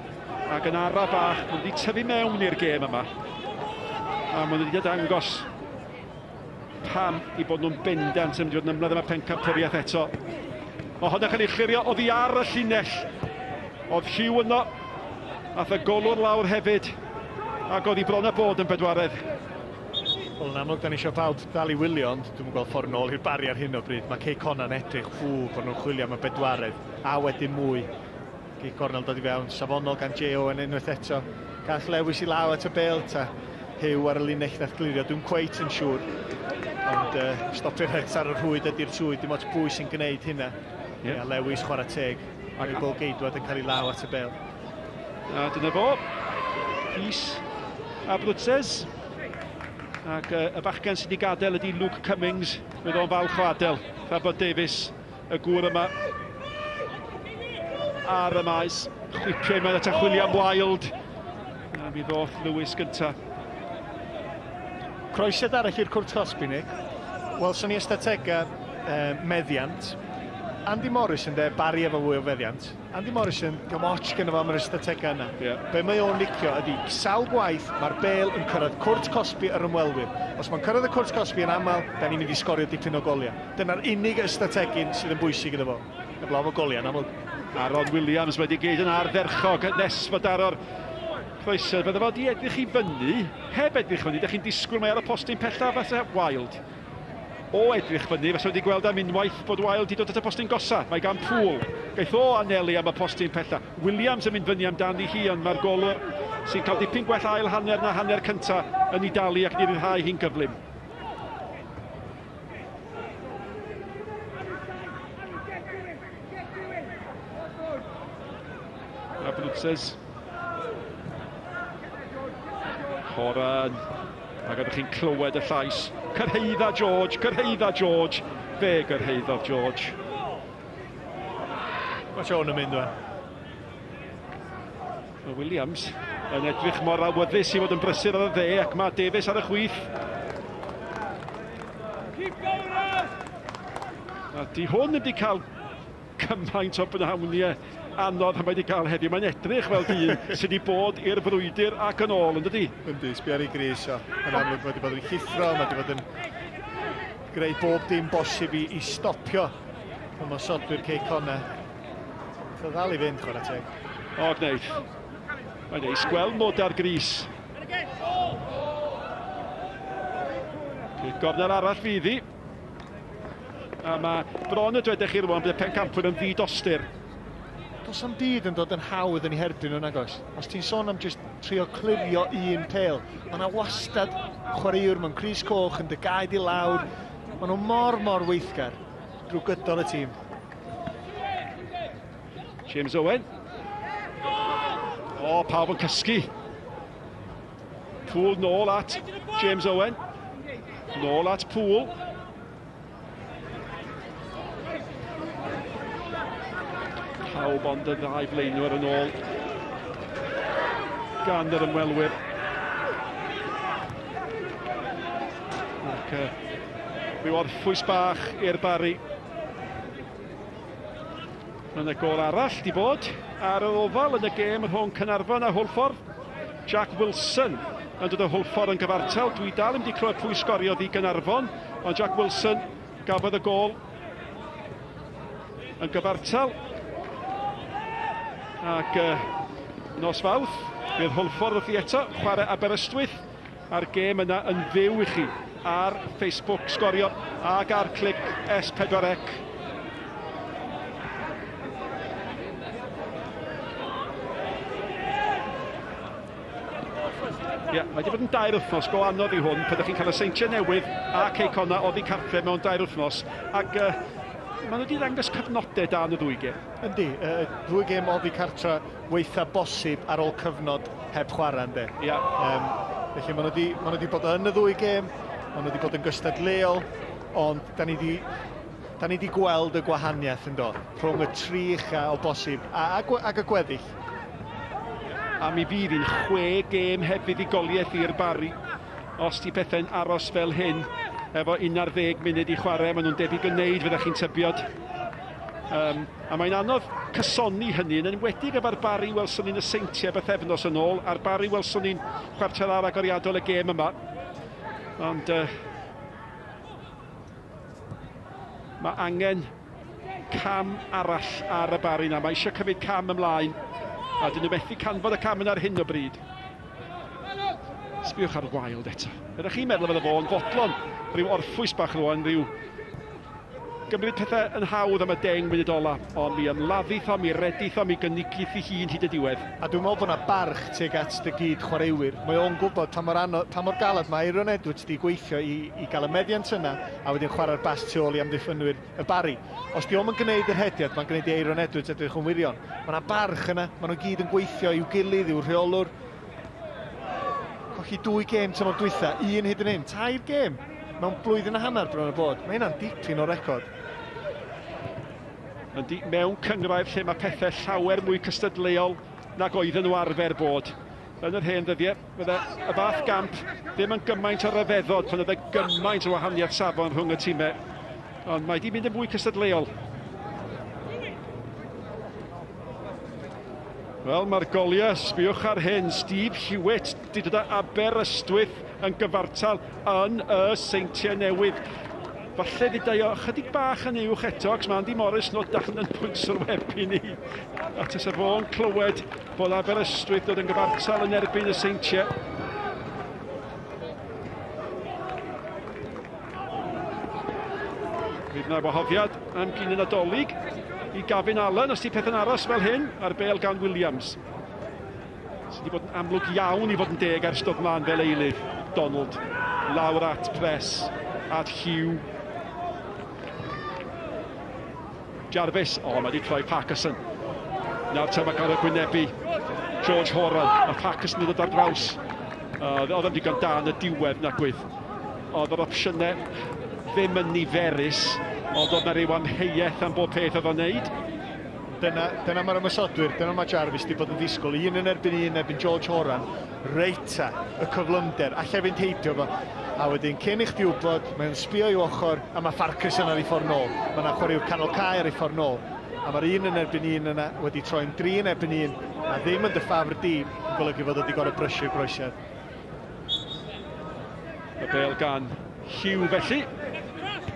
Ac yn ara bach, maen nhw wedi tyfu mewn i'r gêm yma. A maen nhw wedi dangos Pam i bod nhw'n bendant yn mynd i fod yn ymladd am y pencampwriaeth eto. Mae hwnna'n cael ei chlirio oddi ar y llinell. Oedd Hugh yno, ath y golwr lawr hefyd, ac oedd hi bron â bod yn bedwaredd. Wel, yn amlwg, da ni eisiau pawb dal i wylio, ond dwi'm yn gweld ffordd nôl i'r Barri ar hyn o bryd. Mae Cei Connah'n edrych, ww, bod nhw'n chwilio am y bedwaredd, a wedyn mwy. Gic gornel dod i fewn, safonol gan Jay Owen unwaith eto. Gareth Lewis i law at y bêl ta. Huw ar y linell nath glirio, dwi'n cweit yn siŵr. Ond uh, stopio'r het ar y rhwyd ydy'r swydd, dim ots pwy sy'n gwneud hynna. Yeah. Yeah, Lewis chwarae teg, ac y gol geidwad yn cael ei law at y bêl. A dyna fo, Rhys Abruzes. Ac uh, y bachgen sydd wedi gadael ydy Luke Cummings, roedd o'n falch o adael. Tra bod Davies, y gŵr yma, ar y maes. Chwipio i mewn at William Wilde. A mi ddoth Lewis gynta. Croesiad arall i'r cwrt cosbi, Nick. Welson ni ystadegau um, meddiant. Andy Morris yn de, Barry efo fwy o feddiant. Andy Morrison, diolch ots gyda fo am yr ystadegau yna. Yeah. Be mae o'n licio ydy, sawl gwaith mae'r bel yn cyrraedd cwrt cosbi yr ymwelwyr. Os mae'n cyrraedd y cwrt cosbi yn aml, da ni'n mynd i sgorio dipyn o goliau. Dyna'r unig ystategyn sydd yn bwysig iddo fo. Heblaw am y goliau yn amlwg. Aaron Williams wedi gyd yn ardderchog nes fod ar o'r croeso. Bydde fo di edrych i fyny, heb edrych fyny, ydych chi'n disgwyl mae ar y postyn pellaf falle Wild. O edrych fyny, fasa wedi gweld am unwaith bod Wilde 'di dod at y postyn gosa. Mae gan Poole. Gaeth o anelu am y postyn pella. Williams yn mynd fyny amdani hi, ond mae'r golwr sy'n cael dipyn gwell ail hanner na hanner cynta yn ei dalu ac yn ei ryddhau hi'n gyflym. A Brutzes. Horan. Ac ydych chi'n clywed y llais, cyrhaedda George, cyrhaedda George, fe gyrhaeddodd George. Mae Sean yn mynd wan. Mae Williams yn edrych mor awyddus i fod yn brysur ar y dde ac mae Davies ar y chwith. A di hwn wedi cael cymaint o brynhawniau anodd a mae wedi cael heddiw. Mae'n edrych fel dyn sydd wedi bod i'r frwydr ac yn ôl, yn dydi? Yndi, sbia ar ei grys o. Yn amlwg mae wedi bod yn llithro, mae wedi bod yn greu bob dim bosib i, i stopio ymosodwyr Cei Connah. Fe ddal i fynd, chwarae teg. O, gwneud. Mae'n neis gweld mod ar grys. Gornel arall fydd hi. A mae bron y dwedech chi rwan bod y pencampwyr yn ddi-dostur. Does am byd yn dod yn hawdd yn ei herbyn nhw, nag oes? Os ti'n sôn am just trio clirio un pel, mae yna wastad chwaraewr mewn crys coch yn dy gaed i lawr. Maen nhw mor, mor weithgar drwy gydol y tîm. James Owen. O, pawb yn cysgu. Poole nôl at James Owen. Nôl at Poole. Pawb ond y ddau flaenwyr yn ôl gan yr ymwelwyr. Ac uh, rhyw orffwys bach i'r Barri. Mae yna gol arall di bod ar yr ofal yn y gêm rhwng Caernarfon a Hwlffordd. Jack Wilson yn dod o Hwlffordd yn gyfartal. Dwi dal ddim wedi clywed pwy sgoriodd i Gaernarfon, ond Jack Wilson gafodd y gol yn gyfartal. Ac uh, nos Fawrth, bydd Hwlffordd wrthi eto chwarae Aberystwyth. A'r gêm yna yn fyw i chi ar Facebook Sgorio ac ar Clic S4C. Ie, yeah, mae wedi bod yn dair wythnos go anodd i hwn, pan ydych chi'n cael y Seintiau Newydd a Cei Connah oddi cartre mewn dair wythnos, ac uh, maen nhw wedi ddangos cyfnodau da yn y ddwy gêm. Yndi, uh, ddwy gêm oddi cartre weitha bosib ar ôl cyfnod heb chwarae, ynddo. Ia. Um, felly maen nhw wedi, maen nhw wedi bod yn y ddwy gêm, maen nhw wedi bod yn gystadleuol, ond da ni wedi, da ni wedi gweld y gwahaniaeth yn do, rhwng y tri ucha o bosib a, a, ac y gweddill. A mi fydd hi'n chwe gêm heb fuddugoliaeth i'r Barri. Os di pethau'n aros fel hyn, efo 11 munud i chwarae, maen nhw'n debyg yn neud, fyddech chi'n tybiod. Um, a mae'n anodd cysoni hynny, yn enwedig efo'r Barry welson ni'n y Seintiau bythefnos yn ôl, a'r Barry welson ni'n chwarter awr agoriadol y gêm yma. Ond uh, mae angen cam arall ar y Barry na. Mae eisiau cymryd cam ymlaen, a dyn nhw methu canfod y cam yna ar hyn o bryd. Sbiwch ar Wild eto. Ydych chi'n meddwl fydde fo'n fodlon rhyw orffwys bach rwan, rhyw gymryd pethau yn hawdd am y deng munud ola, ond mi ymladdith o, mi redith o, mi gynigith i hun hyd y diwedd. A dwi'n meddwl bod 'na barch tuag at dy gyd chwaraewyr. Mae o'n gwybod pa mor anodd, pa mor galed mae Aeron Edwards 'di gweithio i, i gael y meddiant yna a wedyn chwarae'r bas tu ôl i amddiffynwyr y Barri. Os 'di o'm yn gwneud yr hediad, mae'n gwneud i Aeron Edwards edrych yn wirion. Mae 'na barch yna, maen nhw gyd yn gweithio i'w gilydd, i'w rheolwr. Colli dwy gêm tymor dwytha, un hyd yn hyn, tair gêm mewn blwyddyn a hanner bron a bod. Mae hynna'n dipyn o record. Yndi, mewn cynghrair lle mae pethau llawer mwy cystadleuol nag oedden nhw arfer bod. Yn yr hen ddyddiau, fydde y fath gamp ddim yn gymaint o ryfeddod pan oedd e gymaint o wahaniaeth safon rhwng y timau. Ond mae di mynd yn fwy cystadleuol. Wel, mae'r goliau, sbiwch ar hyn, Steve Hewitt di dod â Aberystwyth yn gyfartal yn y Seintiau Newydd. Falle ddudai o ychydig bach yn uwch eto, ac mae Andy Morris no dan yn pwynt sylwebu ni. A tasa fo'n clywed bod Aberystwyth dod yn gyfartal yn erbyn y Seintiau. Fydd yna wahoddiad am gyn y Nadolig i Gavin Allen os di pethau'n aros fel hyn, a'r bel gan Williams. Sydd wedi bod yn amlwg iawn i fod yn deg ers dod mlaen fel eilydd. Donald lawr at Press, at Hugh. Jarvis, o, oh, mae wedi troi Parkinson. Nawr te mae gael y gwynebu George Horan. Mae Parkinson yn dod ar draws. Oedd o'n digon da yn y diwedd nagwydd. Oedd yr opsiynau ddim yn niferus, ond oedd na ryw amheuaeth am bob peth oedd o'n neud. Dyna, dyna mae'r ymosodwyr, dyna mae Jarvis wedi bod yn ddisgwyl, un yn erbyn un erbyn George Horan, reit ta, y cyflymder, allai fynd heibio fo. A wedyn, cyn i chdi wybod, mae o'n sbio i'w ochr, a mae Farquharson ar ei ffordd nôl. Mae yna chwaraewr canol cae ar ei ffordd nôl. A mae'r un yn erbyn un yna wedi troi'n dri yn erbyn un, a ddim yn dy ffafr di, yn golygu fod o wedi gorfod brysio'r groesiad. Y bêl gan Hugh felly.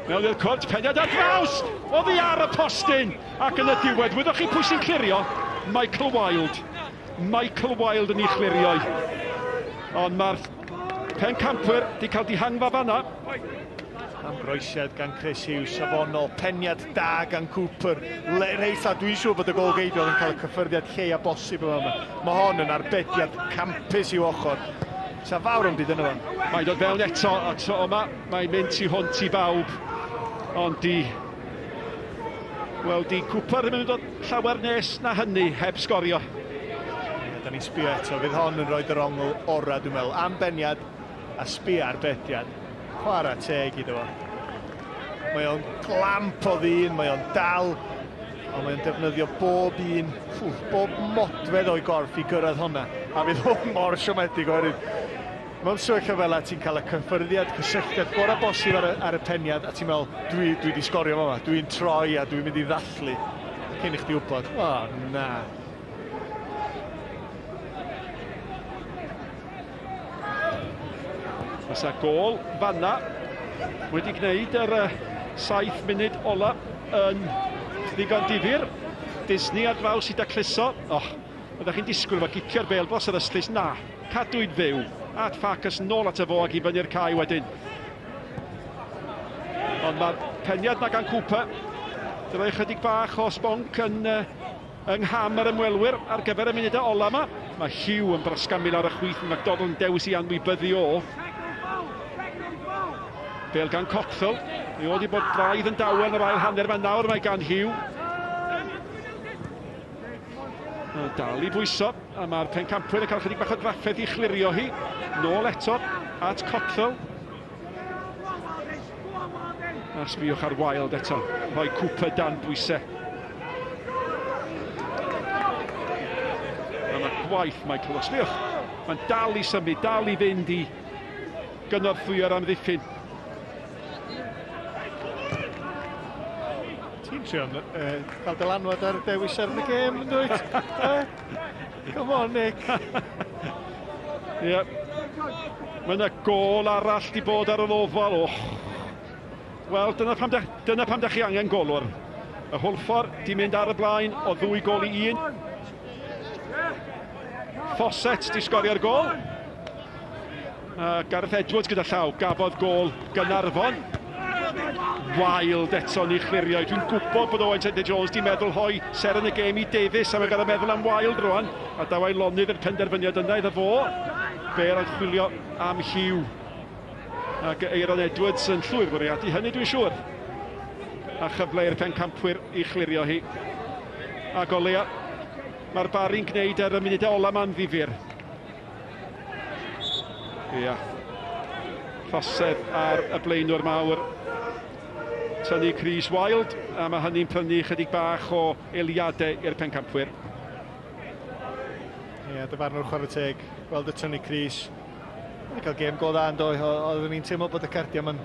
Mewn i'r cwrt, peniad ar draws! Oddi ar y postyn! Ac yn y diwedd, wyddoch chi pwy sy'n clirio? Michael Wilde. Michael Wilde yn ei chlirio. Ond mae'r pencampwyr wedi cael dihangfa fanna. Am groesiad gan Chris Hughes, safonol, peniad da gan Cooper. Le, reit a dwi'n siŵr bod y gôl-geidwad yn cael y cyffyrddiad lleia bosib yma. Mae hon yn arbediad campus i'w ochr. Sa fawr o'n byd yno fo. Mae'n dod fewn eto, a tro yma mae'n mynd tu hwnt i bawb. Ond di... Wel, di Cooper ddim yn dod llawer nes na hynny heb sgorio. Ie, da ni'n sbio eto. Fydd hon yn rhoi yr ongl orau, dwi'n meddwl. Am beniad a sbio ar bediad. Chwarae teg iddo fo. Mae o'n glamp o ddyn, mae o'n dal, ond mae o'n defnyddio bob un, ffwff, bob modfedd o'i gorff i gyrraedd honna. A fydd hwn mor siomedig oherwydd mewn sefyllfa fel ti'n cael y cyffyrddiad, cysylltiad gorau bosib ar y, ar y peniad, a ti'n meddwl, dwi, dwi di sgorio fama, dwi'n troi a dwi'n mynd i ddathlu. Cyn i chdi wybod, o oh, na. Fysa gôl fanna wedi gwneud yr 7 munud ola yn ddigon difyr. Disney ar draws i dacluso. Oh, oeddech chi'n disgwyl fo gicio'r bêl dros yr ystlys? Na, cadwyd fyw. At Farkas nôl at y fo ac i fyny'r cae wedyn. Ond mae'r peniad na gan Cooper. Dyma ychydig bach o sbonc yn Yng ngham yr ymwelwyr ar gyfer y munudau ola yma, mae Hugh yn brasgamu lawr y chwith, mae McDonald yn dewis i anwybyddu o. Bêl gan Cottrell, mae o wedi bod braidd yn dawel yn yr ail hanner yma, nawr mae gan Hugh. Mae'n dal i bwyso, a mae'r pencampwyr yn cael chydig bach o drafferth i chlirio hi. Nôl eto at Cottrell. A sbïwch ar Wilde eto, rhoi Cooper dan bwysau. A mae gwaith Michael, sbïwch, mae'n dal i symud, dal i fynd i gynorthwyo'r amddiffyn. Ti'n trio uh, cael dylanwad ar dewis ar y gêm, yn dwyt? Come on, Nick. Ie. Yeah. Mae yna gôl arall di bod ar yr ofal. Oh. Wel, dyna pam, da, dyna pam da chi angen golwr. Y Hwlffordd di mynd ar y blaen o ddwy gôl i un. Fawcett di sgorio'r gôl. Gareth Edwards gyda llaw, gafodd gôl Gaernarfon. Wild eto ni chlirio. Dwi'n gwybod bod Owain Teddy Jones di meddwl hoi seren y gêm i Davies a mae'n gael meddwl am Wild rwan. A daw ei lonydd i'r penderfyniad yna iddo fo. Bale yn chwilio am Hugh. Ac Aaron Edwards yn llwyr fwriadu hynny dwi'n siŵr. A chyfle i'r pencampwyr i chlirio hi. Ac o leia, mae'r Barri'n gwneud ar y munudau ola ma'n ddifyr. Ia. Trosedd ar y blaenwr mawr. Tynnu Chris Wilde, a mae hynny'n prynu chydig bach o eiliadau i'r pencampwyr. Ie, yeah, dyfarnwr chwarae teg, gweld y tynnu Chris. Wedi cael gêm go dda yn do, oeddwn i'n teimlo bod y cardiau ma'n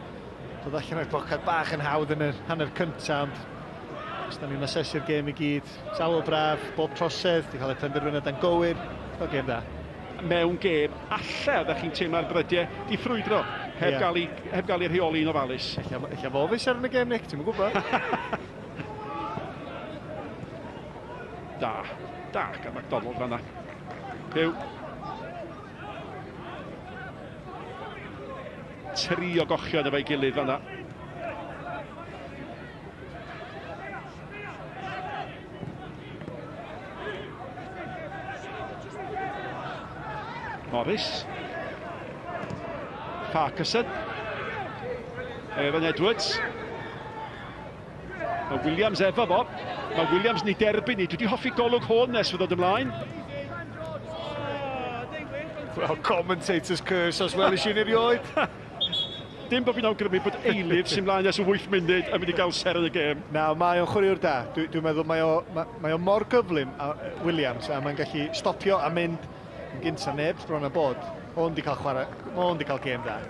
dod allan o'r poced bach yn hawdd yn yr hanner cyntaf, ond os da ni'n asesu'r gêm i gyd, sawl braf, bob trosedd, di cael ei penderfyniad yn gywir, cael gêm dda. Mewn gêm alle oeddech chi'n teimlo ar brydiau di ffrwydro heb yeah. gael ei, heb gael ei rheoli'n ofalus. Ella, ella fo fi ser yn y gêm, Nick, ti'n gwybod? Da, da gan McDonald fanna. Byw. Tri o gochion efo'i gilydd fanna. Morris. Farquharson. Evan Edwards. Mae Williams efo fo. Mae Williams yn ei derbyn ni. Dwi wedi hoffi golwg hwn nes fy ddod ymlaen. Well, commentator's curse os welis i'n erioed. Dim bod fi'n awgrymu bod eilydd sy'n mlaen ers 8 munud yn mynd i gael seren y gêm. Na, mae o'n chwaraewr da. Dwi'n dwi meddwl mae o, mae, mae o mor gyflym, a, Williams, a mae'n gallu stopio a mynd yn gyntaf neb bron a bod. Hwn di cael chwarae, mae hwn di cael gêm da.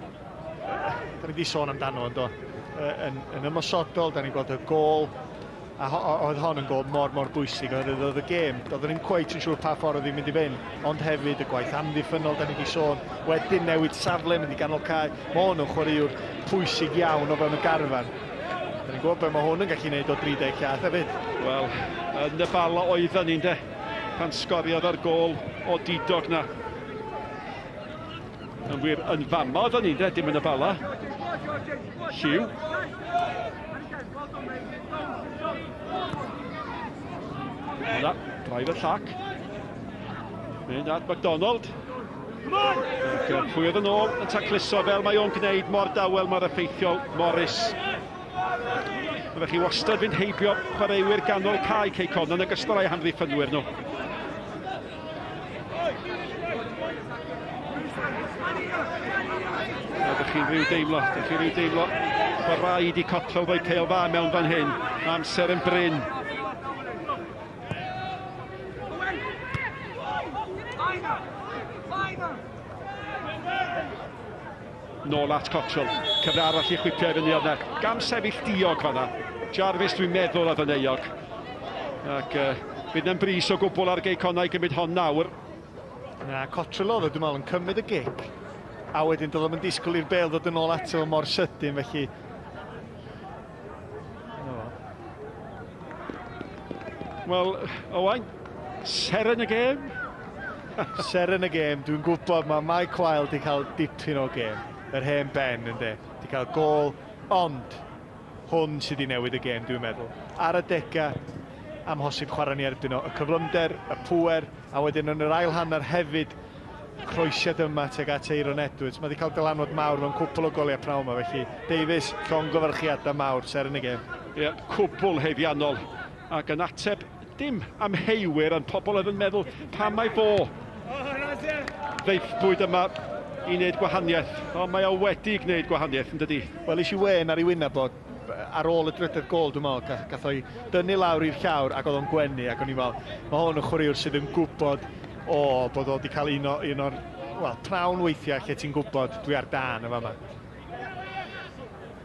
Da ni wedi sôn amdano yn do. Yn, yn ymosodol, da ni'n gweld y gôl A oedd hon yn gôl mor, mor bwysig, oherwydd oedd y gêm, doeddwn ni'm cweit yn siŵr pa ffordd oedd hi'n mynd i fynd, ond hefyd y gwaith amddiffynnol da ni wedi sôn, wedyn newid safle, mynd i ganol cae, mae hwn yn chwaraewr pwysig iawn o fewn y garfan. Da ni'n gwybod beth mae hwn yn gallu gwneud o 30 llath hefyd. Wel, yn y Bala oedden ni'n de, pan sgoriodd ar gôl o didog na. Yn wir, yn fama oedden ni'n de, dim yn y Bala. Lliw. Yna, driver llac. Mynd at McDonald. Ac pwy oedd yn ôl yn tacluso fel mae o'n gwneud mor dawel, mor effeithiol, Morris. Byddech chi wastad fynd heibio chwaraewyr ganol cae Cei Connah yn ogystal â'u hamddiffynwyr nhw. Ydych chi'n rhyw deimlo, ydych chi'n rhyw deimlo bod rhaid i Cottrell roi pêl dda mewn fan hyn. Mae amser yn brin. Nôl at Cottrell. Cyfle arall i chwipio i fyny oedd yna. Gam sefyll diog fanna. Jarvis dwi'n meddwl oedd yn euog. Ac uh, fydd yn bris o gwbl ar Gei Connah i gymryd hon nawr. Na, Cottrell oedd o, dwi'n meddwl, yn cymryd y gic. A wedyn doedd o'm yn disgwyl i'r bêl ddod yn ôl ato fo mor sydyn, felly... Wel, Owain, seren y gêm? Seren y gêm, dwi'n gwybod mae Mike Wilde wedi cael dipyn o gêm. Yr hen ben, ynddo. Wedi cael gol, ond hwn sydd wedi newid y gêm, dwi'n meddwl. Ar adegau, amhosib chwarae ni erbyn o. Y cyflymder, y pŵer, a wedyn yn yr ail hanner hefyd, croesiad yma tuag at Aeron Edwards. Mae wedi cael dylanwad mawr mewn cwpl o goliau pnawn yma, felly Davies, llongyfarchiadau mawr, seren y gêm. Ie, cwbl haeddiannol ac yn ateb dim amheuwyr ond pobl oedd yn meddwl pam mae fo ddeithbwyd yma i wneud gwahaniaeth. Ond mae o wedi gwneud gwahaniaeth, yn dydi? Wel, eisiau wên ar ei wyneb o ar ôl y drydedd gol, dwi'n meddwl, gath, gath o'i dynnu lawr i'r llawr ac oedd o'n gwenu ac o'n i'n meddwl, mae hwn yn chwaraewr sydd yn gwybod o, bod o wedi cael un, o, un o'r, wel, prawn weithiau lle ti'n gwybod dwi ar dân yn fama.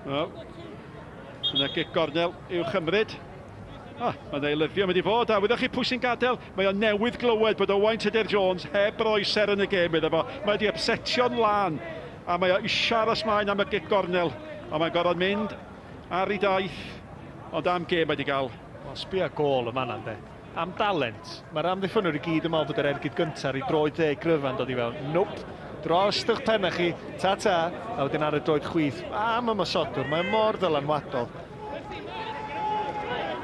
Wel, yna gic gornel i'w chymryd. Ah, mae'n eilyddio mynd i fod, a wyddoch chi pwy sy'n gadael? Mae o newydd glywed bod Owain Tudur Jones heb roi seren y gêm iddo fo. Mae wedi upsetio'n lân, a mae o eisiau aros mlaen am y gic gornel, ond mae'n gorfod mynd ar ei daith, ond am gêm mae wedi gael. Wel, sbia gôl yn fan'na, ynde. Am dalent. Mae'r amddiffynwyr i gyd yn meddwl bod yr ergyd gyntaf ar ei droed dde gryfa'n dod i fewn. Nope. Dros eich penna chi, ta ta, a wedyn ar y droed chwith. Am ymosodwr, mae mor ddylanwadol.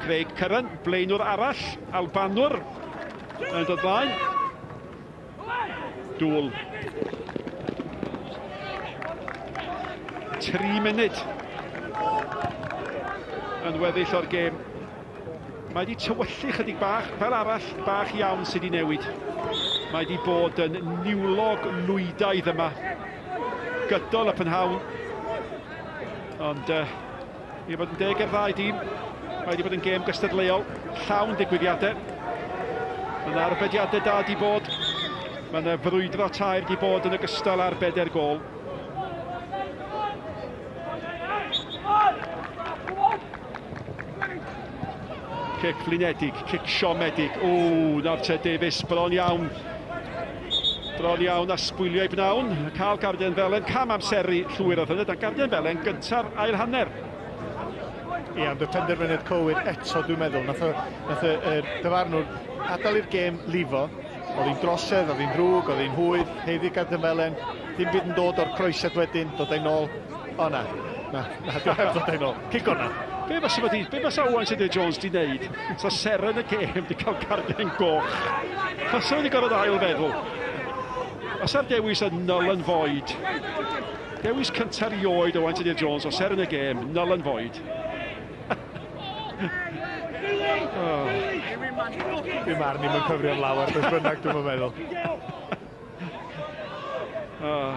Craig Curran, blaenwr arall, Albanwr, yn dod mlaen. Dŵl. 3 munud yn weddill o'r gêm. Mae wedi tywyllu chydig bach, fel arall, bach iawn sydd wedi newid. Mae wedi bod yn niwlog lwydaidd yma gydol y prynhawn. Ond uh, I fod yn deg i'r ddau dîm, mae wedi bod yn gêm gystadleuol, llawn digwyddiadau. Mae yna arbediadau da di bod. Mae yna frwydro taer di bod yn ogystal â'r bedair gôl. Cic flinedig, cic siomedig. O, nawr te Davies, bron iawn. Bron iawn a sbwylio ei bnawn. Cael Garden Felen, cam amseru llwyr oedd hynny, dan Garden Felen gynta'r ail hanner. Ie, ond y penderfyniad cywir eto, dwi'n meddwl. Nath, y, nath y, y dyfarnwr adael i'r gêm lifo. Oedd hi'n drosedd, oedd hi'n ddrwg, oedd hi'n hwyr, heiddi Garden Felen. Dim byd yn dod o'r croesiad wedyn, dod ei nôl. O na, na, na, dwi'n heb ddod ei nôl. Cic o'na. Be fysa wedi, be fysa Owain Tudur Jones di wneud? Sa seren y gêm di cael carden goch. Fysa wedi gorfod ail feddwl. Fysa'r dewis yn null and void. Dewis cyntaf rioed Owain Tudur Jones o seren y gêm, null and void. oh. Dwi'n marn i'n cyfri am lawer, beth bynnag dwi'n meddwl. Oh.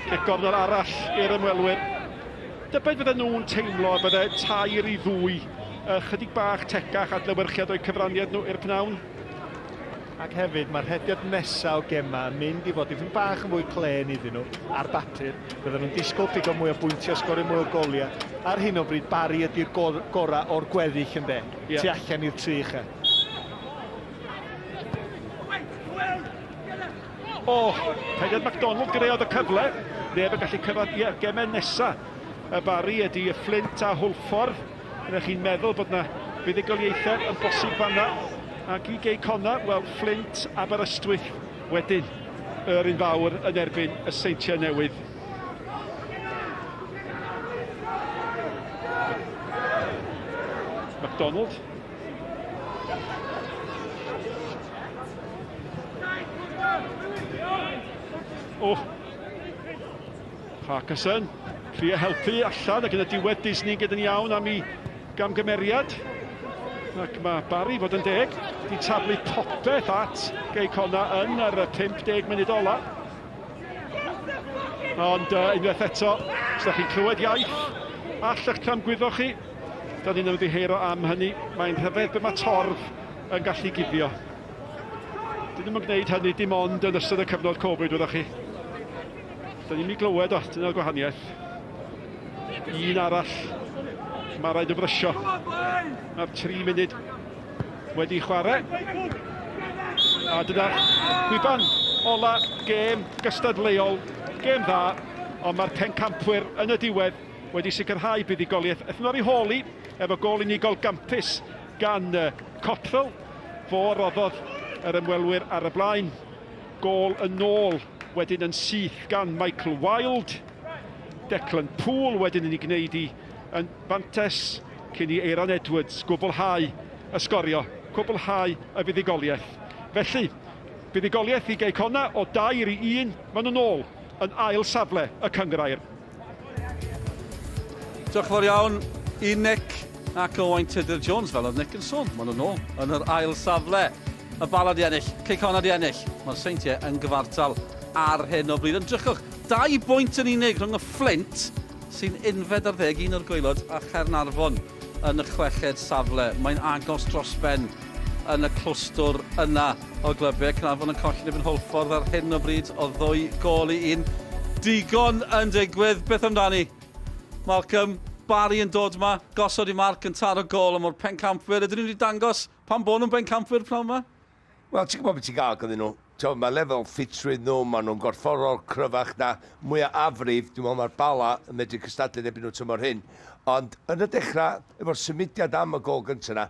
Cic gornel arall i'r ymwelwyr. Dybed fydden nhw'n teimlo y bydde 3-2 ychydig bach tecach adlewyrchiad o'u cyfraniad nhw i'r pnawn. Ac hefyd, mae'r rhediad nesaf o gemau yn mynd i fod dipyn bach yn fwy clên iddyn nhw ar bapur. Bydden nhw'n disgwyl pigo mwy o bwyntiau, sgorio mwy o goliau. Ar hyn o bryd, Barry ydy'r gorau o'r gweddill ynde, yeah. tu allan i'r tri ucha. O, Pediad MacDonald greodd y cyfle. Neb yn gallu cyrraedd ie, gemau nesa. Y Barry ydy y Fflint a Hwlffordd. Ydych chi'n meddwl bod yna fuddugoliaethau yn bosib fanna. Ac i Gei Connah, wel, Fflint, Aberystwyth wedyn yr un fawr yn erbyn y Seintiau Newydd. MacDonald O! Parkinson, trio helpu allan ac yn y diwedd Disney gyda'n iawn am ei gamgymeriad. Ac mae Barry fod yn deg, di taflu popeth at Gei Connah yn yr 50 munud ola. Ond uh, unwaith eto, os ydych chi'n clywed iaith, all eich tramgwyddo chi, Da ni'n ymddiheuro am hynny. Mae'n rhyfedd be mae torf yn gallu guddio. Dyn nhw'n gwneud hynny dim ond yn ystod y cyfnod Covid, wyddoch chi. Da ni'n mynd i glywed o, dyna'r gwahaniaeth. Un arall, mae rhaid o frysio. Mae'r 3 munud wedi chwarae. A dyna gwiban ola gêm gystadleuol, gêm dda, ond mae'r pencampwyr yn y diwedd wedi sicrhau buddugoliaeth. Aethon nhw ar ei hôl hi efo gôl unigol gampus gan Cottrell. Fo roddodd yr ymwelwyr ar y blaen. Gôl yn ôl wedyn yn syth gan Michael Wilde. Declan Poole wedyn yn ei gwneud hi yn fantes cyn i Aeron Edwards gwblhau y sgorio, cwblhau y fuddugoliaeth. Felly, buddugoliaeth i Gei Connah o dair i un, maen nhw'n ôl yn ail safle y cynghrair. Diolch yn fawr iawn i Nick ac Owain Tudur Jones, fel oedd Nick yn sôn, maen nhw'n ôl yn yr ail safle. Y Bala di ennill, Cei Connah di ennill. Mae'r Seintiau yn gyfartal ar hyn o bryd. Ond drychwch, dau bwynt yn unig rhwng y Fflint, sy'n unfed ar ddeg, un o'r gwaelod, a Chaernarfon yn y chweched safle. Mae'n agos dros ben yn y clwstwr yna. O glybiau, Caernarfon yn colli yn Hwlffordd ar hyn o bryd o ddwy gôl i un. Digon yn digwydd, beth amdani? Malcolm, Barry yn dod yma, gosod i Mark yn taro gôl am o'r pencampwyr. Ydyn nhw wedi dangos pam bod nhw'n bencampwyr pnawn yma? Wel, ti'n gwybod beth ti'n gael gyda nhw. Ti'n mae lefel ffitrwydd nhw, maen nhw'n gorfforol cryfach na mwyaf afrif. Dwi'n meddwl mae'r Bala yn medru cystadlu yn erbyn nhw tymor hyn. Ond yn y dechrau, efo'r symudiad am y gôl gyntaf yna,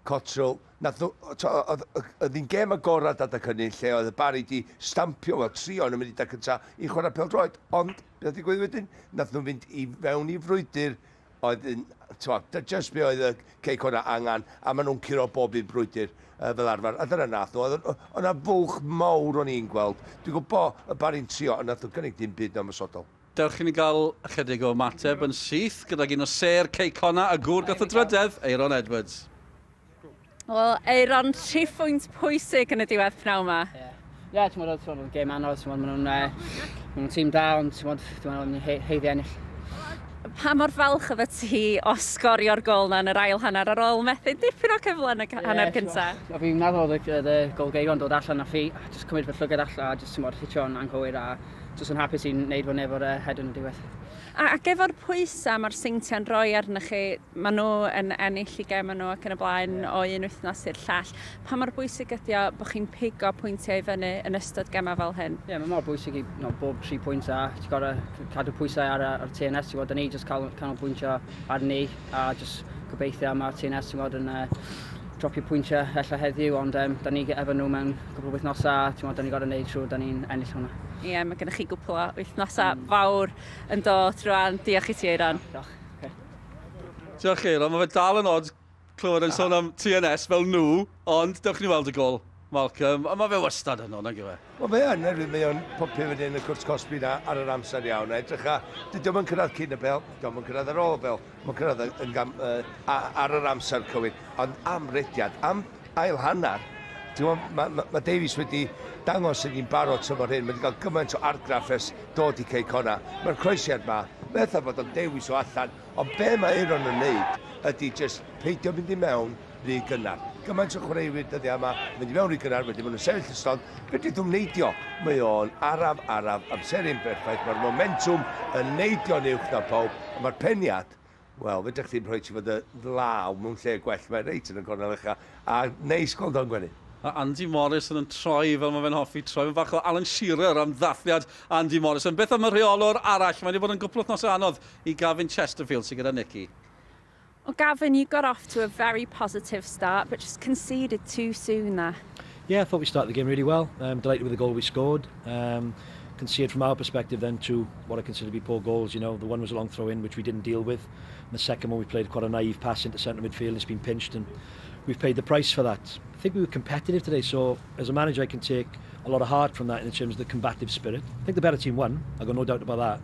Cottrell Nath nhw, oedd, oedd hi'n gêm agorad adeg hynny, lle oedd y Barry di stampio, wel, trio yn y munudau cyntaf i chwarae pêl-droed, ond beth oedd digwydd wedyn? Nath nhw fynd i fewn i frwydr oedd yn, t'mo, just be oedd y Cei Connah angen, a maen nhw'n curo bob un brwydr uh, fel arfer, a dyna nath nhw, oedd yna fwlch mawr o'n i'n gweld. Dwi'n gwybod y Barry'n trio, ond nath nhw gynnig dim byd yn ymosodol. Dewch i ni gael ychydig o ymateb yn syth gydag un o sêr Cei Connah, y gŵr gath y drydedd, Aeron Edwards. Wel, Aeron, tri phwynt pwysig yn y diwedd pnawn yma. Ie, yeah. ti'n gwybod, oedd gêm anodd, ti'n gwybod, maen nhw'n uh, ma nhw tîm da, ond ti'n gwybod, dwi'n meddwl, ni'n heiddi ennill. Pa mor falch oeddet ti o sgorio'r gôl 'na yn yr ail hanner ar ôl methu dipyn o cyfle yn y hanner cynta? Ie, fi'n meddwl oedd y golgeiro'n dod allan a fi jyst cymryd fy llygad allan a jyst timod hitio'n anghywir a jyst yn hapus i wneud hwn efo'r head yn y diwedd. Ac efo'r pwysau mae'r Seintiau'n rhoi arnoch chi, maen nhw yn ennill eu gemau nhw ac yn y blaen o un wythnos i'r llall. Pa mor bwysig ydy o bod chi'n pigo pwyntiau i fyny yn ystod gemau fel hyn? Ie, yeah, mae mor bwysig i no, bob 3 pwynt a ti'n gorau cadw pwysau ar, ar TNS, ti'n gwybod, da ni jyst cael canolbwyntio ar ni a jyst gobeithio mae'r TNS ti'n gwybod yn uh, dropio pwyntiau ella heddiw, ond um, da ni efo nhw mewn cwpl o wythnosau, ti'n gwybod, da ni gorau gwneud siŵr da ni'n ennill hwnna. Ie, yeah, mae gennych chi gwpl o wythnosau mm. fawr yn dod rwan. Diolch i ti, Eiron. Diolch. Okay. Diolch, Eiron. Mae fe dal yn od clywed yn sôn am TNS fel nhw, ond dewch ni weld y gol, Malcolm. A mae fe wastad yno, nag yw e? Wel, mae yn, oherwydd mae o'n popio fyny yn y cwrt cosbi na ar yr amser iawn. A edrych a, dydy o'm yn cyrraedd cyn y bel, dydy o'm yn cyrraedd ar ôl y bel. Mae'n cyrraedd yn gam, uh, ar yr amser cywir. Ond am rediad, am ail hanner, ti'n gwybod, mae ma, ma Davies wedi dangos yn ni'n barod tymor hyn, mae wedi cael gymaint o argraff ers dod i Cei Connah. Mae'r croesiad ma, mae fatha bod o'n dewis o allan, Ond be mae Aeron yn neud ydy jyst peidio mynd i mewn rhy gynnar. Gymaint o chwaraewyr dyddiau yma yn mynd i mewn rhy gynnar, wedyn maen nhw'n sefyll y stond, fedrith nhw'm neidio. Mae o'n araf, araf, amseru'n berffaith, mae'r momentwm yn neidio'n uwch na pawb, a mae'r peniad, wel, fedrech chdi'm rhoi ti fod y law mewn lle gwell, mae reit yn y gornel ucha, a neis gweld o'n gwenu. A Andy Morrison yn troi fel mae fe'n hoffi troi. Mae'n bach o Alan Shearer am ddathliad Andy Morrison. Beth am y rheolwr arall? Mae wedi bod yn gwpl wythnosau anodd i Gavin Chesterfield sydd gyda Nicky. Well, Gavin, you got off to a very positive start, but just conceded too soon there. Yeah, I thought we started the game really well. Um, delighted with the goal we scored. Um, conceded from our perspective then to what I consider to be poor goals. You know, the one was a long throw in, which we didn't deal with. And the second one, we played quite a naive pass into centre midfield. It's been pinched, and we've paid the price for that. I think we were competitive today, so as a manager, I can take a lot of heart from that in terms of the combative spirit. I think the better team won. I've got no doubt about that.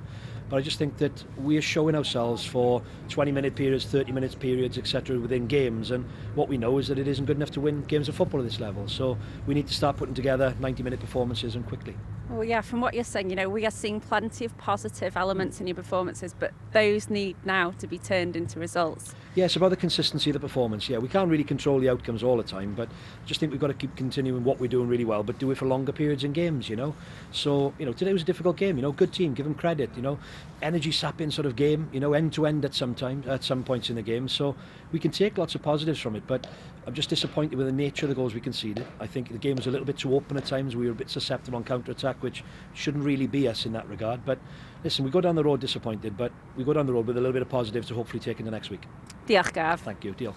But I just think that we are showing ourselves for 20-minute periods, 30-minute periods, etc. within games. And what we know is that it isn't good enough to win games of football at this level. So we need to start putting together 90-minute performances and quickly. Well, yeah, from what you're saying, you know, we are seeing plenty of positive elements in your performances, but those need now to be turned into results. Yeah, it's about the consistency of the performance. Yeah, we can't really control the outcomes all the time, but I just think we've got to keep continuing what we're doing really well, but do it for longer periods in games, you know. So, you know, today was a difficult game, you know, good team, give them credit, you know, energy sapping sort of game, you know, end to end at some time, at some points in the game. So we can take lots of positives from it, but I'm just disappointed with the nature of the goals we conceded. I think the game was a little bit too open at times. We were a bit susceptible on counter-attack, which shouldn't really be us in that regard. But listen, we go down the road disappointed, but we go down the road with a little bit of positives to hopefully take into next week. Diolch, Gav. Thank you. Diolch.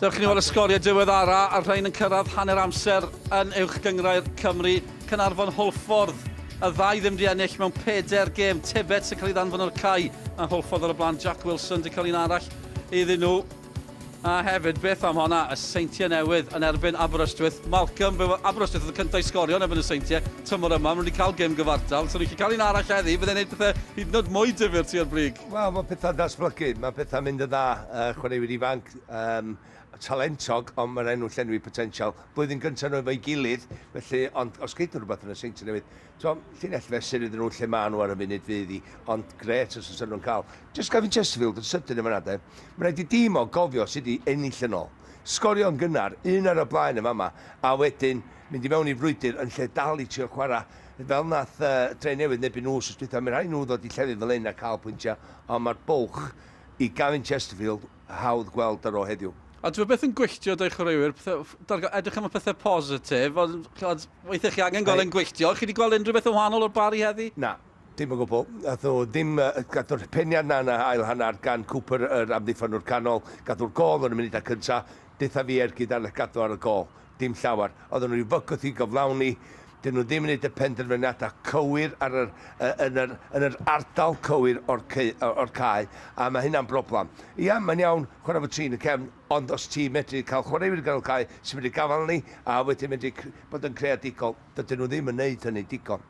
Dewch i ni weld y sgoriau diweddara a'r rhain yn cyrraedd hanner amser yn Uwch Gynghrair Cymru. Caernarfon Hwlffordd, y ddau ddim di ennill mewn pedair gêm. Tibbets yn cael ei ddanfon o'r cae a Hwlffordd ar y blaen. Jack Wilson di cael un arall iddyn nhw. A hefyd, beth am honna, y Seintiau Newydd yn erbyn Aberystwyth. Malcolm, fe Aberystwyth oedd y cyntaf i sgorio yn erbyn y Seintiau tymor yma. Maen nhw wedi cael gêm gyfartal. So nhw'n gallu cael un arall heddi, byddai'n gwneud pethau hyd yn oed mwy difyr tua'r brig. Wel, mae pethau'n datblygu, mae pethau'n mynd yn dda. Uh, chwaraewyr ifanc, um, talentog, ond mae'n enw llenwi potensial. Blwyddyn gyntaf nhw efo'i gilydd, felly, ond os geith nhw rhywbeth yn y Seintiau Newydd, to, llinell fesur iddyn nhw lle maen nhw ar y funud fydd hi, ond gret os oes nhw'n cael. Just Gavin Chesterfield yn sydyn yn fan'na de. Mae'n rhaid i dîm o gofio sut i ennill yn ôl. Sgorio yn gynnar, un ar y blaen yn fama, a wedyn mynd i mewn i frwydr yn lle dal i trio chwarae fel nath uh, Dre Newydd neu nhw wsos dwytha. Mae'n rhaid nhw ddod i llefydd fel hyn a cael pwyntiau, ond mae'r bwlch i Gavin Chesterfield hawdd gweld ar o heddiw. A dwi byth yn gwylltio dau chwaraewyr, pethau, edrych am y pethau positif, ond weithiau chi angen gweld yn gwylltio. Chi wedi gweld unrhyw beth yn wahanol o'r Barry heddi? Na, Dim o gwbl. Nath nhw ddim... Gath nhw'r peniad 'na yn y ail hanner gan Cooper, yr amddiffynnwr canol. Gath nhw'r gôl yn y munudau cynta. Deutha fi ergyd arall gath nhw ar y gôl. Dim llawer. Oedden nhw 'di fygwth i gyflawni. Dyn nhw ddim yn neud y penderfyniadau cywir ar yr, yn yr, yn yr ardal cywir o'r, o'r cae, a mae hynna'n broblem. Ia, mae'n iawn chwarae fo trin y cefn, ond os ti'n medru cael chwaraewyr ganol cae sy'n medru gafael ni, a wedyn medru bod yn creadigol, dydyn nhw ddim yn neud hynny digon.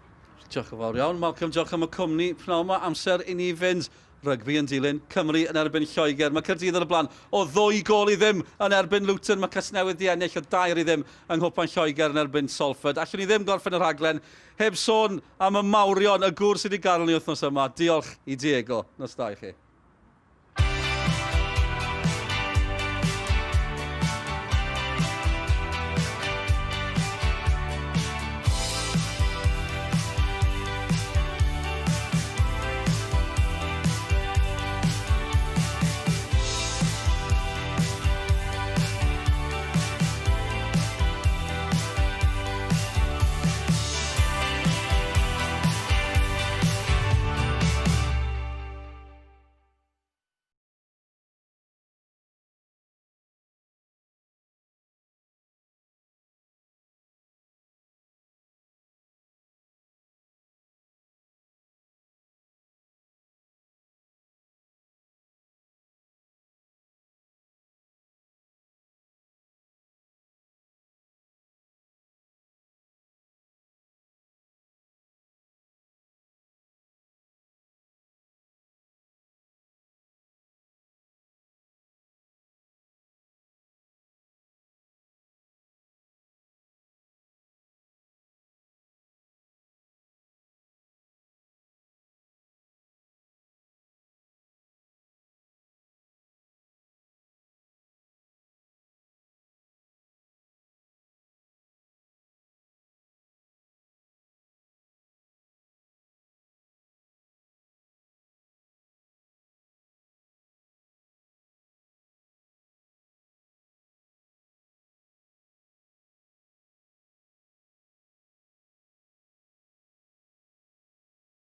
Diolch yn fawr iawn, Malcolm. Diolch am y cwmni. Pnawn yma, amser i ni fynd. Rygbi yn dilyn, Cymru yn erbyn Lloegr. Mae Caerdydd ar y blaen o ddwy gôl i ddim yn erbyn Luton. Mae Casnewydd 'di ennill o dair i ddim yng Nghwpan Lloegr yn erbyn Salford. Allwn ni ddim gorffen y rhaglen heb sôn am y mawrion, y gŵr sydd wedi gadael ni wythnos yma. Diolch i Diego. Nos da i chi.